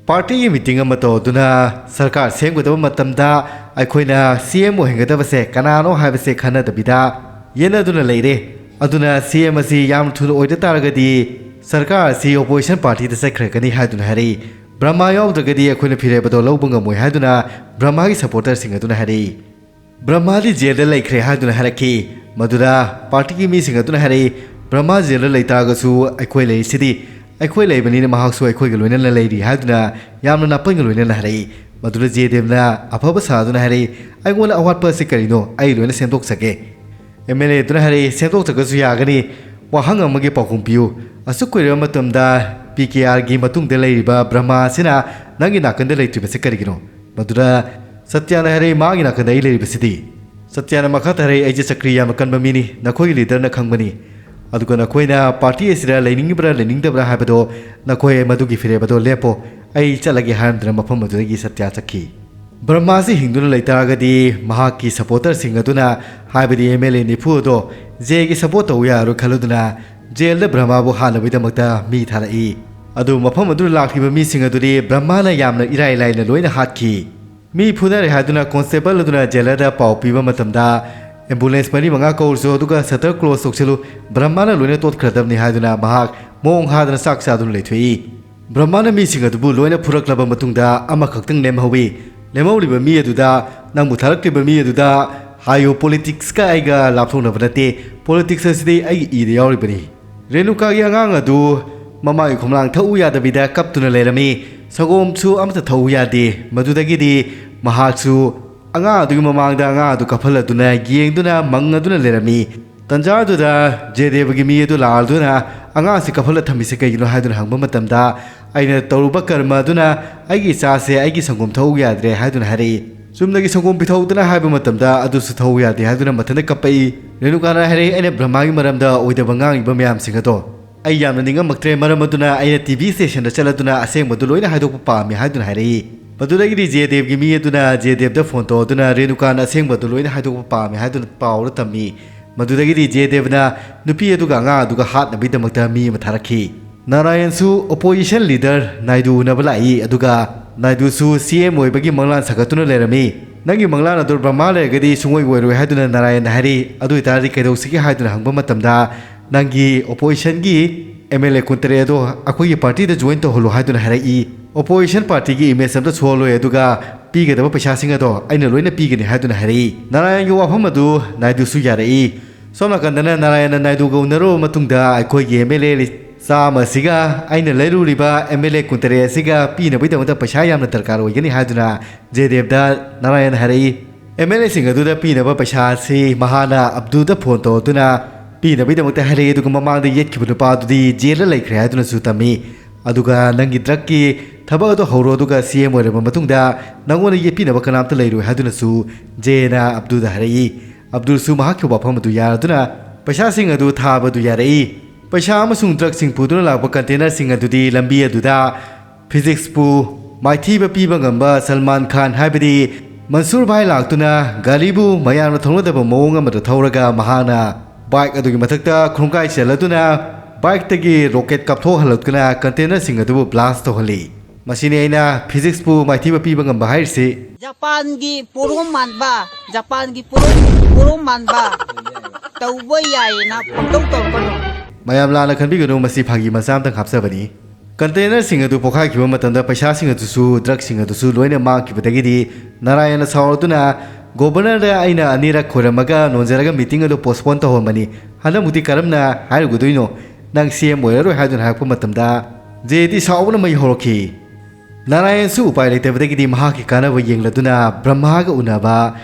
ꯄꯥꯔꯇꯤꯒꯤ ꯃꯤꯇꯤꯡ ꯑꯃ ꯇꯧꯗꯨꯅ ꯁꯔꯀꯥꯔ ꯁꯦꯝꯒꯗꯕ ꯃꯇꯝꯗ ꯑꯩꯈꯣꯏꯅ ꯁꯤ ꯑꯦꯝ ꯑꯣꯏꯍꯟꯒꯗꯕꯁꯦ ꯀꯅꯥꯅꯣ ꯍꯥꯏꯕꯁꯦ ꯈꯟꯅꯗꯕꯤꯗ ꯌꯦꯠꯅꯗꯨꯅ ꯂꯩꯔꯦ꯫ ꯑꯗꯨꯅ ꯁꯤ ꯑꯦꯝ ꯑꯁꯤ ꯌꯥꯝꯅ ꯊꯨꯅ ꯑꯣꯏꯗ ꯇꯥꯔꯒꯗꯤ ꯁꯔꯀꯥꯔ ꯑꯁꯤ ꯑꯣꯄꯣꯖꯤꯁꯟ ꯄꯥꯔꯇꯤꯗ ꯆꯠꯈ꯭ꯔꯒꯅꯤ ꯍꯥꯏꯗꯨꯅ ꯍꯥꯏꯔꯛꯏ꯫ ꯕ꯭ꯔꯍꯃꯥ ꯌꯥꯎꯗ꯭ꯔꯒꯗꯤ ꯑꯩꯈꯣꯏꯅ ꯐꯤꯔꯦꯞ ꯑꯗꯣ ꯂꯧꯕ ꯉꯝꯃꯣꯏ ꯍꯥꯏꯗꯨꯅ ꯕ꯭ꯔꯍꯃꯥꯒꯤ ꯁꯄꯣꯔꯇꯔꯁꯤꯡ ꯑꯗꯨꯅ ꯍꯥꯏꯔꯛꯏ꯫ "ꯕ꯭ꯔꯍꯃꯥꯗꯤ ꯖꯦꯜꯗ ꯂꯩꯈ꯭ꯔꯦ" ꯍꯥꯏꯗꯨꯅ ꯍꯥꯏꯔꯛꯈꯤ꯫ ꯃꯗꯨꯗ ꯄꯥꯔꯇꯤꯒꯤ ꯃꯤꯁꯤꯡ ꯑꯗꯨꯅ ꯍꯥꯏꯔꯛꯏ, "ꯕ꯭ꯔꯍꯃꯥ ꯖꯦꯜꯗ ꯂꯩꯇꯥꯔꯒꯁꯨ ꯑꯩꯈꯣꯏ ꯂꯩꯔꯤꯁꯤꯗꯤ, ꯑꯩꯈꯣꯏ ꯂꯩꯕꯅꯤꯅ ꯃꯍꯥꯛꯁꯨ ꯑꯩꯈꯣꯏꯒ ꯂꯣꯏꯅꯅ ꯂꯩꯔꯤ" ꯍꯥꯏꯗꯨꯅ ꯌꯥꯝꯅ ꯅꯥꯄꯟꯒ ꯂꯣꯏꯅꯅ ꯍꯥꯏꯔꯛꯏ꯫ ꯃꯗꯨꯗ ꯖꯦꯗꯦꯕꯅ ꯑꯐꯕ ꯁꯥꯗꯨꯅ ꯍꯥꯏꯔꯛꯏ, "ꯑꯩꯉꯣꯟꯗ ꯑꯋꯥꯠꯄ ꯑꯁꯤ ꯀꯔꯤꯅꯣ? ꯑꯩ ꯂꯣꯏꯅ ꯁꯦꯝꯗꯣꯛꯆꯒꯦ"꯫ ꯑꯦꯝ ꯑꯦꯜ ꯑꯦ ꯑꯗꯨꯅ ꯍꯥꯏꯔꯛꯏ, "ꯁꯦꯝꯗꯣꯛꯇ꯭ꯔꯒꯁꯨ ꯌꯥꯒꯅꯤ꯫ ꯋꯥꯍꯪ ꯑꯃꯒꯤ ꯄꯥꯎꯈꯨꯝ ꯄꯤꯌꯨ꯫ ꯑꯁꯨꯛ ꯀꯨꯏꯔꯕ ꯃꯇꯝꯗ ꯄꯤ ꯀꯦ ꯑꯥꯔꯒꯤ ꯃꯇꯨꯡꯗ ꯂꯩꯔꯤꯕ ꯕ꯭ꯔꯍꯃꯥ ꯑꯁꯤꯅ ꯅꯪꯒꯤ ꯅꯥꯀꯟꯗ ꯂꯩꯇ꯭ꯔꯤꯕꯁꯤ ꯀꯔꯤꯒꯤꯅꯣ?" ꯃꯗꯨꯗ ꯁꯇ꯭ꯌꯥꯅ ꯍꯥꯏꯔꯛꯏ, "ꯃꯥꯒꯤ ꯅꯥꯀꯟꯗ ꯑꯩ ꯂꯩꯔꯤꯕꯁꯤꯗꯤ"꯫ ꯁꯇ꯭ꯌꯥꯅ ꯃꯈꯥ ꯇꯥꯔꯛꯏ, "ꯑꯩꯁꯦ ꯆꯀ꯭ꯔꯤ ꯌꯥꯝꯅ ꯀꯟꯕ ꯃꯤꯅꯤ, ꯅꯈꯣꯏꯒꯤ ꯂꯤꯗꯔꯅ ꯈꯪꯕꯅꯤ꯫ ꯑꯗꯨꯒ ꯅꯈꯣꯏꯅ ꯄꯥꯔꯇꯤ ꯑꯁꯤꯗ ꯂꯩꯅꯤꯡꯉꯤꯕ꯭ꯔꯥ ꯂꯩꯅꯤꯡꯗꯕ꯭ꯔꯥ ꯍꯥꯏꯕꯗꯣ ꯅꯈꯣꯏ ꯃꯗꯨꯒꯤ ꯐꯤꯔꯦꯞ ꯑꯗꯣ ꯂꯦꯞꯄꯣ꯫ ꯑꯩ ꯆꯠꯂꯒꯦ" ꯍꯥꯏꯔꯝꯗꯅ ꯃꯐꯝ ꯑꯗꯨꯗꯒꯤ ꯁꯇ꯭ꯌꯥ ꯆꯠꯈꯤ꯫ ꯕ꯭ꯔꯍꯃꯥꯁꯤ ꯍꯤꯡꯗꯨꯅ ꯂꯩꯇꯥꯔꯒꯗꯤ ꯃꯍꯥꯛꯀꯤ ꯁꯄꯣꯔꯇꯔꯁꯤꯡ ꯑꯗꯨꯅ, ꯍꯥꯏꯕꯗꯤ ꯑꯦꯝ ꯑꯦꯜ ꯑꯦ ꯅꯤꯐꯨ ꯑꯗꯣ ꯖꯦꯒꯤ ꯁꯄꯣꯔꯠ ꯇꯧꯕ ꯌꯥꯔꯣꯏ ꯈꯜꯂꯨꯗꯨꯅ ꯖꯦꯜꯗ ꯕ꯭ꯔꯍꯃꯥꯕꯨ ꯍꯥꯠꯅꯕꯒꯤꯗꯃꯛꯇ ꯃꯤ ꯊꯥꯔꯛꯏ꯫ ꯑꯗꯨ ꯃꯐꯝ ꯑꯗꯨꯗ ꯂꯥꯛꯂꯤꯕ ꯃꯤꯁꯤꯡ ꯑꯗꯨꯗꯤ ꯕ꯭ꯔꯍꯃꯥꯅ ꯌꯥꯝꯅ ꯏꯔꯥꯏ ꯂꯥꯏꯅ ꯂꯣꯏꯅ ꯍꯥꯠꯈꯤ꯫ ꯃꯤ ꯐꯨꯅꯔꯦ ꯍꯥꯏꯗꯨꯅ ꯀꯣꯟꯁꯇꯦꯕꯜ ꯑꯗꯨꯅ ꯖꯦꯂꯔꯗ ꯄꯥꯎ ꯄꯤꯕ ꯃꯇꯝꯗ "ꯑꯦꯝꯕꯨꯂꯦꯟꯁ ꯃꯔꯤ ꯃꯉꯥ ꯀꯧꯔꯁꯨ, ꯑꯗꯨꯒ ꯁꯇꯔ ꯀ꯭ꯂꯣꯁ ꯇꯧꯁꯤꯜꯂꯨ, ꯕ꯭ꯔꯍꯃꯥꯅ ꯂꯣꯏꯅ ꯇꯣꯠꯈ꯭ꯔꯗꯕꯅꯤ" ꯍꯥꯏꯗꯨꯅ ꯃꯍꯥꯛ ꯃꯑꯣꯡ ꯍꯥꯗꯅ ꯆꯥꯛ ꯆꯥꯗꯨꯅ ꯂꯩꯊꯣꯛꯏ꯫ ꯕ꯭ꯔꯍꯃꯥꯅ ꯃꯤꯁꯤꯡ ꯑꯗꯨꯕꯨ ꯂꯣꯏꯅ ꯐꯨꯔꯛꯂꯕ ꯃꯇꯨꯡꯗ ꯑꯃꯈꯛꯇꯪ ꯂꯦꯝꯍꯧꯏ꯫ ꯂꯦꯝꯍꯧꯔꯤꯕ ꯃꯤ ꯑꯗꯨꯗ, "ꯅꯪꯕꯨ ꯊꯥꯔꯛꯂꯤꯕ ꯃꯤ ꯑꯗꯨꯗ ꯍꯥꯏꯌꯨ, ꯄꯣꯂꯤꯇꯤꯛꯁꯀ ꯑꯩꯒ ꯂꯥꯞꯊꯣꯛꯅꯕ ꯅꯠꯇꯦ, ꯄꯣꯂꯤꯇꯤꯛꯁ ꯑꯁꯤꯗꯤ ꯑꯩꯒꯤ ꯏꯗ ꯌꯥꯎꯔꯤꯕꯅꯤ"꯫ ꯔꯦꯅꯨꯀꯥꯒꯤ ꯑꯉꯥꯡ ꯑꯗꯨ ꯃꯃꯥꯒꯤ ꯈꯣꯝꯂꯥꯡ ꯊꯛꯎ ꯌꯥꯗꯕꯤꯗ ꯀꯞꯇꯨꯅ ꯂꯩꯔꯝꯃꯤ꯫ ꯁꯪꯒꯣꯝꯁꯨ ꯑꯃꯠꯇ ꯊꯛꯎ ꯌꯥꯗꯦ꯫ ꯃꯗꯨꯗꯒꯤꯗꯤ ꯃꯍꯥꯛꯁꯨ ꯑꯉꯥꯡ ꯑꯗꯨꯒꯤ ꯃꯃꯥꯡꯗ ꯑꯉꯥꯡ ꯑꯗꯨ ꯀꯞꯍꯜꯂꯗꯨꯅ ꯌꯦꯡꯗꯨꯅ ꯃꯪꯉꯗꯨꯅ ꯂꯩꯔꯝꯃꯤ꯫ ꯇꯟꯖꯥ ꯑꯗꯨꯗ ꯖꯦꯗꯦꯕꯒꯤ ꯃꯤ ꯑꯗꯨ ꯂꯥꯛꯑꯗꯨꯅ, "ꯑꯉꯥꯡꯁꯤ ꯀꯞꯍꯜꯂ ꯊꯝꯃꯤꯁꯦ ꯀꯩꯒꯤꯅꯣ?" ꯍꯥꯏꯗꯨꯅ ꯍꯪꯕ ꯃꯇꯝꯗ, "ꯑꯩꯅ ꯇꯧꯔꯨꯕ ꯀꯔꯃ ꯑꯗꯨꯅ ꯑꯩꯒꯤ ꯏꯆꯥꯁꯦ ꯑꯩꯒꯤ ꯁꯪꯒꯣꯝ ꯊꯛꯎ ꯌꯥꯗ꯭ꯔꯦ" ꯍꯥꯏꯗꯨꯅ ꯍꯥꯏꯔꯛꯏ꯫ ꯆꯨꯝꯅꯒꯤ ꯁꯪꯒꯣꯝ ꯄꯤꯊꯛꯎꯗꯅ ꯍꯥꯏꯕ ꯃꯇꯝꯗ ꯑꯗꯨꯁꯨ ꯊꯛꯎ ꯌꯥꯗꯦ ꯍꯥꯏꯗꯨꯅ ꯃꯊꯟꯇ ꯀꯞꯄꯛꯏ꯫ ꯔꯦꯅꯨꯀꯥꯅ ꯍꯥꯏꯔꯛꯏ, "ꯑꯩꯅ ꯕ꯭ꯔꯍꯃꯥꯒꯤ ꯃꯔꯝꯗ ꯑꯣꯏꯗꯕ ꯉꯥꯡꯉꯤꯕ ꯃꯌꯥꯝꯁꯤꯡ ꯑꯗꯣ ꯑꯩ ꯌꯥꯝꯅ ꯅꯤꯡꯉꯝꯃꯛꯇ꯭ꯔꯦ, ꯃꯔꯝ ꯑꯗꯨꯅ ꯑꯩꯅ ꯇꯤ ꯚꯤ ꯁ꯭ꯇꯦꯁꯟꯗ ꯆꯠꯂꯗꯨꯅ ꯑꯁꯦꯡꯕꯗꯨ ꯂꯣꯏꯅ ꯍꯥꯏꯗꯣꯛꯄ ꯄꯥꯝꯃꯤ" ꯍꯥꯏꯗꯨꯅ ꯍꯥꯏꯔꯛꯏ꯫ ꯃꯗꯨꯗꯒꯤꯗꯤ ꯖꯦꯗꯦꯕꯒꯤ ꯃꯤ ꯑꯗꯨꯅ ꯖꯦꯗꯦꯕꯗ ꯐꯣꯟ ꯇꯧꯔꯗꯨꯅ ꯔꯦꯅꯨꯀꯥꯅ ꯑꯁꯦꯡꯕꯗꯨ ꯂꯣꯏꯅ ꯍꯥꯏꯗꯣꯛꯄ ꯄꯥꯝꯃꯤ ꯍꯥꯏꯗꯨꯅ ꯄꯥꯎꯗ ꯇꯝꯃꯤ꯫ ꯃꯗꯨꯗꯒꯤꯗꯤ ꯖꯦꯗꯦꯕꯅ ꯅꯨꯄꯤ ꯑꯗꯨꯒ ꯑꯉꯥꯡ ꯑꯗꯨꯒ ꯍꯥꯠꯅꯕꯒꯤꯗꯃꯛꯇ ꯃꯤ ꯑꯃ ꯊꯥꯔꯛꯈꯤ꯫ ꯅꯥꯔꯥꯌꯟꯁꯨ ꯑꯣꯄꯣꯖꯤꯁꯟ ꯂꯤꯗꯔ ꯅꯥꯏꯗꯨ ꯎꯅꯕ ꯂꯥꯛꯏ, ꯑꯗꯨꯒ ꯅꯥꯏꯗꯨꯁꯨ ꯁꯤ ꯑꯦꯝ ꯑꯣꯏꯕꯒꯤ ꯃꯪꯂꯥꯟ ꯁꯥꯒꯠꯇꯨꯅ ꯂꯩꯔꯝꯃꯤ꯫ "ꯅꯪꯒꯤ ꯃꯪꯂꯥꯟ ꯑꯗꯨ ꯕ꯭ꯔꯍꯃꯥ ꯂꯩꯔꯒꯗꯤ ꯁꯨꯡꯑꯣꯏ ꯑꯣꯏꯔꯣꯏ" ꯍꯥꯏꯗꯨꯅ ꯅꯥꯔꯥꯌꯟꯅ ꯍꯥꯏꯔꯤ꯫ "ꯑꯗꯨ ꯑꯣꯏꯇꯥꯔꯗꯤ ꯀꯩꯗꯧꯁꯤꯒꯦ?" ꯍꯥꯏꯗꯨꯅ ꯍꯪꯕ ꯃꯇꯝꯗ, "ꯅꯪꯒꯤ ꯑꯣꯄꯣꯖꯤꯁꯟꯒꯤ ꯑꯦꯝ ꯑꯦꯜ ꯑꯦ ꯀꯨꯟꯇꯔꯦꯠ ꯑꯗꯣ ꯑꯩꯈꯣꯏꯒꯤ ꯄꯥꯔꯇꯤꯗ ꯖꯣꯏꯟ ꯇꯧꯍꯜꯂꯣ" ꯍꯥꯏꯗꯨꯅ ꯍꯥꯏꯔꯛꯏ꯫ "ꯑꯣꯄꯣꯖꯤꯁꯟ ꯄꯥꯔꯇꯤꯒꯤ ꯏꯃꯦꯖ ꯑꯝꯇ ꯁꯣꯛꯍꯜꯂꯣꯏ, ꯑꯗꯨꯒ ꯄꯤꯒꯗꯕ ꯄꯩꯁꯥꯁꯤꯡ ꯑꯗꯣ ꯑꯩꯅ ꯂꯣꯏꯅ ꯄꯤꯒꯅꯤ" ꯍꯥꯏꯗꯨꯅ ꯍꯥꯏꯔꯛꯏ꯫ ꯅꯥꯔꯥꯌꯟꯒꯤ ꯋꯥꯐꯝ ꯑꯗꯨ ꯅꯥꯏꯗꯨꯁꯨ ꯌꯥꯔꯛꯏ꯫ ꯁꯣꯝ ꯅꯥꯀꯟꯗꯅ ꯅꯥꯔꯥꯌꯟꯅ ꯅꯥꯏꯗꯨꯒ ꯎꯅꯔꯨꯕ ꯃꯇꯨꯡꯗ, "ꯑꯩꯈꯣꯏꯒꯤ ꯑꯦꯝ ꯑꯦꯜ ꯑꯦ ꯆꯥꯝꯃ ꯑꯁꯤꯒ ꯑꯩꯅ ꯂꯩꯔꯨꯔꯤꯕ ꯑꯦꯝ ꯑꯦꯜ ꯑꯦ ꯀꯨꯟꯇꯔꯦꯠ ꯑꯁꯤꯒ ꯄꯤꯅꯕꯒꯤꯗꯃꯛꯇ ꯄꯩꯁꯥ ꯌꯥꯝꯅ ꯗꯔꯀꯥꯔ ꯑꯣꯏꯒꯅꯤ" ꯍꯥꯏꯗꯨꯅ ꯖꯦꯗꯦꯕꯗ ꯅꯥꯔꯥꯌꯟ ꯍꯥꯏꯔꯛꯏ꯫ ꯑꯦꯝ ꯑꯦꯜ ꯑꯦꯁꯤꯡ ꯑꯗꯨꯗ ꯄꯤꯅꯕ ꯄꯩꯁꯥ ꯑꯁꯤ ꯃꯍꯥꯛꯅ ꯑꯕꯗꯨꯗ ꯐꯣꯟ ꯇꯧꯗꯨꯅ ꯄꯤꯅꯕꯒꯤꯗꯃꯛꯇ ꯍꯥꯏꯔꯛꯏ, ꯑꯗꯨꯒ ꯃꯃꯥꯡꯗ ꯌꯦꯠꯈꯤꯕ ꯅꯨꯄꯥ ꯑꯗꯨꯗꯤ ꯖꯦꯜꯗ ꯂꯩꯈ꯭ꯔꯦ ꯍꯥꯏꯗꯨꯅꯁꯨ ꯇꯝꯃꯤ꯫ "ꯑꯗꯨꯒ ꯅꯪꯒꯤ ꯗ꯭ꯔꯒꯀꯤ ꯊꯕꯛ ꯑꯗꯨ ꯍꯧꯔꯣ, ꯑꯗꯨꯒ ꯁꯤ ꯑꯦꯝ ꯑꯣꯏꯔꯕ ꯃꯇꯨꯡꯗ ꯅꯪꯉꯣꯟꯗ ꯌꯦꯠꯄꯤꯅꯕ ꯀꯅꯥꯝꯇ ꯂꯩꯔꯣꯏ" ꯍꯥꯏꯗꯨꯅꯁꯨ ꯖꯦꯅ ꯑꯕꯗꯨꯗ ꯍꯥꯏꯔꯛꯏ꯫ ꯑꯕꯗꯨꯜꯁꯨ ꯃꯍꯥꯛꯀꯤ ꯋꯥꯐꯝ ꯑꯗꯨ ꯌꯥꯔꯗꯨꯅ ꯄꯩꯁꯥꯁꯤꯡ ꯑꯗꯨ ꯊꯥꯕꯗꯨ ꯌꯥꯔꯛꯏ꯫ ꯄꯩꯁꯥ ꯑꯃꯁꯨꯡ ꯗ꯭ꯔꯒꯁꯤꯡ ꯄꯨꯗꯨꯅ ꯂꯥꯛꯄ ꯀꯟꯇꯦꯅꯔꯁꯤꯡ ꯑꯗꯨꯗꯤ ꯂꯝꯕꯤ ꯑꯗꯨꯗ ꯐꯤꯖꯤꯛꯁꯄꯨ ꯃꯥꯏꯊꯤꯕ ꯄꯤꯕ ꯉꯝꯕ ꯁꯜꯃꯥꯟ ꯈꯥꯟ, ꯍꯥꯏꯕꯗꯤ ꯃꯟꯁꯨꯔ ꯚꯥꯏ ꯂꯥꯛꯇꯨꯅ ꯒꯥꯔꯤꯕꯨ ꯃꯌꯥꯝꯅ ꯊꯧꯅꯗꯕ ꯃꯑꯣꯡ ꯑꯃꯗ ꯊꯧꯔꯒ ꯃꯍꯥꯛꯅ ꯕꯥꯏꯛ ꯑꯗꯨꯒꯤ ꯃꯊꯛꯇ ꯈꯣꯡꯀꯥꯏ ꯆꯦꯜꯂꯗꯨꯅ ꯕꯥꯏꯛꯇꯒꯤ ꯔꯣꯀꯦꯠ ꯀꯥꯞꯊꯣꯛꯍꯜꯂꯛꯇꯨꯅ ꯀꯟꯇꯦꯅꯔꯁꯤꯡ ꯑꯗꯨꯕꯨ ꯕ꯭ꯂꯥꯁ ꯇꯧꯍꯜꯂꯤ꯫ ꯃꯁꯤꯅꯤ ꯑꯩꯅ ꯐꯤꯖꯤꯛꯁꯄꯨ ꯃꯥꯏꯊꯤꯕ ꯄꯤꯕ ꯉꯝꯕ ꯍꯥꯏꯔꯤꯁꯤ꯫ ꯖꯄꯥꯟꯒꯤ ꯄꯣꯔꯣꯝ ꯃꯥꯟꯕ, ꯖꯄꯥꯟꯒꯤ ꯄꯣꯔꯣꯝ, ꯃꯥꯟꯕ ꯇꯧꯕ ꯌꯥꯏꯌꯦꯅ ꯄꯪꯇꯧ ꯇꯧꯔꯛꯀꯅꯨ꯫ ꯃꯌꯥꯝ ꯂꯥꯟꯅ ꯈꯟꯕꯤꯒꯅꯨ, ꯃꯁꯤ ꯐꯥꯒꯤ ꯃꯆꯥ ꯑꯃꯇꯪ ꯍꯥꯞꯆꯕꯅꯤ꯫ ꯀꯟꯇꯦꯅꯔꯁꯤꯡ ꯑꯗꯨ ꯄꯣꯈꯥꯏꯈꯤꯕ ꯃꯇꯝꯗ ꯄꯩꯁꯥꯁꯤꯡ ꯑꯗꯨꯁꯨ ꯗ꯭ꯔꯒꯁꯤꯡ ꯑꯗꯨꯁꯨ ꯂꯣꯏꯅ ꯃꯥꯡꯈꯤꯕꯗꯒꯤꯗꯤ ꯅꯥꯔꯥꯌꯟꯅ ꯁꯥꯎꯔꯗꯨꯅ ꯒꯣꯕꯔꯅꯔꯗ ꯑꯩꯅ ꯑꯅꯤꯔꯛ ꯈꯣꯏꯔꯝꯃꯒ ꯅꯣꯟꯖꯔꯒ ꯃꯤꯇꯤꯡ ꯑꯗꯨ ꯄꯣꯁꯄꯣꯟ ꯇꯧꯍꯟꯕꯅꯤ꯫ ꯍꯟꯗꯛꯃꯨꯛꯇꯤ ꯀꯔꯝꯅ ꯍꯥꯏꯔꯨꯒꯗꯣꯏꯅꯣ? ꯅꯪ ꯁꯤ ꯑꯦꯝ ꯑꯣꯏꯔꯔꯣꯏ ꯍꯥꯏꯗꯨꯅ ꯍꯥꯏꯔꯛꯄ ꯃꯇꯝꯗ ꯖꯦꯗꯤ ꯁꯥꯎꯕꯅ ꯃꯩ ꯍꯧꯔꯛꯈꯤ꯫ ꯅꯥꯔꯥꯌꯟꯁꯨ ꯎꯄꯥꯏ ꯂꯩꯇꯕꯗꯒꯤꯗꯤ ꯃꯍꯥꯛꯀꯤ ꯀꯥꯟꯅꯕ ꯌꯦꯡꯂꯗꯨꯅ ꯕ꯭ꯔꯍꯃꯥꯒ ꯎꯅꯕ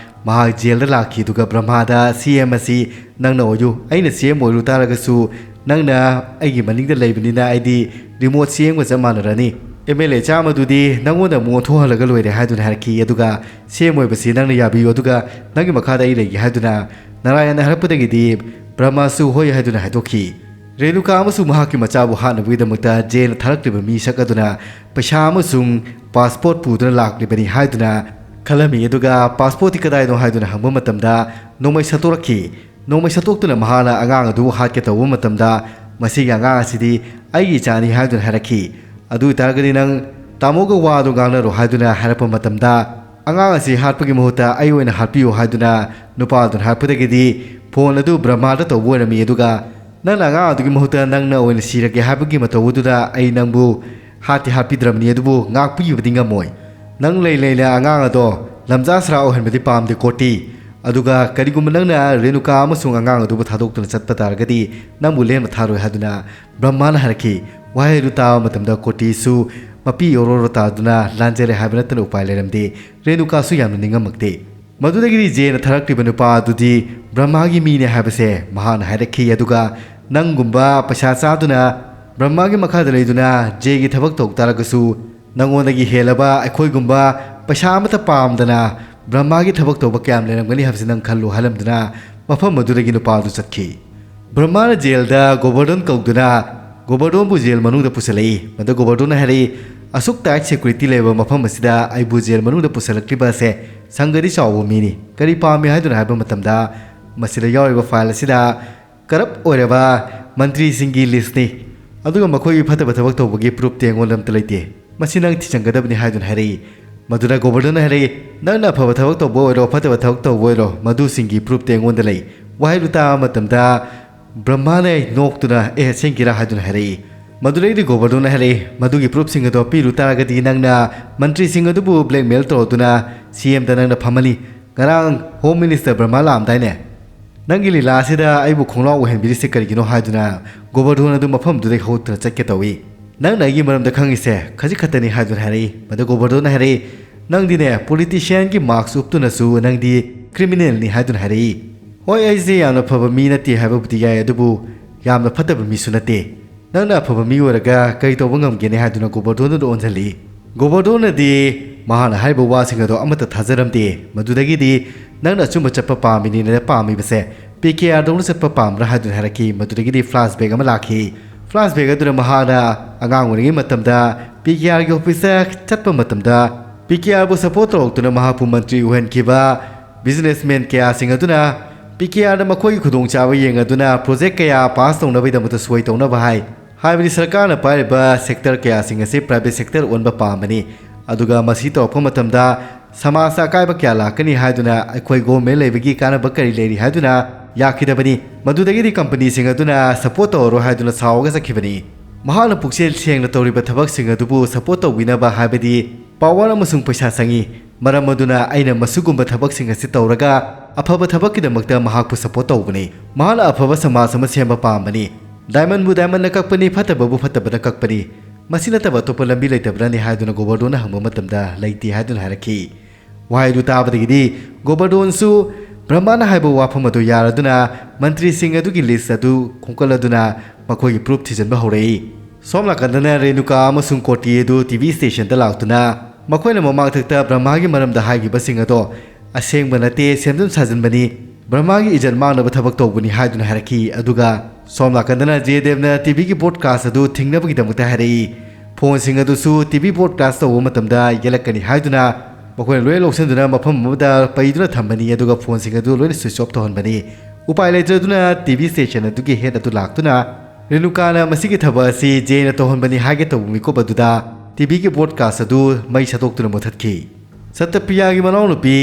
ꯃꯍꯥꯛ ꯖꯦꯜꯗ ꯂꯥꯛꯈꯤ꯫ ꯑꯗꯨꯒ ꯕ꯭ꯔꯍꯃꯥꯗ ꯁꯤ ꯑꯦꯝ ꯑꯁꯤ ꯅꯪꯅ ꯑꯣꯏꯌꯨ, ꯑꯩꯅ ꯁꯤ ꯑꯦꯝ ꯑꯣꯏꯔꯨ ꯇꯥꯔꯒꯁꯨ ꯅꯪꯅ ꯑꯩꯒꯤ ꯃꯅꯤꯡꯗ ꯂꯩꯕꯅꯤꯅ ꯑꯩꯗꯤ ꯔꯤꯃꯣꯠ ꯁꯤ ꯑꯦꯝꯒ ꯆꯞ ꯃꯥꯟꯅꯔꯅꯤ꯫ ꯑꯦꯝ ꯑꯦꯜ ꯑꯦ ꯆꯥꯝꯃꯗꯨꯗꯤ ꯅꯪꯉꯣꯟꯗ ꯑꯃꯨꯛ ꯑꯣꯟꯊꯣꯛꯍꯜꯂꯒ ꯂꯣꯏꯔꯦ ꯍꯥꯏꯗꯨꯅ ꯍꯥꯏꯔꯛꯈꯤ꯫ ꯑꯗꯨꯒ ꯁꯤ ꯑꯦꯝ ꯑꯣꯏꯕꯁꯤ ꯅꯪꯅ ꯌꯥꯕꯤꯌꯨ, ꯑꯗꯨꯒ ꯅꯪꯒꯤ ꯃꯈꯥꯗ ꯑꯩ ꯂꯩꯒꯦ ꯍꯥꯏꯗꯨꯅ ꯅꯥꯔꯥꯌꯟꯅ ꯍꯥꯏꯔꯛꯄꯗꯒꯤꯗꯤ ꯕ꯭ꯔꯍꯃꯥꯁꯨ ꯍꯣꯏ ꯍꯥꯏꯗꯨꯅ ꯍꯥꯏꯗꯣꯛꯈꯤ꯫ ꯔꯦꯅꯨꯀꯥ ꯑꯃꯁꯨꯡ ꯃꯍꯥꯛꯀꯤ ꯃꯆꯥꯕꯨ ꯍꯥꯠꯅꯕꯒꯤꯗꯃꯛꯇ ꯖꯦꯅ ꯊꯥꯔꯛꯂꯤꯕ ꯃꯤꯁꯛ ꯑꯗꯨꯅ ꯄꯩꯁꯥ ꯑꯃꯁꯨꯡ ꯄꯥꯁꯄꯣꯔꯠ ꯄꯨꯗꯨꯅ ꯂꯥꯛꯂꯤꯕꯅꯤ ꯍꯥꯏꯗꯨꯅ ꯈꯜꯂꯝꯃꯤ꯫ ꯑꯗꯨꯒ ꯄꯥꯁꯄꯣꯔꯠꯇꯤ ꯀꯗꯥꯏꯅꯣ ꯍꯥꯏꯗꯨꯅ ꯍꯪꯕ ꯃꯇꯝꯗ ꯅꯣꯡꯃꯩ ꯁꯠꯇꯣꯔꯛꯈꯤ꯫ ꯅꯣꯡꯃꯩ ꯁꯠꯇꯣꯛꯇꯨꯅ ꯃꯍꯥꯛꯅ ꯑꯉꯥꯡ ꯑꯗꯨꯕꯨ ꯍꯥꯠꯀꯦ ꯇꯧꯕ ꯃꯇꯝꯗ ꯃꯁꯤꯒꯤ ꯑꯉꯥꯡ ꯑꯁꯤꯗꯤ ꯑꯩꯒꯤ ꯏꯆꯥꯅꯤ ꯍꯥꯏꯗꯨꯅ ꯍꯥꯏꯔꯛꯈꯤ꯫ ꯑꯗꯨ ꯑꯣꯏꯇꯥꯔꯒꯗꯤ ꯅꯪ ꯇꯥꯃꯣꯒ ꯋꯥꯗꯨ ꯉꯥꯡꯅꯔꯣ ꯍꯥꯏꯗꯨꯅ ꯍꯥꯏꯔꯛꯄ ꯃꯇꯝꯗ ꯑꯉꯥꯡ ꯑꯁꯤ ꯍꯥꯠꯄꯒꯤ ꯃꯍꯨꯠꯇ ꯑꯩ ꯑꯣꯏꯅ ꯍꯥꯠꯄꯤꯌꯨ ꯍꯥꯏꯗꯨꯅ ꯅꯨꯄꯥ ꯑꯗꯨꯅ ꯍꯥꯏꯔꯛꯄꯗꯒꯤꯗꯤ ꯐꯣꯟ ꯑꯗꯨ ꯕ꯭ꯔꯍꯃꯥꯗ ꯇꯧꯕ ꯑꯣꯏꯔꯝꯃꯤ꯫ ꯑꯗꯨꯒ ꯅꯪꯅ ꯑꯉꯥꯡ ꯑꯗꯨꯒꯤ ꯃꯍꯨꯠꯇ ꯅꯪꯅ ꯑꯣꯏꯅ ꯁꯤꯔꯒꯦ ꯍꯥꯏꯕꯒꯤ ꯃꯇꯧ ꯑꯗꯨꯗ ꯑꯩ ꯅꯪꯕꯨ ꯍꯥꯠꯇꯤ ꯍꯥꯠꯄꯤꯗ꯭ꯔꯕꯅꯤ, ꯑꯗꯨꯕꯨ ꯉꯥꯛꯄꯤꯕꯗꯤ ꯉꯝꯃꯣꯏ꯫ ꯅꯪ ꯂꯩ ꯂꯩꯅ ꯑꯉꯥꯡ ꯑꯗꯣ ꯂꯝꯖꯥ ꯁꯔꯥ ꯑꯣꯏꯍꯟꯕꯗꯤ ꯄꯥꯝꯗꯦ ꯀꯣꯔꯇꯤ꯫ ꯑꯗꯨꯒ ꯀꯔꯤꯒꯨꯝꯕ ꯅꯪꯅ ꯔꯦꯅꯨꯀꯥ ꯑꯃꯁꯨꯡ ꯑꯉꯥꯡ ꯑꯗꯨꯕꯨ ꯊꯥꯗꯣꯛꯇꯨꯅ ꯆꯠꯄ ꯇꯥꯔꯒꯗꯤ ꯅꯪꯕꯨ ꯂꯦꯝꯅ ꯊꯥꯔꯣꯏ ꯍꯥꯏꯗꯨꯅ ꯕ꯭ꯔꯍꯃꯥꯅ ꯍꯥꯏꯔꯛꯈꯤ꯫ ꯋꯥꯍꯩ ꯑꯗꯨ ꯇꯥꯕ ꯃꯇꯝꯗ ꯀꯣꯔꯇꯤꯁꯨ ꯃꯄꯤ ꯑꯣꯔꯣ ꯑꯣꯔꯣ ꯇꯥꯗꯨꯅ ꯂꯥꯟꯖꯔꯦ ꯍꯥꯏꯕ ꯅꯠꯇꯅ ꯎꯄꯥꯏ ꯂꯩꯔꯝꯗꯦ꯫ ꯔꯦꯅꯨꯀꯥꯁꯨ ꯌꯥꯝꯅ ꯅꯤꯡꯉꯝꯃꯛꯇꯦ꯫ ꯃꯗꯨꯗꯒꯤꯗꯤ ꯖꯦꯅ ꯊꯥꯔꯛꯂꯤꯕ ꯅꯨꯄꯥ ꯑꯗꯨꯗꯤ ꯕ꯭ꯔꯍꯃꯥꯒꯤ ꯃꯤꯅꯦ ꯍꯥꯏꯕꯁꯦ ꯃꯍꯥꯛꯅ ꯍꯥꯏꯔꯛꯈꯤ꯫ ꯑꯗꯨꯒ ꯅꯪꯒꯨꯝꯕ ꯄꯩꯁꯥ ꯆꯥꯗꯨꯅ ꯕ꯭ꯔꯍꯃꯥꯒꯤ ꯃꯈꯥꯗ ꯂꯩꯗꯨꯅ ꯖꯦꯒꯤ ꯊꯕꯛ ꯇꯧ ꯇꯥꯔꯒꯁꯨ ꯅꯪꯉꯣꯟꯗꯒꯤ ꯍꯦꯜꯂꯕ ꯑꯩꯈꯣꯏꯒꯨꯝꯕ ꯄꯩꯁꯥ ꯑꯃꯠꯇ ꯄꯥꯝꯗꯅ ꯕ꯭ꯔꯍꯃꯥꯒꯤ ꯊꯕꯛ ꯇꯧꯕ ꯀꯌꯥꯝ ꯂꯩꯔꯝꯒꯅꯤ ꯍꯥꯏꯕꯁꯤ ꯅꯪ ꯈꯜꯂꯨ ꯍꯥꯏꯔꯝꯗꯨꯅ ꯃꯐꯝ ꯑꯗꯨꯗꯒꯤ ꯅꯨꯄꯥ ꯑꯗꯨ ꯆꯠꯈꯤ꯫ ꯕ꯭ꯔꯍꯃꯥꯅ ꯖꯦꯜꯗ ꯒꯣꯕꯔꯗꯣꯟ ꯀꯧꯗꯨꯅ ꯒꯣꯕꯔꯗꯣꯟꯕꯨ ꯖꯦꯜ ꯃꯅꯨꯡꯗ ꯄꯨꯁꯤꯜꯂꯛꯏ꯫ ꯃꯗꯨ ꯒꯣꯕꯔꯗꯣꯟꯅ ꯍꯥꯏꯔꯛꯏ, "ꯑꯁꯨꯛ ꯇꯥꯏꯠ ꯁꯦꯀ꯭ꯌꯨꯔꯤꯇꯤ ꯂꯩꯕ ꯃꯐꯝ ꯑꯁꯤꯗ ꯑꯩꯕꯨ ꯖꯦꯜ ꯃꯅꯨꯡꯗ ꯄꯨꯁꯤꯜꯂꯛꯂꯤꯕ ꯑꯁꯦ ꯁꯪꯒꯗꯤ ꯆꯥꯎꯕ ꯃꯤꯅꯤ꯫ ꯀꯔꯤ ꯄꯥꯝꯃꯤ?" ꯍꯥꯏꯗꯨꯅ ꯍꯥꯏꯕ ꯃꯇꯝꯗ ꯃꯁꯤꯗ ꯌꯥꯎꯔꯤꯕ ꯐꯥꯏꯜ ꯑꯁꯤꯗ ꯀꯔꯞ ꯑꯣꯏꯔꯕ ꯃꯟꯇ꯭ꯔꯤꯁꯤꯡꯒꯤ ꯂꯤꯁ꯭ꯠꯅꯤ꯫ ꯑꯗꯨꯒ ꯃꯈꯣꯏꯒꯤ ꯐꯠꯇꯕ ꯊꯕꯛ ꯇꯧꯕꯒꯤ ꯄ꯭ꯔꯨꯐꯇꯤ ꯑꯩꯉꯣꯟꯗ ꯑꯝꯇ ꯂꯩꯇꯦ꯫ ꯃꯁꯤ ꯅꯪ ꯊꯤꯖꯤꯟꯒꯗꯕꯅꯤ ꯍꯥꯏꯗꯨꯅ ꯍꯥꯏꯔꯛꯏ꯫ ꯃꯗꯨꯗ ꯒꯣꯕꯔꯙꯟꯅ ꯍꯥꯏꯔꯛꯏ, "ꯅꯪꯅ ꯑꯐꯕ ꯊꯕꯛ ꯇꯧꯕ ꯑꯣꯏꯔꯣ, ꯐꯠꯇꯕ ꯊꯕꯛ ꯇꯧꯕ ꯑꯣꯏꯔꯣ, ꯃꯗꯨꯁꯤꯡꯒꯤ ꯄ꯭ꯔꯨꯐꯇꯤ ꯑꯩꯉꯣꯟꯗ ꯂꯩ"꯫ ꯋꯥꯍꯩꯗꯨ ꯇꯥꯕ ꯃꯇꯝꯗ ꯕ꯭ꯔꯍꯃꯥꯅ ꯅꯣꯛꯇꯨꯅ, "ꯑꯦ, ꯑꯁꯦꯡꯀꯤꯔꯥ?" ꯍꯥꯏꯗꯨꯅ ꯍꯥꯏꯔꯛꯏ꯫ ꯃꯗꯨꯗꯩꯗꯤ ꯒꯣꯕꯔꯙꯟꯅ ꯍꯥꯏꯔꯛꯏ, "ꯃꯗꯨꯒꯤ ꯄ꯭ꯔꯨꯐꯁꯤꯡ ꯑꯗꯣ ꯄꯤꯔꯨ ꯇꯥꯔꯒꯗꯤ ꯅꯪꯅ ꯃꯟꯇ꯭ꯔꯤꯁꯤꯡ ꯑꯗꯨꯕꯨ ꯕ꯭ꯂꯦꯛꯃꯦꯜ ꯇꯧꯔꯗꯨꯅ ꯁꯤ ꯑꯦꯝꯗ ꯅꯪꯅ ꯐꯝꯍꯜꯂꯤ꯫ ꯉꯔꯥꯡ ꯍꯣꯝ ꯃꯤꯅꯤꯁꯇꯔ ꯕ꯭ꯔꯍꯃꯥ ꯂꯥꯛꯑꯝꯗꯥꯏꯅꯦ? ꯅꯪꯒꯤ ꯂꯤꯂꯥ ꯑꯁꯤꯗ ꯑꯩꯕꯨ ꯈꯣꯡꯂꯥꯎ ꯑꯣꯏꯍꯟꯕꯤꯔꯤꯁꯦ ꯀꯔꯤꯒꯤꯅꯣ?" ꯍꯥꯏꯗꯨꯅ ꯒꯣꯕꯔꯙꯟ ꯑꯗꯨ ꯃꯐꯝꯗꯨꯗꯒꯤ ꯍꯧꯒꯠꯇꯨꯅ ꯆꯠꯀꯦ ꯇꯧꯏ꯫ "ꯅꯪꯅ ꯑꯩꯒꯤ ꯃꯔꯝꯗ ꯈꯪꯉꯤꯁꯦ ꯈꯖꯤꯛ ꯈꯛꯇꯅꯤ" ꯍꯥꯏꯗꯨꯅ ꯍꯥꯏꯔꯛꯏ꯫ ꯃꯗꯨ ꯒꯣꯕꯔꯙꯟꯅ ꯍꯥꯏꯔꯛꯏ, "ꯅꯪꯗꯤꯅꯦ, ꯄꯣꯂꯤꯇꯤꯁꯤꯌꯥꯟꯒꯤ ꯃꯥꯛꯁ ꯎꯞꯇꯨꯅꯁꯨ ꯅꯪꯗꯤ ꯀ꯭ꯔꯤꯃꯤꯅꯦꯜꯅꯤ" ꯍꯥꯏꯗꯨꯅ ꯍꯥꯏꯔꯛꯏ꯫ "ꯍꯣꯏ, ꯑꯩꯁꯦ ꯌꯥꯝꯅ ꯐꯕ ꯃꯤ ꯅꯠꯇꯦ ꯍꯥꯏꯕꯕꯨꯗꯤ ꯌꯥꯏ, ꯑꯗꯨꯕꯨ ꯌꯥꯝꯅ ꯐꯠꯇꯕ ꯃꯤꯁꯨ ꯅꯠꯇꯦ꯫ ꯅꯪꯅ ꯑꯐꯕ ꯃꯤ ꯑꯣꯏꯔꯒ ꯀꯔꯤ ꯇꯧꯕ ꯉꯝꯒꯦꯅꯦ?" ꯍꯥꯏꯗꯨꯅ ꯒꯣꯕꯔꯙꯟꯗꯨꯗ ꯑꯣꯟꯁꯤꯜꯂꯤ꯫ ꯒꯣꯕꯔꯙꯟꯅꯗꯤ ꯃꯍꯥꯛꯅ ꯍꯥꯏꯔꯤꯕ ꯋꯥꯁꯤꯡ ꯑꯗꯣ ꯑꯃꯠꯇ ꯊꯥꯖꯔꯝꯗꯦ꯫ ꯃꯗꯨꯗꯒꯤꯗꯤ, "ꯅꯪꯅ ꯑꯆꯨꯝꯕ ꯆꯠꯄ ꯄꯥꯝꯃꯤꯅꯤꯅ ꯄꯥꯝꯃꯤꯕꯁꯦ ꯄꯤ ꯀꯦ ꯑꯥꯔꯗꯧꯅ ꯆꯠꯄ ꯄꯥꯝꯕ꯭ꯔꯥ?" ꯍꯥꯏꯗꯨꯅ ꯍꯥꯏꯔꯛꯈꯤ꯫ ꯃꯗꯨꯗꯒꯤꯗꯤ ꯐ꯭ꯂꯥꯁꯕꯦꯛ ꯑꯃ ꯂꯥꯛꯈꯤ꯫ ꯐ꯭ꯂꯥꯁꯕꯦꯛ ꯑꯗꯨꯅ ꯃꯍꯥꯛꯅ ꯑꯉꯥꯡ ꯑꯣꯏꯔꯤꯉꯩ ꯃꯇꯝꯗ ꯄꯤ ꯀꯦ ꯑꯥꯔꯒꯤ ꯑꯣꯐꯤꯁꯇ ꯆꯠꯄ ꯃꯇꯝꯗ, ꯄꯤ ꯀꯦ ꯑꯥꯔꯕꯨ ꯁꯄꯣꯔꯠ ꯇꯧꯔꯛꯇꯨꯅ ꯃꯍꯥꯛꯄꯨ ꯃꯟꯇ꯭ꯔꯤ ꯑꯣꯏꯍꯟꯈꯤꯕ ꯕꯤꯖꯤꯅꯦꯁꯃꯦꯟ ꯀꯌꯥꯁꯤꯡ ꯑꯗꯨꯅ ꯄꯤ ꯀꯦ ꯑꯥꯔꯗ ꯃꯈꯣꯏꯒꯤ ꯈꯨꯗꯣꯡꯆꯥꯕ ꯌꯦꯡꯂꯗꯨꯅ ꯄ꯭ꯔꯣꯖꯦꯛ ꯀꯌꯥ ꯄꯥꯁ ꯇꯧꯅꯕꯒꯤꯗꯃꯛꯇ ꯁꯣꯏ ꯇꯧꯅꯕ ꯍꯥꯏ꯫ ꯍꯥꯏꯕꯗꯤ ꯁꯔꯀꯥꯔꯅ ꯄꯥꯏꯔꯤꯕ ꯁꯦꯛꯇꯔ ꯀꯌꯥꯁꯤꯡ ꯑꯁꯤ ꯄ꯭ꯔꯥꯏꯚꯦꯠ ꯁꯦꯛꯇꯔ ꯑꯣꯟꯕ ꯄꯥꯝꯕꯅꯤ꯫ ꯑꯗꯨꯒ ꯃꯁꯤ ꯇꯧꯔꯛꯄ ꯃꯇꯝꯗ ꯁꯃꯥꯖꯇ ꯑꯀꯥꯏꯕ ꯀꯌꯥ ꯂꯥꯛꯀꯅꯤ ꯍꯥꯏꯗꯨꯅ, ꯑꯩꯈꯣꯏ ꯒꯣꯔꯃꯦꯟ ꯂꯩꯕꯒꯤ ꯀꯥꯟꯅꯕ ꯀꯔꯤ ꯂꯩꯔꯤ ꯍꯥꯏꯗꯨꯅ ꯌꯥꯈꯤꯗꯕꯅꯤ꯫ ꯃꯗꯨꯗꯒꯤꯗꯤ ꯀꯝꯄꯅꯤꯁꯤꯡ ꯑꯗꯨꯅ ꯁꯄꯣꯔꯠ ꯇꯧꯔꯔꯣꯏ ꯍꯥꯏꯗꯨꯅ ꯁꯥꯎꯔꯒ ꯆꯠꯈꯤꯕꯅꯤ꯫ ꯃꯍꯥꯛꯅ ꯄꯨꯛꯆꯦꯜ ꯁꯦꯡꯅ ꯇꯧꯔꯤꯕ ꯊꯕꯛꯁꯤꯡ ꯑꯗꯨꯕꯨ ꯁꯄꯣꯔꯠ ꯇꯧꯕꯤꯅꯕ, ꯍꯥꯏꯕꯗꯤ ꯄꯥꯋꯔ ꯑꯃꯁꯨꯡ ꯄꯩꯁꯥ ꯆꯪꯏ꯫ ꯃꯔꯝ ꯑꯗꯨꯅ ꯑꯩꯅ ꯃꯁꯤꯒꯨꯝꯕ ꯊꯕꯛꯁꯤꯡ ꯑꯁꯤ ꯇꯧꯔꯒ ꯑꯐꯕ ꯊꯕꯛꯀꯤꯗꯃꯛꯇ ꯃꯍꯥꯛꯄꯨ ꯁꯄꯣꯔꯠ ꯇꯧꯕꯅꯤ꯫ ꯃꯍꯥꯛꯅ ꯑꯐꯕ ꯁꯃꯥꯖ ꯑꯃ ꯁꯦꯝꯕ ꯄꯥꯝꯕꯅꯤ꯫ ꯗꯥꯏꯃꯟꯕꯨ ꯗꯥꯏꯃꯟꯅ ꯀꯛꯄꯅꯤ, ꯐꯠꯇꯕꯕꯨ ꯐꯠꯇꯕꯅ ꯀꯛꯄꯅꯤ꯫ ꯃꯁꯤ ꯅꯠꯇꯕ ꯑꯇꯣꯞꯄ ꯂꯝꯕꯤ ꯂꯩꯇꯕ꯭ꯔꯅꯤ ꯍꯥꯏꯗꯨꯅ ꯒꯣꯕꯔꯙꯟꯅ ꯍꯪꯕ ꯃꯇꯝꯗ, "ꯂꯩꯇꯦ" ꯍꯥꯏꯗꯨꯅ ꯍꯥꯏꯔꯛꯈꯤ꯫ ꯋꯥꯍꯩꯗꯨ ꯇꯥꯕꯗꯒꯤꯗꯤ ꯒꯣꯕꯔꯙꯟꯁꯨ ꯕ꯭ꯔꯍꯃꯥꯅ ꯍꯥꯏꯕ ꯋꯥꯐꯝ ꯑꯗꯨ ꯌꯥꯔꯗꯨꯅ ꯃꯟꯇ꯭ꯔꯤꯁꯤꯡ ꯑꯗꯨꯒꯤ ꯂꯤꯁ ꯑꯗꯨ ꯈꯣꯝꯀꯠꯂꯗꯨꯅ ꯃꯈꯣꯏꯒꯤ ꯄ꯭ꯔꯨꯐ ꯊꯤꯖꯤꯟꯕ ꯍꯧꯔꯛꯏ꯫ ꯁꯣꯝ ꯅꯥꯀꯟꯗꯅ ꯔꯦꯅꯨꯀꯥ ꯑꯃꯁꯨꯡ ꯀꯣꯇꯤ ꯑꯗꯨ ꯇꯤ ꯚꯤ ꯁ꯭ꯇꯦꯁꯟꯗ ꯂꯥꯛꯇꯨꯅ ꯃꯈꯣꯏꯅ ꯃꯃꯥꯡꯊꯛꯇ ꯕ꯭ꯔꯍꯃꯥꯒꯤ ꯃꯔꯝꯗ ꯍꯥꯏꯈꯤꯕꯁꯤꯡ ꯑꯗꯣ ꯑꯁꯦꯡꯕ ꯅꯠꯇꯦ, ꯁꯦꯝꯖꯤꯟ ꯁꯥꯖꯤꯟꯕꯅꯤ, ꯕ꯭ꯔꯍꯃꯥꯒꯤ ꯏꯖꯠ ꯃꯥꯡꯅꯕ ꯊꯕꯛ ꯇꯧꯕꯅꯤ ꯍꯥꯏꯗꯨꯅ ꯍꯥꯏꯔꯛꯈꯤ꯫ ꯑꯗꯨꯒ ꯁꯣꯝ ꯅꯥꯀꯟꯗꯅ ꯖꯌꯗꯦꯕꯅ ꯇꯤ ꯚꯤꯒꯤ ꯕ꯭ꯔꯣꯗꯀꯥꯁ ꯑꯗꯨ ꯊꯤꯡꯅꯕꯒꯤꯗꯃꯛꯇ ꯍꯥꯏꯔꯛꯏ꯫ ꯐꯣꯟꯁꯤꯡ ꯑꯗꯨꯁꯨ ꯇꯤ ꯚꯤ ꯕ꯭ꯔꯣꯗꯀꯥꯁ ꯇꯧꯕ ꯃꯇꯝꯗ ꯌꯦꯜꯂꯛꯀꯅꯤ ꯍꯥꯏꯗꯨꯅ ꯃꯈꯣꯏꯅ ꯂꯣꯏꯅ ꯂꯧꯁꯤꯟꯗꯨꯅ ꯃꯐꯝ ꯑꯃꯗ ꯄꯩꯗꯨꯅ ꯊꯝꯕꯅꯤ, ꯑꯗꯨꯒ ꯐꯣꯟꯁꯤꯡ ꯑꯗꯨ ꯂꯣꯏꯅ ꯁ꯭ꯋꯤꯆ ꯑꯣꯐ ꯇꯧꯍꯟꯕꯅꯤ꯫ ꯎꯄꯥꯏ ꯂꯩꯇ꯭ꯔꯗꯨꯅ ꯇꯤ ꯚꯤ ꯁ꯭ꯇꯦꯁꯟ ꯑꯗꯨꯒꯤ ꯍꯦꯗ ꯑꯗꯨ ꯂꯥꯛꯇꯨꯅ ꯔꯦꯅꯨꯀꯥꯅ ꯃꯁꯤꯒꯤ ꯊꯕꯛ ꯑꯁꯤ ꯖꯦꯅ ꯇꯧꯍꯟꯕꯅꯤ ꯍꯥꯏꯒꯦ ꯇꯧꯕ ꯃꯤꯀꯨꯞ ꯑꯗꯨꯗ ꯇꯤ ꯚꯤꯒꯤ ꯕ꯭ꯔꯣꯗꯀꯥꯁ ꯑꯗꯨ ꯃꯩ ꯁꯠꯇꯣꯛꯇꯨꯅ ꯃꯨꯊꯠꯈꯤ꯫ ꯁꯇ꯭ꯌꯄ꯭ꯔꯤꯌꯥꯒꯤ ꯃꯅꯥꯎꯅꯨꯄꯤ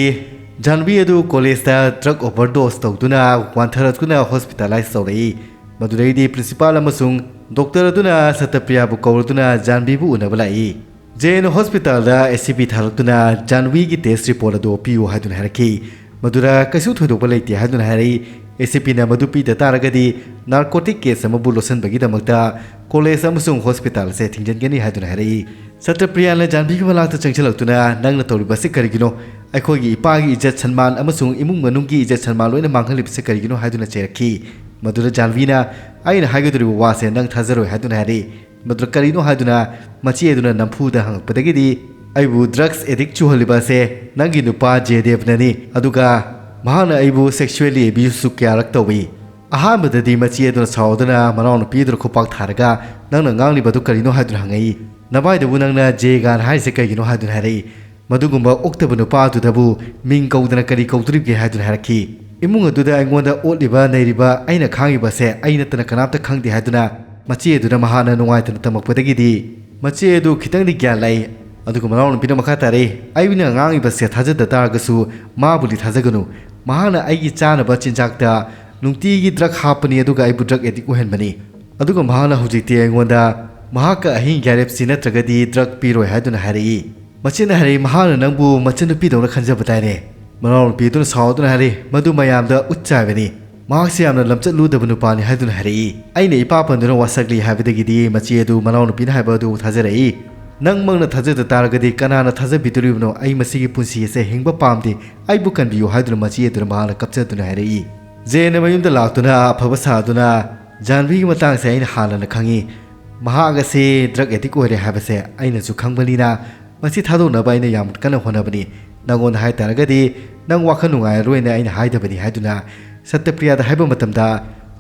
ꯖꯥꯟꯚꯤ ꯑꯗꯨ ꯀꯣꯂꯦꯖꯇ ꯗ꯭ꯔꯒ ꯑꯣꯚꯔꯗꯣꯁ ꯇꯧꯗꯨꯅ ꯋꯥꯟꯊꯔꯛꯇꯨꯅ ꯍꯣꯁꯄꯤꯇꯥꯂꯥꯏꯁ ꯇꯧꯔꯛꯏ꯫ ꯃꯗꯨꯗꯩꯗꯤ ꯄ꯭ꯔꯤꯟꯁꯤꯄꯥꯜ ꯑꯃꯁꯨꯡ ꯗꯣꯛꯇꯔ ꯑꯗꯨꯅ ꯁꯇ꯭ꯌꯄ꯭ꯔꯤꯌꯥꯕꯨ ꯀꯧꯔꯗꯨꯅ ꯖꯥꯟꯚꯤꯕꯨ ꯎꯅꯕ ꯂꯥꯛꯏ꯫ ꯖꯦ ꯑꯦꯟ ꯍꯣꯁꯄꯤꯇꯥꯜꯗ ꯑꯦ ꯁꯤ ꯄꯤ ꯊꯥꯔꯛꯇꯨꯅ ꯖꯥꯟꯚꯤꯒꯤ ꯇꯦꯁ ꯔꯤꯄꯣꯔꯠ ꯑꯗꯨ ꯄꯤꯌꯨ ꯍꯥꯏꯗꯨꯅ ꯍꯥꯏꯔꯛꯈꯤ꯫ ꯃꯗꯨꯗ ꯀꯩꯁꯨ ꯊꯣꯏꯗꯣꯛꯄ ꯂꯩꯇꯦ ꯍꯥꯏꯗꯨꯅ ꯍꯥꯏꯔꯛꯏ꯫ ꯑꯦ ꯁꯤ ꯄꯤꯅ ꯃꯗꯨ ꯄꯤꯗ ꯇꯥꯔꯒꯗꯤ ꯅꯥꯔꯀꯣꯇꯤꯛ ꯀꯦꯁ ꯑꯃꯕꯨ ꯂꯣꯠꯁꯤꯟꯕꯒꯤꯗꯃꯛꯇ ꯀꯣꯂꯦꯖ ꯑꯃꯁꯨꯡ ꯍꯣꯁꯄꯤꯇꯥꯜ ꯑꯁꯦ ꯊꯤꯡꯖꯤꯟꯒꯅꯤ ꯍꯥꯏꯗꯨꯅ ꯍꯥꯏꯔꯛꯏ꯫ ꯁꯇ꯭ꯌꯄ꯭ꯔꯤꯌꯥꯅ ꯖꯥꯟꯚꯤꯒꯤ ꯃꯅꯥꯛꯇ ꯆꯪꯁꯤꯜꯂꯛꯇꯨꯅ, "ꯅꯪꯅ ꯇꯧꯔꯤꯕꯁꯤ ꯀꯔꯤꯒꯤꯅꯣ? ꯑꯩꯈꯣꯏꯒꯤ ꯏꯄꯥꯒꯤ ꯏꯖꯠ ꯁꯟꯃꯥꯟ ꯑꯃꯁꯨꯡ ꯏꯃꯨꯡ ꯃꯅꯨꯡꯒꯤ ꯏꯖꯠ ꯁꯟꯃꯥꯟ ꯂꯣꯏꯅ ꯃꯥꯡꯍꯜꯂꯤꯕꯁꯤ ꯀꯔꯤꯒꯤꯅꯣ?" ꯍꯥꯏꯗꯨꯅ ꯆꯩꯔꯛꯈꯤ꯫ ꯃꯗꯨꯗ ꯖꯥꯟꯚꯤꯅ, "ꯑꯩꯅ ꯍꯥꯏꯒꯗꯧꯔꯤꯕ ꯋꯥꯁꯦ ꯅꯪ ꯊꯥꯖꯔꯣꯏ" ꯍꯥꯏꯗꯨꯅ ꯍꯥꯏꯔꯛꯏ꯫ ꯃꯗꯨꯗ ꯀꯔꯤꯅꯣ ꯍꯥꯏꯗꯨꯅ ꯃꯆꯦ ꯑꯗꯨꯅ ꯅꯝꯐꯨꯗ ꯍꯪꯉꯛꯄꯗꯒꯤꯗꯤ, "ꯑꯩꯕꯨ ꯗ꯭ꯔꯒꯁ ꯑꯦꯗꯤꯛ ꯆꯨꯍꯜꯂꯤꯕ ꯑꯁꯦ ꯅꯪꯒꯤ ꯅꯨꯄꯥ ꯖꯦꯗꯦꯕꯅꯅꯤ, ꯑꯗꯨꯒ ꯃꯍꯥꯛꯅ ꯑꯩꯕꯨ ꯁꯦꯛꯁꯨꯑꯦꯂꯤ ꯑꯦꯕ꯭ꯌꯨꯁꯁꯨ ꯀꯌꯥꯔꯛ ꯇꯧꯏ꯫" ꯑꯍꯥꯟꯕꯗꯗꯤ ꯃꯆꯦ ꯑꯗꯨꯅ ꯁꯥꯎꯗꯨꯅ ꯃꯅꯥꯎꯅꯨꯄꯤ ꯑꯗꯨꯗ ꯈꯨꯄꯥꯛ ꯊꯥꯔꯒ, "ꯅꯪꯅ ꯉꯥꯡꯂꯤꯕꯗꯨ ꯀꯔꯤꯅꯣ?" ꯍꯥꯏꯗꯨꯅ ꯍꯪꯉꯛꯏ꯫ "ꯅꯚꯥꯏꯗꯨꯕꯨ ꯅꯪꯅ ꯖꯦꯒꯥꯟ ꯍꯥꯏꯔꯤꯁꯦ ꯀꯩꯒꯤꯅꯣ?" ꯍꯥꯏꯗꯨꯅ ꯍꯥꯏꯔꯛꯏ꯫ "ꯃꯗꯨꯒꯨꯝꯕ ꯑꯣꯛꯇꯕ ꯅꯨꯄꯥ ꯑꯗꯨꯗꯕꯨ ꯃꯤꯡ ꯀꯧꯗꯅ ꯀꯔꯤ ꯀꯧꯗꯣꯔꯤꯕꯒꯦ?" ꯍꯥꯏꯗꯨꯅ ꯍꯥꯏꯔꯛꯈꯤ꯫ "ꯏꯃꯨꯡ ꯑꯗꯨꯗ ꯑꯩꯉꯣꯟꯗ ꯑꯣꯠꯂꯤꯕ ꯅꯩꯔꯤꯕ ꯑꯩꯅ ꯈꯥꯡꯉꯤꯕꯁꯦ ꯑꯩ ꯅꯠꯇꯅ ꯀꯅꯥꯝꯇ ꯈꯪꯗꯦ" ꯍꯥꯏꯗꯨꯅ ꯃꯆꯦ ꯑꯗꯨꯅ ꯃꯍꯥꯛꯅ ꯅꯨꯡꯉꯥꯏꯇꯅ ꯇꯝꯃꯛꯄꯗꯒꯤꯗꯤ ꯃꯆꯦ ꯑꯗꯨ ꯈꯤꯇꯪꯗꯤ ꯒ꯭ꯌꯥꯟ ꯂꯥꯛꯏ꯫ ꯑꯗꯨꯒ ꯃꯅꯥꯎꯅꯨꯄꯤꯅ ꯃꯈꯥ ꯇꯥꯔꯛꯏ, "ꯑꯩꯅ ꯉꯥꯡꯉꯤꯕꯁꯦ ꯊꯥꯖꯗ ꯇꯥꯔꯒꯁꯨ ꯃꯥꯕꯨꯗꯤ ꯊꯥꯖꯒꯅꯨ꯫ ꯃꯍꯥꯛꯅ ꯑꯩꯒꯤ ꯆꯥꯅꯕ ꯆꯤꯟꯖꯥꯛꯇ ꯅꯨꯡꯇꯤꯒꯤ ꯗ꯭ꯔꯒ ꯍꯥꯞꯄꯅꯤ, ꯑꯗꯨꯒ ꯑꯩꯕꯨ ꯗ꯭ꯔꯒ ꯑꯦꯗꯤꯛ ꯑꯣꯏꯍꯟꯕꯅꯤ꯫ ꯑꯗꯨꯒ ꯃꯍꯥꯛꯅ ꯍꯧꯖꯤꯛꯇꯤ ꯑꯩꯉꯣꯟꯗ ꯃꯍꯥꯛꯀ ꯑꯍꯤꯡ ꯒ꯭ꯌꯥꯔꯦꯞꯁꯤ ꯅꯠꯇ꯭ꯔꯒꯗꯤ ꯗ꯭ꯔꯒ ꯄꯤꯔꯣꯏ ꯍꯥꯏꯗꯨꯅ ꯍꯥꯏꯔꯛꯏ꯫" ꯃꯆꯦꯅ ꯍꯥꯏꯔꯛꯏ, "ꯃꯍꯥꯛꯅ ꯅꯪꯕꯨ ꯃꯆꯟꯅꯨꯄꯤꯗꯧꯅ ꯈꯟꯖꯕ ꯇꯥꯏꯅꯦ?" ꯃꯅꯥꯎꯅꯨꯄꯤ ꯑꯗꯨꯅ ꯁꯥꯎꯗꯨꯅ ꯍꯥꯏꯔꯛꯏ, "ꯃꯗꯨ ꯃꯌꯥꯝꯗ ꯎꯠ ꯆꯥꯏꯕꯅꯤ꯫ ꯃꯍꯥꯛꯁꯤ ꯌꯥꯝꯅ ꯂꯝꯆꯠ ꯂꯨꯗꯕ ꯅꯨꯄꯥꯅꯤ" ꯍꯥꯏꯗꯨꯅ ꯍꯥꯏꯔꯛꯏ꯫ ꯑꯩꯅ ꯏꯄꯥ ꯄꯟꯗꯨꯅ ꯋꯥꯁꯛꯂꯤ ꯍꯥꯏꯕꯗꯒꯤꯗꯤ ꯃꯆꯦ ꯑꯗꯨ ꯃꯅꯥꯎꯅꯨꯄꯤꯅ ꯍꯥꯏꯕ ꯑꯗꯨ ꯊꯥꯖꯔꯛꯏ꯫ "ꯅꯪꯃꯛꯅ ꯊꯥꯖꯗ ꯇꯥꯔꯒꯗꯤ ꯀꯅꯥꯅ ꯊꯥꯖꯕꯤꯗꯣꯔꯤꯕꯅꯣ? ꯑꯩ ꯃꯁꯤꯒꯤ ꯄꯨꯟꯁꯤ ꯑꯁꯦ ꯍꯤꯡꯕ ꯄꯥꯝꯗꯦ꯫ ꯑꯩꯕꯨ ꯀꯟꯕꯤꯌꯨ" ꯍꯥꯏꯗꯨꯅ ꯃꯆꯦ ꯑꯗꯨꯅ ꯃꯍꯥꯛꯅ ꯀꯞꯆꯗꯨꯅ ꯍꯥꯏꯔꯛꯏ꯫ ꯖꯦꯅ ꯃꯌꯨꯝꯗ ꯂꯥꯛꯇꯨꯅ ꯑꯐꯕ ꯁꯥꯗꯨꯅ, "ꯖꯥꯟꯚꯤꯒꯤ ꯃꯇꯥꯡꯁꯦ ꯑꯩꯅ ꯍꯥꯟꯅꯅ ꯈꯪꯉꯤ꯫ ꯃꯍꯥꯛ ꯑꯁꯤ ꯗ꯭ꯔꯒ ꯑꯦꯗꯤꯛ ꯑꯣꯏꯔꯦ ꯍꯥꯏꯕꯁꯦ ꯑꯩꯅꯁꯨ ꯈꯪꯕꯅꯤꯅ ꯃꯁꯤ ꯊꯥꯗꯣꯛꯅꯕ ꯑꯩꯅ ꯌꯥꯝ ꯀꯟꯅ ꯍꯣꯠꯅꯕꯅꯤ꯫ ꯅꯪꯉꯣꯟꯗ ꯍꯥꯏ ꯇꯥꯔꯒꯗꯤ ꯅꯪ ꯋꯥꯈꯜ ꯅꯨꯡꯉꯥꯏꯔꯔꯣꯏꯅ ꯑꯩꯅ ꯍꯥꯏꯗꯕꯅꯤ" ꯍꯥꯏꯗꯨꯅ ꯁꯇ꯭ꯌꯄ꯭ꯔꯤꯌꯥꯗ ꯍꯥꯏꯕ ꯃꯇꯝꯗ,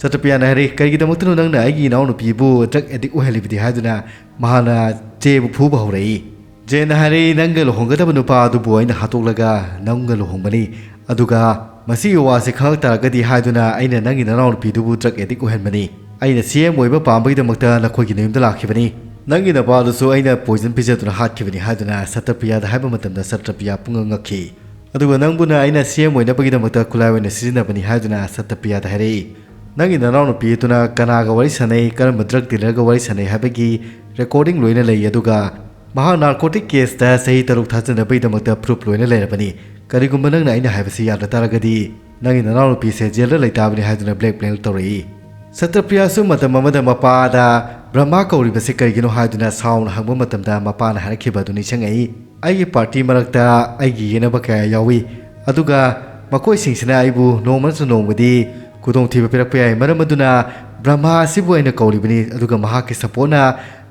ꯁꯇ꯭ꯌꯄ꯭ꯔꯤꯌꯥꯅ ꯍꯥꯏꯔꯛꯏ, "ꯀꯔꯤꯒꯤꯗꯃꯛꯇꯅꯣ ꯅꯪꯅ ꯑꯩꯒꯤ ꯏꯅꯥꯎꯅꯨꯄꯤꯕꯨ ꯗ꯭ꯔꯒ ꯑꯦꯗꯤꯛ ꯑꯣꯏꯍꯜꯂꯤꯕꯗꯤ?" ꯍꯥꯏꯗꯨꯅ ꯃꯍꯥꯛꯅ ꯖꯦꯕꯨ ꯐꯨꯕ ꯍꯧꯔꯛꯏ꯫ ꯖꯦꯅ ꯍꯥꯏꯔꯛꯏ, "ꯅꯪꯒ ꯂꯨꯍꯣꯡꯒꯗꯕ ꯅꯨꯄꯥ ꯑꯗꯨꯕꯨ ꯑꯩꯅ ꯍꯥꯠꯇꯣꯛꯂꯒ ꯅꯪꯒ ꯂꯨꯍꯣꯡꯕꯅꯤ꯫ ꯑꯗꯨꯒ ꯃꯁꯤꯒꯤ ꯋꯥꯁꯦ ꯈꯪꯂꯛ ꯇꯥꯔꯒꯗꯤ ꯍꯥꯏꯗꯨꯅ ꯑꯩꯅ ꯅꯪꯒꯤ ꯅꯅꯥꯎꯅꯨꯄꯤꯗꯨꯕꯨ ꯗ꯭ꯔꯒ ꯑꯦꯗꯤꯛ ꯑꯣꯏꯍꯟꯕꯅꯤ꯫ ꯑꯩꯅ ꯁꯤ ꯑꯦꯝ ꯑꯣꯏꯕ ꯄꯥꯝꯕꯒꯤꯗꯃꯛꯇ ꯅꯈꯣꯏꯒꯤ ꯅꯌꯨꯝꯗ ꯂꯥꯛꯈꯤꯕꯅꯤ"꯫ "ꯅꯪꯒꯤ ꯅꯄꯥꯗꯨꯁꯨ ꯑꯩꯅ poison ꯄꯤꯖꯗꯨꯅ ꯍꯥꯠꯈꯤꯕꯅꯤ" ꯍꯥꯏꯗꯨꯅ ꯁꯇ꯭ꯌꯄ꯭ꯔꯤꯌꯥꯗ ꯍꯥꯏꯕ ꯃꯇꯝꯗ ꯁꯇ꯭ꯌꯄ꯭ꯔꯤꯌꯥ ꯄꯨꯡꯉꯛ ꯉꯛꯈꯤ꯫ ꯑꯗꯨꯒ "ꯅꯪꯕꯨꯅ ꯑꯩꯅ ꯁꯤ ꯑꯦꯝ ꯑꯣꯏꯅꯕꯒꯤꯗꯃꯛꯇ ꯈꯨꯠꯂꯥꯏ ꯑꯣꯏꯅ ꯁꯤꯖꯤꯟꯅꯕꯅꯤ" ꯍꯥꯏꯗꯨꯅ ꯁꯇ꯭ꯌꯄ꯭ꯔꯤꯌꯥꯗ ꯍꯥꯏꯔꯛꯏ꯫ "ꯅꯪꯒꯤ ꯅꯅꯥꯎꯅꯨꯄꯤ ꯑꯗꯨꯅ ꯀꯅꯥꯒ ꯋꯥꯔꯤ ꯁꯥꯟꯅꯩ, ꯀꯔꯝꯕ drug dealerꯒ ꯋꯥꯔꯤ ꯁꯥꯟꯅꯩ ꯍꯥꯏꯕꯒꯤ recording ꯂꯣꯏꯅ ꯂꯩ, ꯑꯗꯨꯒ ꯃꯍꯥꯛ narcotic caseꯇ ꯆꯍꯤ ꯇꯔꯨꯛ ꯊꯥꯖꯤꯟꯅꯕꯒꯤꯗꯃꯛꯇ proof ꯂꯣꯏꯅ ꯂꯩꯔꯕꯅꯤ꯫ ꯀꯔꯤꯒꯨꯝꯕ ꯅꯪꯅ ꯑꯩꯅ ꯍꯥꯏꯕꯁꯤ ꯌꯥꯗ ꯇꯥꯔꯒꯗꯤ ꯅꯪꯒꯤ ꯅꯅꯥꯎꯅꯨꯄꯤꯁꯦ ꯖꯦꯜꯗ ꯂꯩꯇꯥꯕꯅꯤ" ꯍꯥꯏꯗꯨꯅ blackmail ꯇꯧꯔꯛꯏ꯫ ꯁꯇ꯭ꯌꯄ꯭ꯔꯤꯌꯥꯁꯨ ꯃꯇꯝ ꯑꯃꯗ ꯃꯄꯥꯗ "ꯕ꯭ꯔꯍꯃꯥ ꯀꯧꯔꯤꯕꯁꯦ ꯀꯔꯤꯒꯤꯅꯣ?" ꯍꯥꯏꯗꯨꯅ ꯁꯥꯎꯅ ꯍꯪꯕ ꯃꯇꯝꯗ ꯃꯄꯥꯅ ꯍꯥꯏꯔꯛꯈꯤꯕ ꯑꯗꯨ ꯅꯤꯡꯁꯤꯡꯉꯛꯏ꯫ "ꯑꯩꯒꯤ party ꯃꯔꯛꯇ ꯑꯩꯒꯤ ꯌꯦꯛꯅꯕ ꯀꯌꯥ ꯌꯥꯎꯏ, ꯑꯗꯨꯒ ꯃꯈꯣꯏꯁꯤꯡꯁꯤꯅ ꯑꯩꯕꯨ ꯅꯣꯡꯃ ꯅꯠꯇ꯭ꯔ ꯅꯣꯡꯃꯗꯤ ꯈꯨꯗꯣꯡꯊꯤꯕ ꯄꯤꯔꯛꯄ ꯌꯥꯏ꯫ ꯃꯔꯝ ꯑꯗꯨꯅ ꯕ꯭ꯔꯍꯃꯥ ꯑꯁꯤꯕꯨ ꯑꯩꯅ ꯀꯧꯔꯤꯕꯅꯤ, ꯑꯗꯨꯒ ꯃꯍꯥꯛꯀꯤ supportꯅ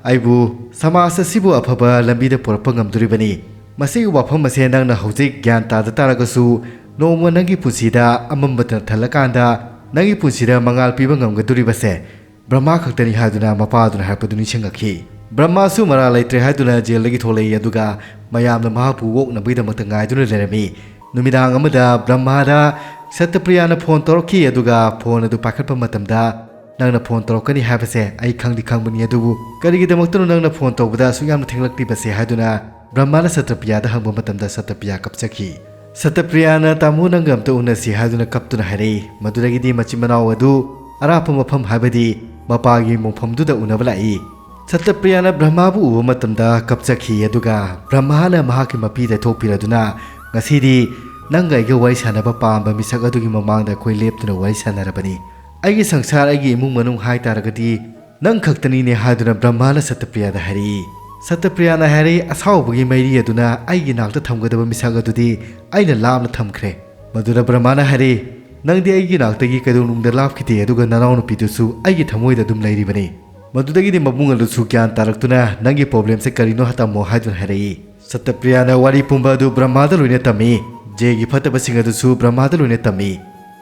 ꯑꯩꯕꯨ ꯁꯃꯥꯖ ꯑꯁꯤꯕꯨ ꯑꯐꯕ ꯂꯝꯕꯤꯗ ꯄꯨꯔꯛꯄ ꯉꯝꯗꯣꯔꯤꯕꯅꯤ꯫ ꯃꯁꯤꯒꯤ ꯋꯥꯐꯝ ꯑꯁꯦ ꯅꯪꯅ ꯍꯧꯖꯤꯛ ꯒ꯭ꯌꯥꯟ ꯇꯥꯗ ꯇꯥꯔꯒꯁꯨ, ꯅꯣꯡꯃ ꯅꯪꯒꯤ ꯄꯨꯟꯁꯤꯗ ꯑꯃꯝꯕꯇꯅ ꯊꯜꯂꯀꯥꯟꯗ ꯅꯪꯒꯤ ꯄꯨꯟꯁꯤꯗ ꯃꯉꯥꯜ ꯄꯤꯕ ꯉꯝꯒꯗꯣꯔꯤꯕꯁꯦ ꯕ꯭ꯔꯍꯃꯥ ꯈꯛꯇꯅꯤ" ꯍꯥꯏꯗꯨꯅ ꯃꯄꯥꯗꯨꯅ ꯍꯥꯏꯔꯛꯄꯗꯨ ꯅꯤꯡꯁꯤꯡꯉꯛꯈꯤ꯫ ꯕ꯭ꯔꯍꯃꯥꯁꯨ ꯃꯔꯥꯜ ꯂꯩꯇ꯭ꯔꯦ ꯍꯥꯏꯗꯨꯅ ꯖꯦꯜꯗꯒꯤ ꯊꯣꯛꯂꯛꯏ, ꯑꯗꯨꯒ ꯃꯌꯥꯝꯅ ꯃꯍꯥꯛꯄꯨ ꯑꯣꯛꯅꯕꯒꯤꯗꯃꯛꯇ ꯉꯥꯏꯗꯨꯅ ꯂꯩꯔꯝꯃꯤ꯫ ꯅꯨꯃꯤꯗꯥꯡ ꯑꯃꯗ ꯕ꯭ꯔꯍꯃꯥꯗ ꯁꯇ꯭ꯌꯄ꯭ꯔꯤꯌꯥꯅ ꯐꯣꯟ ꯇꯧꯔꯛꯈꯤ, ꯑꯗꯨꯒ ꯐꯣꯟ ꯑꯗꯨ ꯄꯥꯏꯈꯠꯄ ꯃꯇꯝꯗ, "ꯅꯪꯅ ꯐꯣꯟ ꯇꯧꯔꯛꯀꯅꯤ ꯍꯥꯏꯕꯁꯦ ꯑꯩ ꯈꯪꯗꯤ ꯈꯪꯕꯅꯤ, ꯑꯗꯨꯕꯨ ꯀꯔꯤꯒꯤꯗꯃꯛꯇꯅꯣ ꯅꯪꯅ ꯐꯣꯟ ꯇꯧꯕꯗ ꯑꯁꯨꯛ ꯌꯥꯝꯅ ꯊꯦꯡꯂꯛꯂꯤꯕꯁꯦ?" ꯍꯥꯏꯗꯨꯅ ꯕ꯭ꯔꯍꯃꯥꯅ ꯁꯇ꯭ꯌꯄ꯭ꯔꯤꯌꯥꯗ ꯍꯪꯕ ꯃꯇꯝꯗ ꯁꯇ꯭ꯌꯄ꯭ꯔꯤꯌꯥ ꯀꯞꯆꯈꯤ꯫ ꯁꯇ꯭ꯌꯄ꯭ꯔꯤꯌꯥꯅ "ꯇꯥꯃꯣ, ꯅꯪꯒ ꯑꯝꯇ ꯎꯅꯁꯤ" ꯍꯥꯏꯗꯨꯅ ꯀꯞꯇꯨꯅ ꯍꯥꯏꯔꯛꯏ꯫ ꯃꯗꯨꯗꯒꯤꯗꯤ ꯃꯆꯤꯟ ꯃꯅꯥꯎ ꯑꯗꯨ ꯑꯔꯥꯞꯄ ꯃꯐꯝ, ꯍꯥꯏꯕꯗꯤ ꯃꯄꯥꯒꯤ ꯃꯣꯡꯐꯝꯗꯨꯗ ꯎꯅꯕ ꯂꯥꯛꯏ꯫ ꯁꯇ꯭ꯌꯄ꯭ꯔꯤꯌꯥꯅ ꯕ꯭ꯔꯍꯃꯥꯕꯨ ꯎꯕ ꯃꯇꯝꯗ ꯀꯞꯆꯈꯤ, ꯑꯗꯨꯒ ꯕ꯭ꯔꯍꯃꯥꯅ ꯃꯍꯥꯛꯀꯤ ꯃꯄꯤ ꯂꯩꯊꯣꯛꯄꯤꯔꯗꯨꯅ, "ꯉꯁꯤꯗꯤ ꯅꯪꯒ ꯑꯩꯒ ꯋꯥꯔꯤ ꯁꯥꯟꯅꯕ ꯄꯥꯝꯕ ꯃꯤꯁꯛ ꯑꯗꯨꯒꯤ ꯃꯃꯥꯡꯗ ꯑꯩꯈꯣꯏ ꯂꯦꯞꯇꯨꯅ ꯋꯥꯔꯤ ꯁꯥꯟꯅꯔꯕꯅꯤ꯫ ꯑꯩꯒꯤ ꯁꯪꯁꯥꯔ, ꯑꯩꯒꯤ ꯏꯃꯨꯡ ꯃꯅꯨꯡ ꯍꯥꯏ ꯇꯥꯔꯒꯗꯤ ꯅꯪ ꯈꯛꯇꯅꯤꯅꯦ" ꯍꯥꯏꯗꯨꯅ ꯕ꯭ꯔꯍꯃꯥꯅ ꯁꯇ꯭ꯌꯄ꯭ꯔꯤꯌꯥꯗ ꯍꯥꯏꯔꯛꯏ꯫ ꯁꯇ꯭ꯌꯄ꯭ꯔꯤꯌꯥꯅ ꯍꯥꯏꯔꯛꯏ, "ꯑꯁꯥꯎꯕꯒꯤ ꯃꯩꯔꯤ ꯑꯗꯨꯅ ꯑꯩꯒꯤ ꯅꯥꯛꯇ ꯊꯝꯒꯗꯕ ꯃꯤꯁꯛ ꯑꯗꯨꯗꯤ ꯑꯩꯅ ꯂꯥꯞꯅ ꯊꯝꯈ꯭ꯔꯦ"꯫ ꯃꯗꯨꯗ ꯕ꯭ꯔꯍꯃꯥꯅ ꯍꯥꯏꯔꯛꯏ, "ꯅꯪꯗꯤ ꯑꯩꯒꯤ ꯅꯥꯛꯇꯒꯤ ꯀꯩꯗꯧꯅꯨꯡꯗ ꯂꯥꯞꯈꯤꯗꯦ, ꯑꯗꯨꯒ ꯅꯅꯥꯎꯅꯨꯄꯤꯗꯨꯁꯨ ꯑꯩꯒꯤ ꯊꯃꯣꯏꯗ ꯑꯗꯨꯝ ꯂꯩꯔꯤꯕꯅꯤ"꯫ ꯃꯗꯨꯗꯒꯤꯗꯤ ꯃꯕꯨꯡ ꯑꯗꯨꯁꯨ ꯒ꯭ꯌꯥꯟ ꯇꯥꯔꯛꯇꯨꯅ, "ꯅꯪꯒꯤ problemꯁꯦ ꯀꯔꯤꯅꯣ ꯇꯝꯃꯣ" ꯍꯥꯏꯗꯨꯅ ꯍꯥꯏꯔꯛꯏ꯫ ꯁꯇ꯭ꯌꯄ꯭ꯔꯤꯌꯥꯅ ꯋꯥꯔꯤ ꯄꯨꯝꯕ ꯑꯗꯨ ꯕ꯭ꯔꯍꯃꯥꯗ ꯂꯣꯏꯅ ꯇꯝꯃꯤ꯫ ꯖꯦꯒꯤ ꯐꯠꯇꯕꯁꯤꯡ ꯑꯗꯨꯁꯨ ꯕ꯭ꯔꯍꯃꯥꯗ ꯂꯣꯏꯅ ꯇꯝꯃꯤ꯫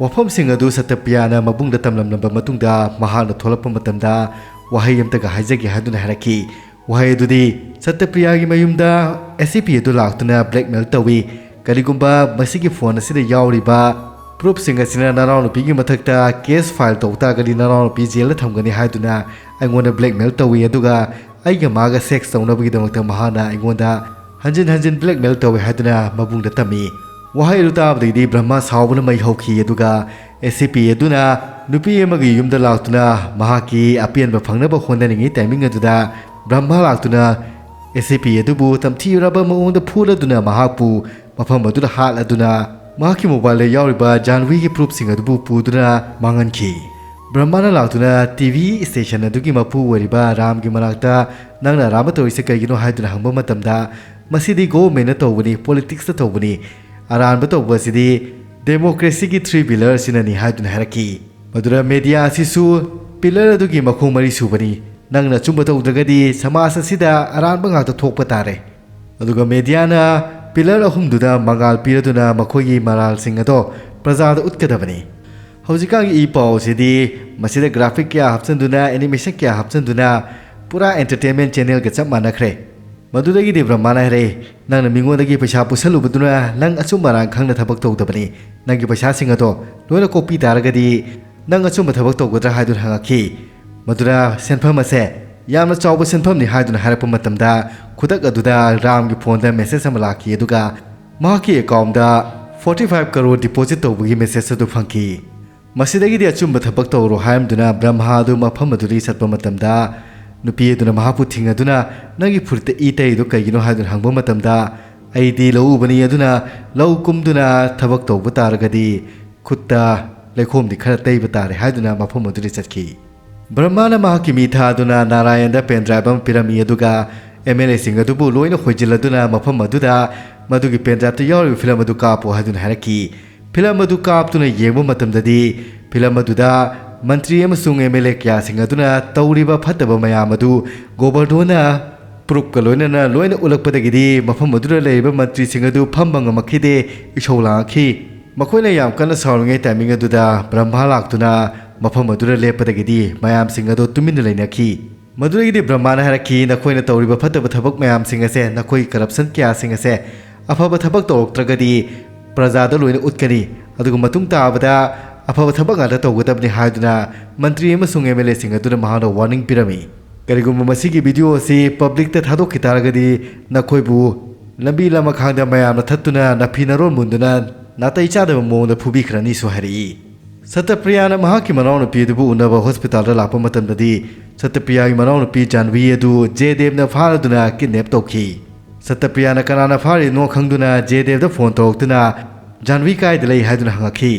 ꯋꯥꯐꯝꯁꯤꯡ ꯑꯗꯨ ꯁꯇ꯭ꯌꯄ꯭ꯔꯤꯌꯥꯅ ꯃꯕꯨꯡꯗ ꯇꯝꯂꯝꯂꯕ ꯃꯇꯨꯡꯗ, ꯃꯍꯥꯛꯅ ꯊꯣꯛꯂꯛꯄ ꯃꯇꯝꯗ ꯋꯥꯍꯩ ꯑꯃꯇꯒ ꯍꯥꯏꯖꯒꯦ ꯍꯥꯏꯗꯨꯅ ꯍꯥꯏꯔꯛꯈꯤ꯫ ꯋꯥꯍꯩ ꯑꯗꯨꯗꯤ, ꯁꯇ꯭ꯌꯄ꯭ꯔꯤꯌꯥꯒꯤ ꯃꯌꯨꯝꯗ ꯑꯦꯁ ꯁꯤ ꯄꯤ ꯑꯗꯨ ꯂꯥꯛꯇꯨꯅ blackmail ꯇꯧꯏ꯫ "ꯀꯔꯤꯒꯨꯝꯕ ꯃꯁꯤꯒꯤ ꯐꯣꯟ ꯑꯁꯤꯗ ꯌꯥꯎꯔꯤꯕ proofꯁꯤꯡ ꯑꯁꯤꯅ ꯅꯅꯥꯎꯅꯨꯄꯤꯒꯤ ꯃꯊꯛꯇ case file ꯇꯧ ꯇꯥꯔꯒꯗꯤ ꯅꯅꯥꯎꯅꯨꯄꯤ ꯖꯦꯜꯗ ꯊꯝꯒꯅꯤ" ꯍꯥꯏꯗꯨꯅ ꯑꯩꯉꯣꯟꯗ blackmail ꯇꯧꯏ, ꯑꯗꯨꯒ ꯑꯩꯒ ꯃꯥꯒ ꯁꯦꯛꯁ ꯇꯧꯅꯕꯒꯤꯗꯃꯛꯇ ꯃꯍꯥꯛꯅ ꯑꯩꯉꯣꯟꯗ ꯍꯟꯖꯤꯟ ꯍꯟꯖꯤꯟ ꯕ꯭ꯂꯦꯛꯃꯦꯜ ꯇꯧꯋꯦ ꯍꯥꯏꯗꯨꯅ ꯃꯕꯨꯡꯗ ꯇꯝꯃꯤ꯫ ꯋꯥꯍꯩ ꯑꯗꯨ ꯇꯥꯕꯗꯒꯤꯗꯤ ꯕ꯭ꯔꯍꯃꯥ ꯁꯥꯎꯕꯅ ꯃꯩ ꯍꯧꯈꯤ꯫ ꯑꯗꯨꯒ ꯑꯦꯁ ꯁꯤ ꯄꯤ ꯑꯗꯨꯅ ꯅꯨꯄꯤ ꯑꯃꯒꯤ ꯌꯨꯝꯗ ꯂꯥꯛꯇꯨꯅ ꯃꯍꯥꯛꯀꯤ ꯑꯄꯦꯟꯕ ꯐꯪꯅꯕ ꯍꯣꯠꯅꯔꯤꯉꯩ ꯇꯥꯏꯃꯤꯡ ꯑꯗꯨꯗ ꯕ꯭ꯔꯍꯃꯥ ꯂꯥꯛꯇꯨꯅ ꯑꯦꯁ ꯁꯤ ꯄꯤ ꯑꯗꯨꯕꯨ ꯇꯝꯊꯤꯔꯕ ꯃꯑꯣꯡꯗ ꯐꯨꯔꯗꯨꯅ ꯃꯍꯥꯛꯄꯨ ꯃꯐꯝ ꯑꯗꯨꯗ ꯍꯥꯠꯂꯗꯨꯅ ꯃꯍꯥꯛꯀꯤ ꯃꯣꯕꯥꯏꯜꯗ ꯌꯥꯎꯔꯤꯕ ꯖꯥꯟꯋꯤꯒꯤ ꯄ꯭ꯔꯨꯐꯁꯤꯡ ꯑꯗꯨꯕꯨ ꯄꯨꯗꯨꯅ ꯃꯥꯡꯍꯟꯈꯤ꯫ ꯕ꯭ꯔꯍꯃꯥꯅ ꯂꯥꯛꯇꯨꯅ ꯇꯤ ꯚꯤ ꯁ꯭ꯇꯦꯁꯟ ꯑꯗꯨꯒꯤ ꯃꯄꯨ ꯑꯣꯏꯔꯤꯕ ꯔꯥꯝꯒꯤ ꯃꯅꯥꯛꯇ, "ꯅꯪꯅ ꯑꯔꯥꯟꯕ ꯇꯧꯔꯤꯁꯦ ꯀꯩꯒꯤꯅꯣ?" ꯍꯥꯏꯗꯨꯅ ꯍꯪꯕ ꯃꯇꯝꯗ, "ꯃꯁꯤꯗꯤ ꯒꯣꯚꯔꯟꯃꯦꯟꯠꯅ ꯇꯧꯕꯅꯤ, ꯄꯣꯂꯤꯇꯤꯛꯁꯇ ꯇꯧꯕꯅꯤ, ꯑꯔꯥꯟꯕ ꯇꯧꯕ ꯑꯁꯤꯗꯤ ꯗꯦꯃꯣꯀ꯭ꯔꯦꯁꯤꯒꯤ ꯊ꯭ꯔꯤ ꯄꯤꯂꯔ ꯑꯁꯤꯅꯅꯤ" ꯍꯥꯏꯗꯨꯅ ꯍꯥꯏꯔꯛꯈꯤ꯫ ꯃꯗꯨꯗ ꯃꯦꯗꯤꯌꯥ ꯑꯁꯤꯁꯨ ꯄꯤꯂꯔ ꯑꯗꯨꯒꯤ ꯃꯈꯣꯡ ꯃꯔꯤ ꯁꯨꯕꯅꯤ, ꯅꯪꯅ ꯑꯆꯨꯝꯕ ꯇꯧꯗ꯭ꯔꯒꯗꯤ ꯁꯃꯥꯖ ꯑꯁꯤꯗ ꯑꯔꯥꯟꯕ ꯉꯥꯛꯇ ꯊꯣꯛꯄ ꯇꯥꯔꯦ꯫ ꯑꯗꯨꯒ ꯃꯦꯗꯤꯌꯥꯅ ꯄꯤꯂꯔ ꯑꯍꯨꯝꯗꯨꯗ ꯃꯉꯥꯜ ꯄꯤꯔꯗꯨꯅ ꯃꯈꯣꯏꯒꯤ ꯃꯔꯥꯜꯁꯤꯡ ꯑꯗꯣ ꯄ꯭ꯔꯖꯥꯗ ꯎꯠꯀꯗꯕꯅꯤ꯫ ꯍꯧꯖꯤꯛꯀꯥꯟꯒꯤ ꯏ ꯄꯥꯎ ꯑꯁꯤꯗꯤ ꯃꯁꯤꯗ ꯒ꯭ꯔꯥꯐꯤꯛ ꯀꯌꯥ ꯍꯥꯞꯆꯤꯟꯗꯨꯅ, ꯑꯦꯅꯤꯃꯦꯁꯟ ꯀꯌꯥ ꯍꯥꯞꯆꯤꯟꯗꯨꯅ ꯄꯨꯔꯥ ꯑꯦꯟꯇꯔꯇꯦꯟꯃꯦꯟ ꯆꯦꯅꯦꯜꯒ ꯆꯞ ꯃꯥꯟꯅꯈ꯭ꯔꯦ꯫ ꯃꯗꯨꯗꯒꯤꯗꯤ ꯕ꯭ꯔꯍꯃꯥꯅ ꯍꯥꯏꯔꯛꯏ, "ꯅꯪꯅ ꯃꯤꯉꯣꯟꯗꯒꯤ ꯄꯩꯁꯥ ꯄꯨꯁꯜꯂꯨꯕꯗꯨꯅ ꯅꯪ ꯑꯆꯨꯝ ꯑꯔꯥꯟ ꯈꯪꯅ ꯊꯕꯛ ꯇꯧꯗꯕꯅꯤ꯫ ꯅꯪꯒꯤ ꯄꯩꯁꯥꯁꯤꯡ ꯑꯗꯣ ꯂꯣꯏꯅ ꯀꯣꯛꯄꯤ ꯇꯥꯔꯒꯗꯤ ꯅꯪ ꯑꯆꯨꯝꯕ ꯊꯕꯛ ꯇꯧꯒꯗ꯭ꯔꯥ?" ꯍꯥꯏꯗꯨꯅ ꯍꯪꯉꯛꯈꯤ꯫ ꯃꯗꯨꯗ ꯁꯦꯟꯐꯝ ꯑꯁꯦ ꯌꯥꯝꯅ ꯆꯥꯎꯕ ꯁꯦꯟꯐꯝꯅꯤ ꯍꯥꯏꯗꯨꯅ ꯍꯥꯏꯔꯛꯄ ꯃꯇꯝꯗ, ꯈꯨꯗꯛ ꯑꯗꯨꯗ ꯔꯥꯝꯒꯤ ꯐꯣꯟꯗ ꯃꯦꯁꯦꯖ ꯑꯃ ꯂꯥꯛꯈꯤ꯫ ꯑꯗꯨꯒ ꯃꯍꯥꯛꯀꯤ ꯑꯦꯀꯥꯎꯟꯗ ꯐꯣꯔꯇꯤ ꯐꯥꯏꯚ ꯀꯔꯣꯔ ꯗꯤꯄꯣꯖꯤꯠ ꯇꯧꯕꯒꯤ ꯃꯦꯁꯦꯖ ꯑꯗꯨ ꯐꯪꯈꯤ꯫ ꯃꯁꯤꯗꯒꯤꯗꯤ ꯑꯆꯨꯝꯕ ꯊꯕꯛ ꯇꯧꯔꯣ ꯍꯥꯏꯔꯝꯗꯨꯅ ꯕ꯭ꯔꯍꯃꯥ ꯑꯗꯨ ꯃꯐꯝ ꯑꯗꯨꯗꯒꯤ ꯆꯠꯄ ꯃꯇꯝꯗ, ꯅꯨꯄꯤ ꯑꯗꯨꯅ ꯃꯍꯥꯛꯄꯨ ꯊꯤꯡꯉꯗꯨꯅ, "ꯅꯪꯒꯤ ꯐꯨꯔꯤꯠꯇ ꯏ ꯇꯩꯔꯤꯗꯨ ꯀꯩꯒꯤꯅꯣ?" ꯍꯥꯏꯗꯨꯅ ꯍꯪꯕ ꯃꯇꯝꯗ, "ꯑꯩꯗꯤ ꯂꯧ ꯎꯕꯅꯤ, ꯑꯗꯨꯅ ꯂꯧ ꯀꯨꯝꯗꯨꯅ ꯊꯕꯛ ꯇꯧꯕ ꯇꯥꯔꯒꯗꯤ ꯈꯨꯠꯇ ꯂꯩꯈꯣꯝꯗꯤ ꯈꯔ ꯇꯩꯕ ꯇꯥꯔꯦ" ꯍꯥꯏꯗꯨꯅ ꯃꯐꯝ ꯑꯗꯨꯗ ꯆꯠꯈꯤ꯫ ꯕ꯭ꯔꯍꯃꯥꯅ ꯃꯍꯥꯛꯀꯤ ꯃꯤ ꯊꯥꯗꯨꯅ ꯅꯥꯔꯥꯌꯟꯗ ꯄꯦꯟ ꯗ꯭ꯔꯥꯏꯚ ꯑꯃ ꯄꯤꯔꯝꯃꯤ, ꯑꯗꯨꯒ ꯑꯦꯝ ꯑꯦꯜ ꯑꯦꯁꯤꯡ ꯑꯗꯨꯕꯨ ꯂꯣꯏꯅ ꯍꯣꯏꯖꯤꯜꯂꯗꯨꯅ ꯃꯐꯝ ꯑꯗꯨꯗ ꯃꯗꯨꯒꯤ ꯄꯦꯟ ꯗ꯭ꯔꯥꯏꯚꯇ ꯌꯥꯎꯔꯤꯕ ꯐꯤꯂꯝ ꯑꯗꯨ ꯀꯥꯞꯄꯨ ꯍꯥꯏꯗꯨꯅ ꯍꯥꯏꯔꯛꯈꯤ꯫ ꯐꯤꯂꯝ ꯑꯗꯨ ꯀꯥꯞꯇꯨꯅ ꯌꯦꯡꯕ ꯃꯇꯝꯗꯗꯤ, ꯐꯤꯂꯝ ꯑꯗꯨꯗ ꯃꯟꯇ꯭ꯔꯤ ꯑꯃꯁꯨꯡ ꯑꯦꯝ ꯑꯦꯜ ꯑꯦ ꯀꯌꯥꯁꯤꯡ ꯑꯗꯨꯅ ꯇꯧꯔꯤꯕ ꯐꯠꯇꯕ ꯃꯌꯥꯝ ꯑꯗꯨ ꯒꯣꯕꯔꯙꯣꯟꯅ ꯄ꯭ꯔꯨꯞꯀ ꯂꯣꯏꯅꯅ ꯂꯣꯏꯅ ꯎꯠꯂꯛꯄꯗꯒꯤꯗꯤ ꯃꯐꯝ ꯑꯗꯨꯗ ꯂꯩꯔꯤꯕ ꯃꯟꯇ꯭ꯔꯤꯁꯤꯡ ꯑꯗꯨ ꯐꯝꯕ ꯉꯝꯃꯛꯈꯤꯗꯦ, ꯏꯁꯧ ꯂꯥꯡꯉꯛꯈꯤ꯫ ꯃꯈꯣꯏꯅ ꯌꯥꯝ ꯀꯟꯅ ꯁꯥꯎꯔꯤꯉꯩ ꯇꯥꯏꯃꯤꯡ ꯑꯗꯨꯗ ꯕ꯭ꯔꯍꯃꯥ ꯂꯥꯛꯇꯨꯅ ꯃꯐꯝ ꯑꯗꯨꯗ ꯂꯦꯞꯄꯗꯒꯤꯗꯤ ꯃꯌꯥꯝꯁꯤꯡ ꯑꯗꯨ ꯇꯨꯃꯤꯟꯅ ꯂꯩꯅꯈꯤ꯫ ꯃꯗꯨꯗꯒꯤꯗꯤ ꯕ꯭ꯔꯍꯃꯥꯅ ꯍꯥꯏꯔꯛꯈꯤ, "ꯅꯈꯣꯏꯅ ꯇꯧꯔꯤꯕ ꯐꯠꯇꯕ ꯊꯕꯛ ꯃꯌꯥꯝꯁꯤꯡ ꯑꯁꯦ, ꯅꯈꯣꯏꯒꯤ ꯀꯔꯞꯁꯟ ꯀꯌꯥꯁꯤꯡ ꯑꯁꯦ, ꯑꯐꯕ ꯊꯕꯛ ꯇꯧꯔꯛꯇ꯭ꯔꯒꯗꯤ ꯄ꯭ꯔꯖꯥꯗ ꯂꯣꯏꯅ ꯎꯠꯀꯅꯤ, ꯑꯗꯨꯒ ꯃꯇꯨꯡ ꯇꯥꯕꯗ ꯑꯐꯕ ꯊꯕꯛ ꯉꯥꯛꯇ ꯇꯧꯒꯗꯕꯅꯤ" ꯍꯥꯏꯗꯨꯅ ꯃꯟꯇ꯭ꯔꯤ ꯑꯃꯁꯨꯡ ꯑꯦꯝ ꯑꯦꯜ ꯑꯦꯁꯤꯡ ꯑꯗꯨꯅ ꯃꯍꯥꯛꯅ ꯋꯥꯔꯅꯤꯡ ꯄꯤꯔꯝꯃꯤ꯫ ꯀꯔꯤꯒꯨꯝꯕ ꯃꯁꯤꯒꯤ video ꯑꯁꯤ publicꯇ ꯊꯥꯗꯣꯛꯈꯤ ꯇꯥꯔꯒꯗꯤ ꯅꯈꯣꯏꯕꯨ ꯂꯝꯕꯤ ꯂꯃꯈꯥꯡꯗ ꯃꯌꯥꯝꯅ ꯊꯠꯇꯨꯅ ꯅꯥꯐꯤ ꯅꯔꯣꯜ ꯃꯨꯟꯗꯨꯅ ꯅꯥꯇꯩ ꯆꯥꯗꯕ ꯃꯑꯣꯡꯗ ꯐꯨꯕꯤꯈ꯭ꯔꯅꯤꯁꯨ ꯍꯥꯏꯔꯛꯏ꯫ ꯁꯇꯄ꯭ꯔꯤꯌꯥꯅ ꯃꯍꯥꯛꯀꯤ ꯃꯅꯥꯎꯅꯨꯄꯤ ꯑꯗꯨꯕꯨ ꯎꯅꯕ hospitalꯗ ꯂꯥꯛꯄ ꯃꯇꯝꯗꯗꯤ ꯁꯇꯄ꯭ꯔꯤꯌꯥꯒꯤ ꯃꯅꯥꯎꯅꯨꯄꯤ ꯖꯥꯟꯚꯤ ꯑꯗꯨ ꯖꯦꯗꯦꯕꯅ ꯐꯥꯔꯗꯨꯅ kidnap ꯇꯧꯈꯤ꯫ ꯁꯇꯄ꯭ꯔꯤꯌꯥꯅ ꯀꯅꯥꯅ ꯐꯥꯔꯤꯅꯣ ꯈꯪꯗꯨꯅ ꯖꯦꯗꯦꯕꯗ phone ꯇꯧꯔꯛꯇꯨꯅ ꯖꯥꯟꯚꯤ ꯀꯥꯏꯗ ꯂꯩ ꯍꯥꯏꯗꯨꯅ ꯍꯪꯉꯛꯈꯤ꯫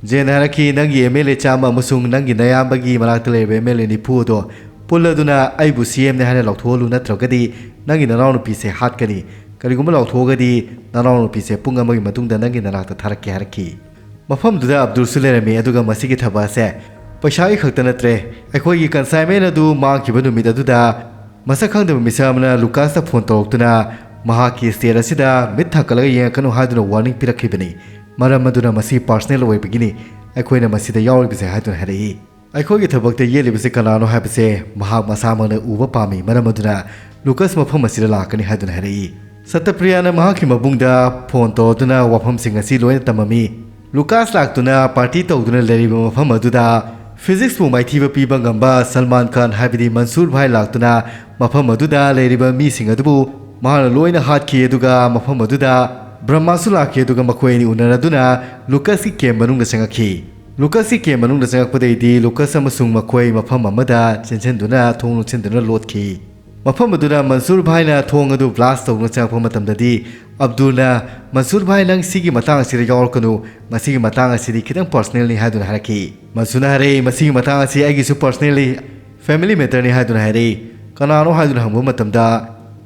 ꯖꯦꯅ ꯍꯥꯏꯔꯛꯈꯤ, "ꯅꯪꯒꯤ MLA ꯆꯥꯝꯃ ꯑꯃꯁꯨꯡ ꯅꯪꯒꯤ ꯅꯌꯥꯝꯕꯒꯤ ꯃꯅꯥꯛꯇ ꯂꯩꯔꯤꯕ MLA ꯅꯤꯐꯨ ꯑꯗꯣ ꯄꯨꯜꯂꯗꯨꯅ ꯑꯩꯕꯨ CMꯅꯦ ꯍꯥꯏꯅ ꯂꯥꯎꯊꯣꯛꯍꯜꯂꯨ, ꯅꯠꯇ꯭ꯔꯒꯗꯤ ꯅꯪꯒꯤ ꯅꯅꯥꯎꯅꯨꯄꯤꯁꯦ ꯍꯥꯠꯀꯅꯤ꯫ ꯀꯔꯤꯒꯨꯝꯕ ꯂꯥꯎꯊꯣꯛꯑꯒꯗꯤ ꯅꯅꯥꯎꯅꯨꯄꯤꯁꯦ ꯄꯨꯡ ꯑꯃꯒꯤ ꯃꯇꯨꯡꯗ ꯅꯪꯒꯤ ꯅꯅꯥꯛꯇ ꯊꯥꯔꯛꯀꯦ" ꯍꯥꯏꯔꯛꯈꯤ꯫ ꯃꯐꯝꯗꯨꯗ ꯑꯕꯗꯨꯜꯁꯨ ꯂꯩꯔꯝꯃꯤ, ꯑꯗꯨꯒ ꯃꯁꯤꯒꯤ ꯊꯕꯛ ꯑꯁꯦ ꯄꯩꯁꯥꯒꯤ ꯈꯛꯇ ꯅꯠꯇ꯭ꯔꯦ, ꯑꯩꯈꯣꯏꯒꯤ consignment ꯑꯗꯨ ꯃꯥꯡꯈꯤꯕ ꯅꯨꯃꯤꯠ ꯑꯗꯨꯗ ꯃꯁꯛ ꯈꯪꯗꯕ ꯃꯤꯁꯛ ꯑꯃꯅ ꯂꯨꯀꯥꯁꯇ phone ꯇꯧꯔꯛꯇꯨꯅ ꯃꯍꯥꯛꯀꯤ estate ꯑꯁꯤꯗ ꯃꯤꯠ ꯊꯛꯀꯠꯂꯒ ꯌꯦꯡꯉꯛꯀꯅꯨ ꯍꯥꯏꯗꯨꯅ warning ꯄꯤꯔꯛꯈꯤꯕꯅꯤ꯫ ꯃꯔꯝ ꯑꯗꯨꯅ ꯃꯁꯤ personal ꯑꯣꯏꯕꯒꯤꯅꯤ ꯑꯩꯈꯣꯏꯅ ꯃꯁꯤꯗ ꯌꯥꯎꯔꯤꯕꯁꯦ ꯍꯥꯏꯗꯨꯅ ꯍꯥꯏꯔꯛꯏ꯫ ꯑꯩꯈꯣꯏꯒꯤ ꯊꯕꯛꯇ ꯌꯦꯠꯂꯤꯕꯁꯤ ꯀꯅꯥꯅꯣ ꯍꯥꯏꯕꯁꯦ ꯃꯍꯥꯛ ꯃꯁꯥꯃꯛꯅ ꯎꯕ ꯄꯥꯝꯃꯤ, ꯃꯔꯝ ꯑꯗꯨꯅ ꯂꯨꯀꯥꯁ ꯃꯐꯝ ꯑꯁꯤꯗ ꯂꯥꯛꯀꯅꯤ ꯍꯥꯏꯗꯨꯅ ꯍꯥꯏꯔꯛꯏ꯫ ꯁꯇꯄ꯭ꯔꯤꯌꯥꯅ ꯃꯍꯥꯛꯀꯤ ꯃꯕꯨꯡꯗ phone ꯇꯧꯗꯨꯅ ꯋꯥꯐꯝꯁꯤꯡ ꯑꯁꯤ ꯂꯣꯏꯅ ꯇꯝꯃꯝꯃꯤ꯫ ꯂꯨꯀꯥꯁ ꯂꯥꯛꯇꯨꯅ party ꯇꯧꯗꯨꯅ ꯂꯩꯔꯤꯕ ꯃꯐꯝ ꯑꯗꯨꯗ physicsꯄꯨ ꯃꯥꯏꯊꯤꯕ ꯄꯤꯕ ꯉꯝꯕ ꯁꯜꯃꯥꯟ ꯈꯥꯟ ꯍꯥꯏꯕꯗꯤ ꯃꯟꯁꯨꯔ ꯚꯥꯏ ꯂꯥꯛꯇꯨꯅ ꯃꯐꯝ ꯑꯗꯨꯗ ꯂꯩꯔꯤꯕ ꯃꯤꯁꯤꯡ ꯑꯗꯨꯕꯨ ꯃꯍꯥꯛꯅ ꯂꯣꯏꯅ ꯍꯥꯠꯈꯤ, ꯑꯗꯨꯒ ꯃꯐꯝ ꯑꯗꯨꯗ ꯕ꯭ꯔꯍꯃꯥꯁꯨ ꯂꯥꯛꯈꯤ, ꯑꯗꯨꯒ ꯃꯈꯣꯏ ꯑꯅꯤ ꯎꯅꯔꯗꯨꯅ ꯂꯨꯀꯥꯁꯀꯤ camp ꯃꯅꯨꯡꯗ ꯆꯪꯉꯛꯈꯤ꯫ ꯂꯨꯀꯥꯁꯀꯤ camp ꯃꯅꯨꯡꯗ ꯆꯪꯉꯛꯄꯗꯩꯗꯤ ꯂꯨꯀꯥꯁ ꯑꯃꯁꯨꯡ ꯃꯈꯣꯏ ꯃꯐꯝ ꯑꯃꯗ ꯆꯦꯟꯁꯤꯟꯗꯨꯅ ꯊꯣꯡ ꯂꯣꯟꯁꯤꯟꯗꯨꯅ ꯂꯣꯠꯈꯤ꯫ ꯃꯐꯝ ꯑꯗꯨꯗ ꯃꯟꯁꯨꯔ ꯚꯥꯏꯅ ꯊꯣꯡ ꯑꯗꯨ blast ꯇꯧꯗꯨꯅ ꯆꯪꯉꯛꯄ ꯃꯇꯝꯗꯗꯤ ꯑꯕꯗꯨꯜꯅ, "ꯃꯟꯁꯨꯔ ꯚꯥꯏ, ꯅꯪ ꯁꯤꯒꯤ ꯃꯇꯥꯡ ꯑꯁꯤꯗ ꯌꯥꯎꯔꯛꯀꯅꯨ, ꯃꯁꯤꯒꯤ ꯃꯇꯥꯡ ꯑꯁꯤꯗꯤ ꯈꯤꯇꯪ personalꯅꯤ" ꯍꯥꯏꯗꯨꯅ ꯍꯥꯏꯔꯛꯈꯤ꯫ ꯃꯟꯁꯨꯔꯅ ꯍꯥꯏꯔꯛꯏ, "ꯃꯁꯤꯒꯤ ꯃꯇꯥꯡ ꯑꯁꯤ ꯑꯩꯒꯤꯁꯨ personalꯅꯤ, family matterꯅꯤ" ꯍꯥꯏꯗꯨꯅ ꯍꯥꯏꯔꯛꯏ꯫ "ꯀꯅꯥꯅꯣ?" ꯍꯥꯏꯗꯨꯅ ꯍꯪꯕ ꯃꯇꯝꯗ,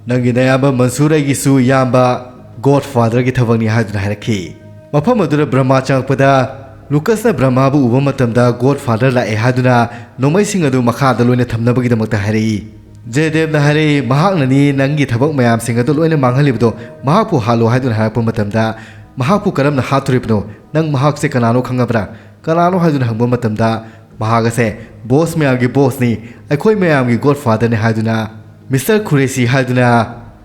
"ꯅꯪꯒꯤ ꯅꯌꯥꯝꯕ ꯃꯟꯁꯨꯔ ꯑꯩꯒꯤꯁꯨ ꯏꯌꯥꯝꯕ godfatherꯒꯤ ꯊꯕꯛꯅꯤ" ꯍꯥꯏꯗꯨꯅ ꯍꯥꯏꯔꯛꯈꯤ꯫ ꯃꯐꯝ ꯑꯗꯨꯗ ꯕ꯭ꯔꯍꯃꯥ ꯆꯪꯉꯛꯄꯗ ꯂꯨꯀꯥꯁꯅ ꯕ꯭ꯔꯍꯃꯥꯕꯨ ꯎꯕ ꯃꯇꯝꯗ godfather ꯂꯥꯛꯑꯦ ꯍꯥꯏꯗꯨꯅ ꯅꯣꯡꯃꯩꯁꯤꯡ ꯑꯗꯨ ꯃꯈꯥꯗ ꯂꯣꯏꯅ ꯊꯝꯅꯕꯒꯤꯗꯃꯛꯇ ꯍꯥꯏꯔꯛꯏ꯫ ꯖꯦꯗꯦꯕꯅ ꯍꯥꯏꯔꯛꯏ, "ꯃꯍꯥꯛꯅꯅꯤ ꯅꯪꯒꯤ ꯊꯕꯛ ꯃꯌꯥꯝꯁꯤꯡ ꯑꯗꯨ ꯂꯣꯏꯅ ꯃꯥꯡꯍꯜꯂꯤꯕꯗꯣ, ꯃꯍꯥꯛꯄꯨ ꯍꯥꯠꯂꯣ" ꯍꯥꯏꯗꯨꯅ ꯍꯥꯏꯔꯛꯄ ꯃꯇꯝꯗ, "ꯃꯍꯥꯛꯄꯨ ꯀꯔꯝꯅ ꯍꯥꯠꯇꯣꯔꯤꯕꯅꯣ? ꯅꯪ ꯃꯍꯥꯛꯁꯦ ꯀꯅꯥꯅꯣ ꯈꯪꯉꯕ꯭ꯔꯥ? ꯀꯅꯥꯅꯣ?" ꯍꯥꯏꯗꯨꯅ ꯍꯪꯕ ꯃꯇꯝꯗ, ꯃꯍꯥꯛ ꯑꯁꯦ boss ꯃꯌꯥꯝꯒꯤ bossꯅꯤ, ꯑꯩꯈꯣꯏ ꯃꯌꯥꯝꯒꯤ godfatherꯅꯤ ꯍꯥꯏꯗꯨꯅ Mister ꯈꯨꯔꯦꯁꯤ ꯍꯥꯏꯗꯨꯅ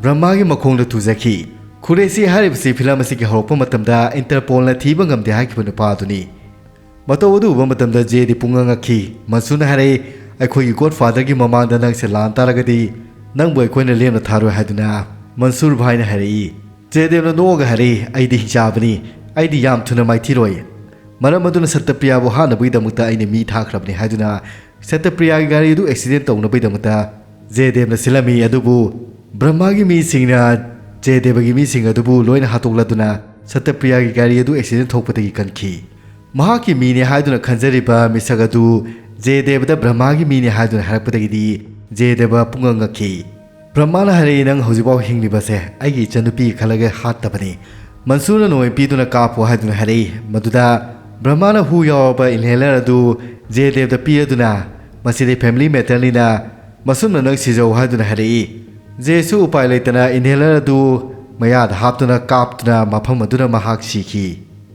ꯕ꯭ꯔꯍꯃꯥꯒꯤ ꯃꯈꯣꯡꯗ ꯇꯨꯖꯈꯤ꯫ ꯈꯨꯔꯦꯁꯤ ꯍꯥꯏꯔꯤꯕꯁꯤ ꯐꯤꯂꯝ ꯑꯁꯤꯒꯤ ꯍꯧꯔꯛꯄ ꯃꯇꯝꯗ ꯏꯟꯇꯔꯄꯣꯜꯅ ꯊꯤꯕ ꯉꯝꯗꯦ ꯍꯥꯏꯈꯤꯕ ꯅꯨꯄꯥ ꯑꯗꯨꯅꯤ꯫ ꯃꯇꯧ ꯑꯗꯨ ꯎꯕ ꯃꯇꯝꯗ ꯖꯦꯗꯤ ꯄꯨꯡꯉꯛ ꯉꯛꯈꯤ꯫ ꯃꯟꯁꯨꯔꯅ ꯍꯥꯏꯔꯛꯏ, ꯑꯩꯈꯣꯏꯒꯤ ꯒꯣꯗ ꯐꯥꯗꯔꯒꯤ ꯃꯃꯥꯡꯗ ꯅꯪꯁꯦ ꯂꯥꯟ ꯇꯥꯔꯒꯗꯤ ꯅꯪꯕꯨ ꯑꯩꯈꯣꯏꯅ ꯂꯦꯝꯅ ꯊꯥꯔꯣꯏ ꯍꯥꯏꯗꯨꯅ ꯃꯟꯁꯨꯔ ꯚꯥꯏꯅ ꯍꯥꯏꯔꯛꯏ꯫ ꯖꯦꯗꯦꯕꯅ ꯅꯣꯛꯑꯒ ꯍꯥꯏꯔꯛꯏ, "ꯑꯩꯗꯤ ꯍꯤꯡꯆꯥꯕꯅꯤ, ꯑꯩꯗꯤ ꯌꯥꯝ ꯊꯨꯅ ꯃꯥꯏꯊꯤꯔꯣꯏ꯫ ꯃꯔꯝ ꯑꯗꯨꯅ ꯁꯠꯇꯄ꯭ꯔꯤꯌꯥꯕꯨ ꯍꯥꯠꯅꯕꯒꯤꯗꯃꯛꯇ ꯑꯩꯅ ꯃꯤ ꯊꯥꯈ꯭ꯔꯕꯅꯤ" ꯍꯥꯏꯗꯨꯅ ꯁꯠꯇꯄ꯭ꯔꯤꯌꯥꯒꯤ ꯒꯥꯔꯤ ꯑꯗꯨ ꯑꯦꯛꯁꯤꯗꯦꯟ ꯇꯧꯅꯕꯒꯤꯗꯃꯛꯇ ꯖꯦꯗꯦꯕꯅ ꯁꯤꯜꯂꯝꯃꯤ꯫ ꯑꯗꯨꯕꯨ ꯕ꯭ꯔꯍꯃꯥꯒꯤ ꯃꯤꯁꯤꯡꯅ ꯖꯦꯗꯦꯕꯒꯤ ꯃꯤꯁꯤꯡ ꯑꯗꯨꯕꯨ ꯂꯣꯏꯅ ꯍꯥꯠꯇꯣꯛꯂꯗꯨꯅ ꯁꯠꯇꯄ꯭ꯔꯤꯌꯥꯒꯤ ꯒꯥꯔꯤ ꯑꯗꯨ ꯑꯦꯛꯁꯤꯗꯦꯟ ꯊꯣꯛꯄꯗꯒꯤ ꯀꯟꯈꯤ꯫ ꯃꯍꯥꯛꯀꯤ ꯃꯤꯅꯤ ꯍꯥꯏꯗꯨꯅ ꯈꯟꯖꯔꯤꯕ ꯃꯤꯁꯛ ꯑꯗꯨ ꯖꯦꯗꯦꯕꯗ ꯕ꯭ꯔꯍꯃꯥꯒꯤ ꯃꯤꯅꯤ ꯍꯥꯏꯗꯨꯅ ꯍꯥꯏꯔꯛꯄꯗꯒꯤꯗꯤ ꯖꯦꯗꯦꯕ ꯄꯨꯡꯉꯛ ꯉꯛꯈꯤ꯫ ꯕ꯭ꯔꯍꯃꯥꯅ ꯍꯥꯏꯔꯛꯏ, "ꯅꯪ ꯍꯧꯖꯤꯛꯐꯥꯎ ꯍꯤꯡꯂꯤꯕꯁꯦ ꯑꯩꯒꯤ ꯏꯆꯟꯅꯨꯄꯤ ꯈꯜꯂꯒ ꯍꯥꯠꯇꯕꯅꯤ꯫" ꯃꯟꯁꯨꯔꯅ ꯅꯣꯡꯃꯩ ꯄꯤꯗꯨꯅ ꯀꯥꯞꯄꯨ ꯍꯥꯏꯗꯨꯅ ꯍꯥꯏꯔꯛꯏ꯫ ꯃꯗꯨꯗ ꯕ꯭ꯔꯍꯃꯥꯅ ꯍꯨ ꯌꯥꯎꯔꯕ ꯏꯟꯍꯦꯂꯔ ꯑꯗꯨ ꯖꯦꯗꯦꯕꯗ ꯄꯤꯔꯗꯨꯅ, "ꯃꯁꯤꯗꯤ ꯐꯦꯃꯤꯂꯤ ꯃꯦꯇꯔꯅꯤꯅ ꯃꯁꯨꯝꯅ ꯅꯪ ꯁꯤꯖꯧ" ꯍꯥꯏꯗꯨꯅ ꯍꯥꯏꯔꯛꯏ꯫ ꯖꯦꯁꯨ ꯎꯄꯥꯏ ꯂꯩꯇꯅ ꯏꯟꯍꯦꯂꯔ ꯑꯗꯨ ꯃꯌꯥꯗ ꯍꯥꯞꯇꯨꯅ ꯀꯥꯞꯇꯨꯅ ꯃꯐꯝ ꯑꯗꯨꯗ ꯃꯍꯥꯛ ꯁꯤꯈꯤ꯫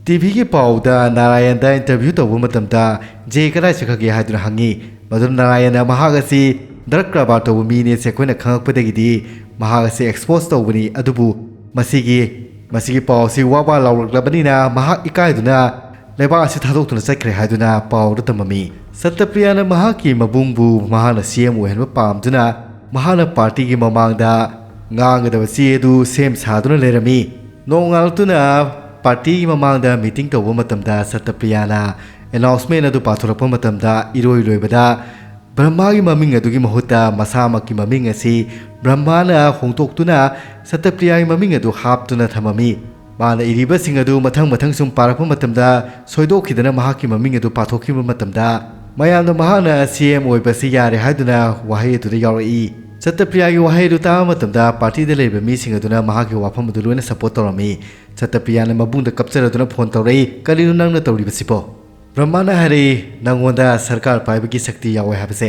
ꯇꯤꯚꯤꯒꯤ ꯄꯥꯎꯗ ꯅꯥꯔꯥꯌꯟꯗ ꯏꯟꯇꯔꯚ꯭ꯌꯨ ꯇꯧꯕ ꯃꯇꯝꯗ ꯖꯦ ꯀꯗꯥꯏ ꯆꯠꯈ꯭ꯔꯒꯦ ꯍꯥꯏꯗꯨꯅ ꯍꯪꯉꯤ꯫ ꯃꯗꯨꯅ ꯅꯥꯔꯥꯌꯟꯅ ꯃꯍꯥꯛ ꯑꯁꯤ ꯗ꯭ꯔꯒ ꯀꯔꯕꯥꯔ ꯇꯧꯕ ꯃꯤꯅꯤ ꯑꯁꯤ ꯑꯩꯈꯣꯏꯅ ꯈꯪꯉꯛꯄꯗꯒꯤꯗꯤ ꯃꯍꯥꯛ ꯑꯁꯤ ꯑꯦꯛꯁꯄꯣꯖ ꯇꯧꯕꯅꯤ꯫ ꯑꯗꯨꯕꯨ ꯃꯁꯤꯒꯤ, ꯃꯁꯤꯒꯤ ꯄꯥꯎ ꯑꯁꯤ ꯋꯥ ꯋꯥ ꯂꯥꯎꯔꯛꯂꯕꯅꯤꯅ ꯃꯍꯥꯛ ꯏꯀꯥꯏꯗꯨꯅ ꯂꯩꯕꯥꯛ ꯑꯁꯤ ꯊꯥꯗꯣꯛꯇꯨꯅ ꯆꯠꯈ꯭ꯔꯦ ꯍꯥꯏꯗꯨꯅ ꯄꯥꯎꯗ ꯇꯝꯃꯝꯃꯤ꯫ ꯁꯠꯇꯄ꯭ꯔꯤꯌꯥꯅ ꯃꯍꯥꯛꯀꯤ ꯃꯕꯨꯡꯕꯨ ꯃꯍꯥꯛꯅ ꯁꯤ ꯑꯦꯝ ꯑꯣꯏꯍꯟꯕ ꯄꯥꯝꯗꯨꯅ ꯃꯍꯥꯛꯅ ꯄꯥꯔꯇꯤꯒꯤ ꯃꯃꯥꯡꯗ ꯉꯥꯡꯒꯗꯕ ꯆꯦ ꯑꯗꯨ ꯁꯦꯝ ꯁꯥꯗꯨꯅ ꯂꯩꯔꯝꯃꯤ꯫ ꯅꯣꯡꯉꯥꯜꯂꯛꯇꯨꯅ ꯄꯥꯔꯇꯤꯒꯤ ꯃꯃꯥꯡꯗ ꯃꯤꯇꯤꯡ ꯇꯧꯕ ꯃꯇꯝꯗ ꯁꯠꯇꯄ꯭ꯔꯤꯌꯥꯅ ꯑꯦꯅꯥꯎꯟꯁꯃꯦꯟ ꯑꯗꯨ ꯄꯥꯊꯣꯔꯛꯄ ꯃꯇꯝꯗ ꯏꯔꯣꯏ ꯂꯣꯏꯕꯗ ꯕ꯭ꯔꯍꯃꯥꯒꯤ ꯃꯃꯤꯡ ꯑꯗꯨꯒꯤ ꯃꯍꯨꯠꯇ ꯃꯁꯥꯃꯛꯀꯤ ꯃꯃꯤꯡ ꯑꯁꯤ ꯕ꯭ꯔꯍꯃꯥꯅ ꯍꯣꯡꯗꯣꯛꯇꯨꯅ ꯁꯠꯇꯄ꯭ꯔꯤꯌꯥꯒꯤ ꯃꯃꯤꯡ ꯑꯗꯨ ꯍꯥꯞꯇꯨꯅ ꯊꯝꯃꯝꯃꯤ꯫ ꯃꯥꯅ ꯏꯔꯤꯕꯁꯤꯡ ꯑꯗꯨ ꯃꯊꯪ ꯃꯊꯪ ꯁꯨꯝ ꯄꯥꯔꯛꯄ ꯃꯇꯝꯗ ꯁꯣꯏꯗꯣꯛꯈꯤꯗꯅ ꯃꯍꯥꯛꯀꯤ ꯃꯃꯤꯡ ꯑꯗꯨ ꯄꯥꯊꯣꯛꯈꯤꯕ ꯃꯇꯝꯗ ꯃꯌꯥꯝꯅ ꯃꯍꯥꯛꯅ ꯁꯤ ꯑꯦꯝ ꯑꯣꯏꯕꯁꯤ ꯌꯥꯔꯦ ꯍꯥꯏꯗꯨꯅ ꯋꯥꯍꯩ ꯑꯗꯨꯗ ꯌꯥꯎꯔꯛꯏ꯫ ꯁꯠꯇꯄ꯭ꯔꯤꯌꯥꯒꯤ ꯋꯥꯍꯩ ꯑꯗꯨ ꯇꯥꯕ ꯃꯇꯝꯗ ꯄꯥꯔꯇꯤꯗ ꯂꯩꯔꯤꯕ ꯃꯤꯁꯤꯡ ꯑꯗꯨꯅ ꯃꯍꯥꯛꯀꯤ ꯋꯥꯐꯝ ꯑꯗꯨ ꯂꯣꯏꯅ ꯁꯄꯣꯔꯠ ꯇꯧꯔꯝꯃꯤ꯫ ꯁꯠꯇꯄ꯭ꯔꯤꯌꯥꯅ ꯃꯕꯨꯡꯗ ꯀꯞꯆꯔꯗꯨꯅ ꯐꯣꯟ ꯇꯧꯔꯛꯏ, "ꯀꯔꯤꯅꯣ ꯅꯪꯅ ꯇꯧꯔꯤꯕꯁꯤꯕꯣ?" ꯕ꯭ꯔꯍꯃꯥꯅ ꯍꯥꯏꯔꯛꯏ, "ꯅꯪꯉꯣꯟꯗ ꯁꯔꯀꯥꯔ ꯄꯥꯏꯕꯒꯤ ꯁꯛꯇꯤ ꯌꯥꯎꯋꯦ ꯍꯥꯏꯕꯁꯦ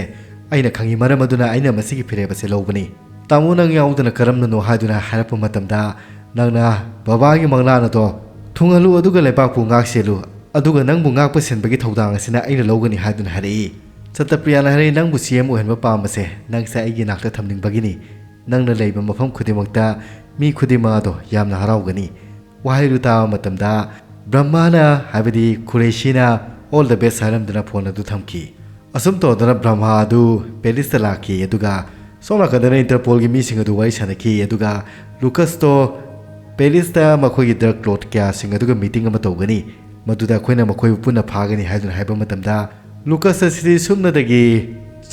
ꯑꯩꯅ ꯈꯪꯉꯤ, ꯃꯔꯝ ꯑꯗꯨꯅ ꯑꯩꯅ ꯃꯁꯤꯒꯤ ꯐꯤꯔꯦꯞ ꯑꯁꯦ ꯂꯧꯕꯅꯤ꯫ ꯇꯥꯃꯣ, ꯅꯪ ꯌꯥꯎꯗꯅ ꯀꯔꯝꯅꯅꯣ?" ꯍꯥꯏꯗꯨꯅ ꯍꯥꯏꯔꯛꯄ ꯃꯇꯝꯗ, "ꯅꯪꯅ ꯕꯕꯥꯒꯤ ꯃꯪꯂꯥꯟ ꯑꯗꯣ ꯊꯨꯡꯍꯜꯂꯨ, ꯑꯗꯨꯒ ꯂꯩꯕꯥꯛꯄꯨ ꯉꯥꯛ ꯁꯦꯜꯂꯨ, ꯑꯗꯨꯒ ꯅꯪꯕꯨ ꯉꯥꯛꯄ ꯁꯦꯟꯕꯒꯤ ꯊꯧꯗꯥꯡ ꯑꯁꯤꯅ ꯑꯩꯅ ꯂꯧꯒꯅꯤ" ꯍꯥꯏꯗꯨꯅ ꯍꯥꯏꯔꯛꯏ꯫ ꯁꯠꯇꯄ꯭ꯔꯤꯌꯥꯅ ꯍꯥꯏꯔꯛꯏ, "ꯅꯪꯕꯨ ꯁꯤ ꯑꯦꯝ ꯑꯣꯏꯍꯟꯕ ꯄꯥꯝꯕꯁꯦ ꯅꯪꯁꯦ ꯑꯩꯒꯤ ꯅꯥꯛꯇ ꯊꯝꯅꯤꯡꯕꯒꯤꯅꯤ꯫ ꯅꯪꯅ ꯂꯩꯕ ꯃꯐꯝ ꯈꯨꯗꯤꯡꯃꯛꯇ ꯃꯤ ꯈꯨꯗꯤꯡꯃꯛ ꯑꯗꯣ ꯌꯥꯝꯅ ꯍꯔꯥꯎꯒꯅꯤ꯫" ꯋꯥꯍꯩꯗꯨ ꯇꯥꯕ ꯃꯇꯝꯗ ꯕ꯭ꯔꯍꯃꯥꯅ, ꯍꯥꯏꯕꯗꯤ ꯈꯨꯔꯦꯁꯤꯅ "all the best" ꯍꯥꯏꯔꯝꯗꯨꯅ ꯐꯣꯟ ꯑꯗꯨ ꯊꯝꯈꯤ꯫ ꯑꯁꯨꯝ ꯇꯧꯗꯅ ꯕ꯭ꯔꯍꯃꯥ ꯑꯗꯨ ꯄꯦꯔꯤꯁꯇ ꯂꯥꯛꯈꯤ, ꯑꯗꯨꯒ ꯁꯣꯝ ꯅꯥꯀꯟꯗꯅ ꯏꯟꯇꯔꯄꯣꯜꯒꯤ ꯃꯤꯁꯤꯡ ꯑꯗꯨ ꯋꯥꯔꯤ ꯁꯥꯟꯅꯈꯤ, ꯑꯗꯨꯒ ꯂꯨꯀꯁꯇꯣ ꯄꯦꯔꯤꯁꯇ ꯃꯈꯣꯏꯒꯤ ꯗ꯭ꯔꯒ ꯂꯣꯔꯗ ꯀꯌꯥꯁꯤꯡ ꯑꯗꯨꯒ ꯃꯤꯇꯤꯡ ꯑꯃ ꯇꯧꯒꯅꯤ, ꯃꯗꯨꯗ ꯑꯩꯈꯣꯏꯅ ꯃꯈꯣꯏꯕꯨ ꯄꯨꯟꯅ ꯐꯥꯒꯅꯤ ꯍꯥꯏꯗꯨꯅ ꯍꯥꯏꯕ ꯃꯇꯝꯗ, ꯂꯨꯀꯁ ꯑꯁꯤꯗꯤ ꯁꯨꯞꯅꯗꯒꯤ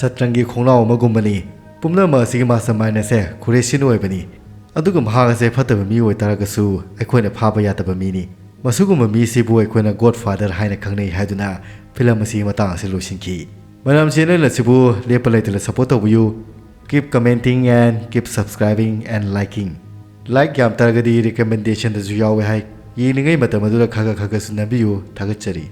ꯁꯠꯇ꯭ꯔꯪꯒꯤ ꯈꯣꯡꯅꯥꯎ ꯑꯃꯒꯨꯝꯕꯅꯤ꯫ ꯄꯨꯝꯅꯃꯛ ꯑꯁꯤꯒꯤ ꯃꯥꯁꯇꯔ ꯃꯥꯏꯟ ꯑꯁꯦ ꯈꯨꯔꯦꯁꯤꯟ ꯑꯣꯏꯕꯅꯤ, ꯑꯗꯨꯒ ꯃꯍꯥꯛ ꯑꯁꯦ ꯐꯠꯇꯕ ꯃꯤ ꯑꯣꯏꯇꯥꯔꯒꯁꯨ ꯑꯩꯈꯣꯏꯅ ꯐꯥꯕ ꯌꯥꯗꯕ ꯃꯤꯅꯤ꯫ ꯃꯁꯤꯒꯨꯝꯕ ꯃꯤꯁꯤꯕꯨ ꯑꯩꯈꯣꯏꯅ ꯒꯣꯗ ꯐꯥꯗꯔ ꯍꯥꯏꯅ ꯈꯪꯅꯩ ꯍꯥꯏꯗꯨꯅ ꯐꯤꯂꯝ ꯑꯁꯤꯒꯤ ꯃꯇꯥꯡ ꯑꯁꯤ ꯂꯣꯏꯁꯤꯟꯈꯤ꯫ ꯃꯌꯥꯝ ꯆꯦꯅꯦꯜ ꯑꯁꯤꯕꯨ ꯂꯦꯞꯄ ꯂꯩꯇꯅ ꯁꯞꯄꯣꯔꯠ ꯇꯧꯕꯤꯌꯨ꯫ Keep commenting and keep subscribing and liking. Like ꯌꯥꯝ ꯇꯥꯔꯒꯗꯤ ꯔꯤꯀꯃꯦꯟꯗꯦꯁꯟꯗꯁꯨ ꯌꯥꯎꯋꯦ ꯍꯥꯏ꯫ ꯌꯦꯡꯂꯤꯉꯩ ꯃꯇꯝ ꯑꯗꯨꯗ ꯈꯔ ꯈꯔ ꯈꯔ ꯈꯔꯁꯨ ꯅꯝꯕꯤꯌꯨ꯫ ꯊꯥꯒꯠꯆꯔꯤ꯫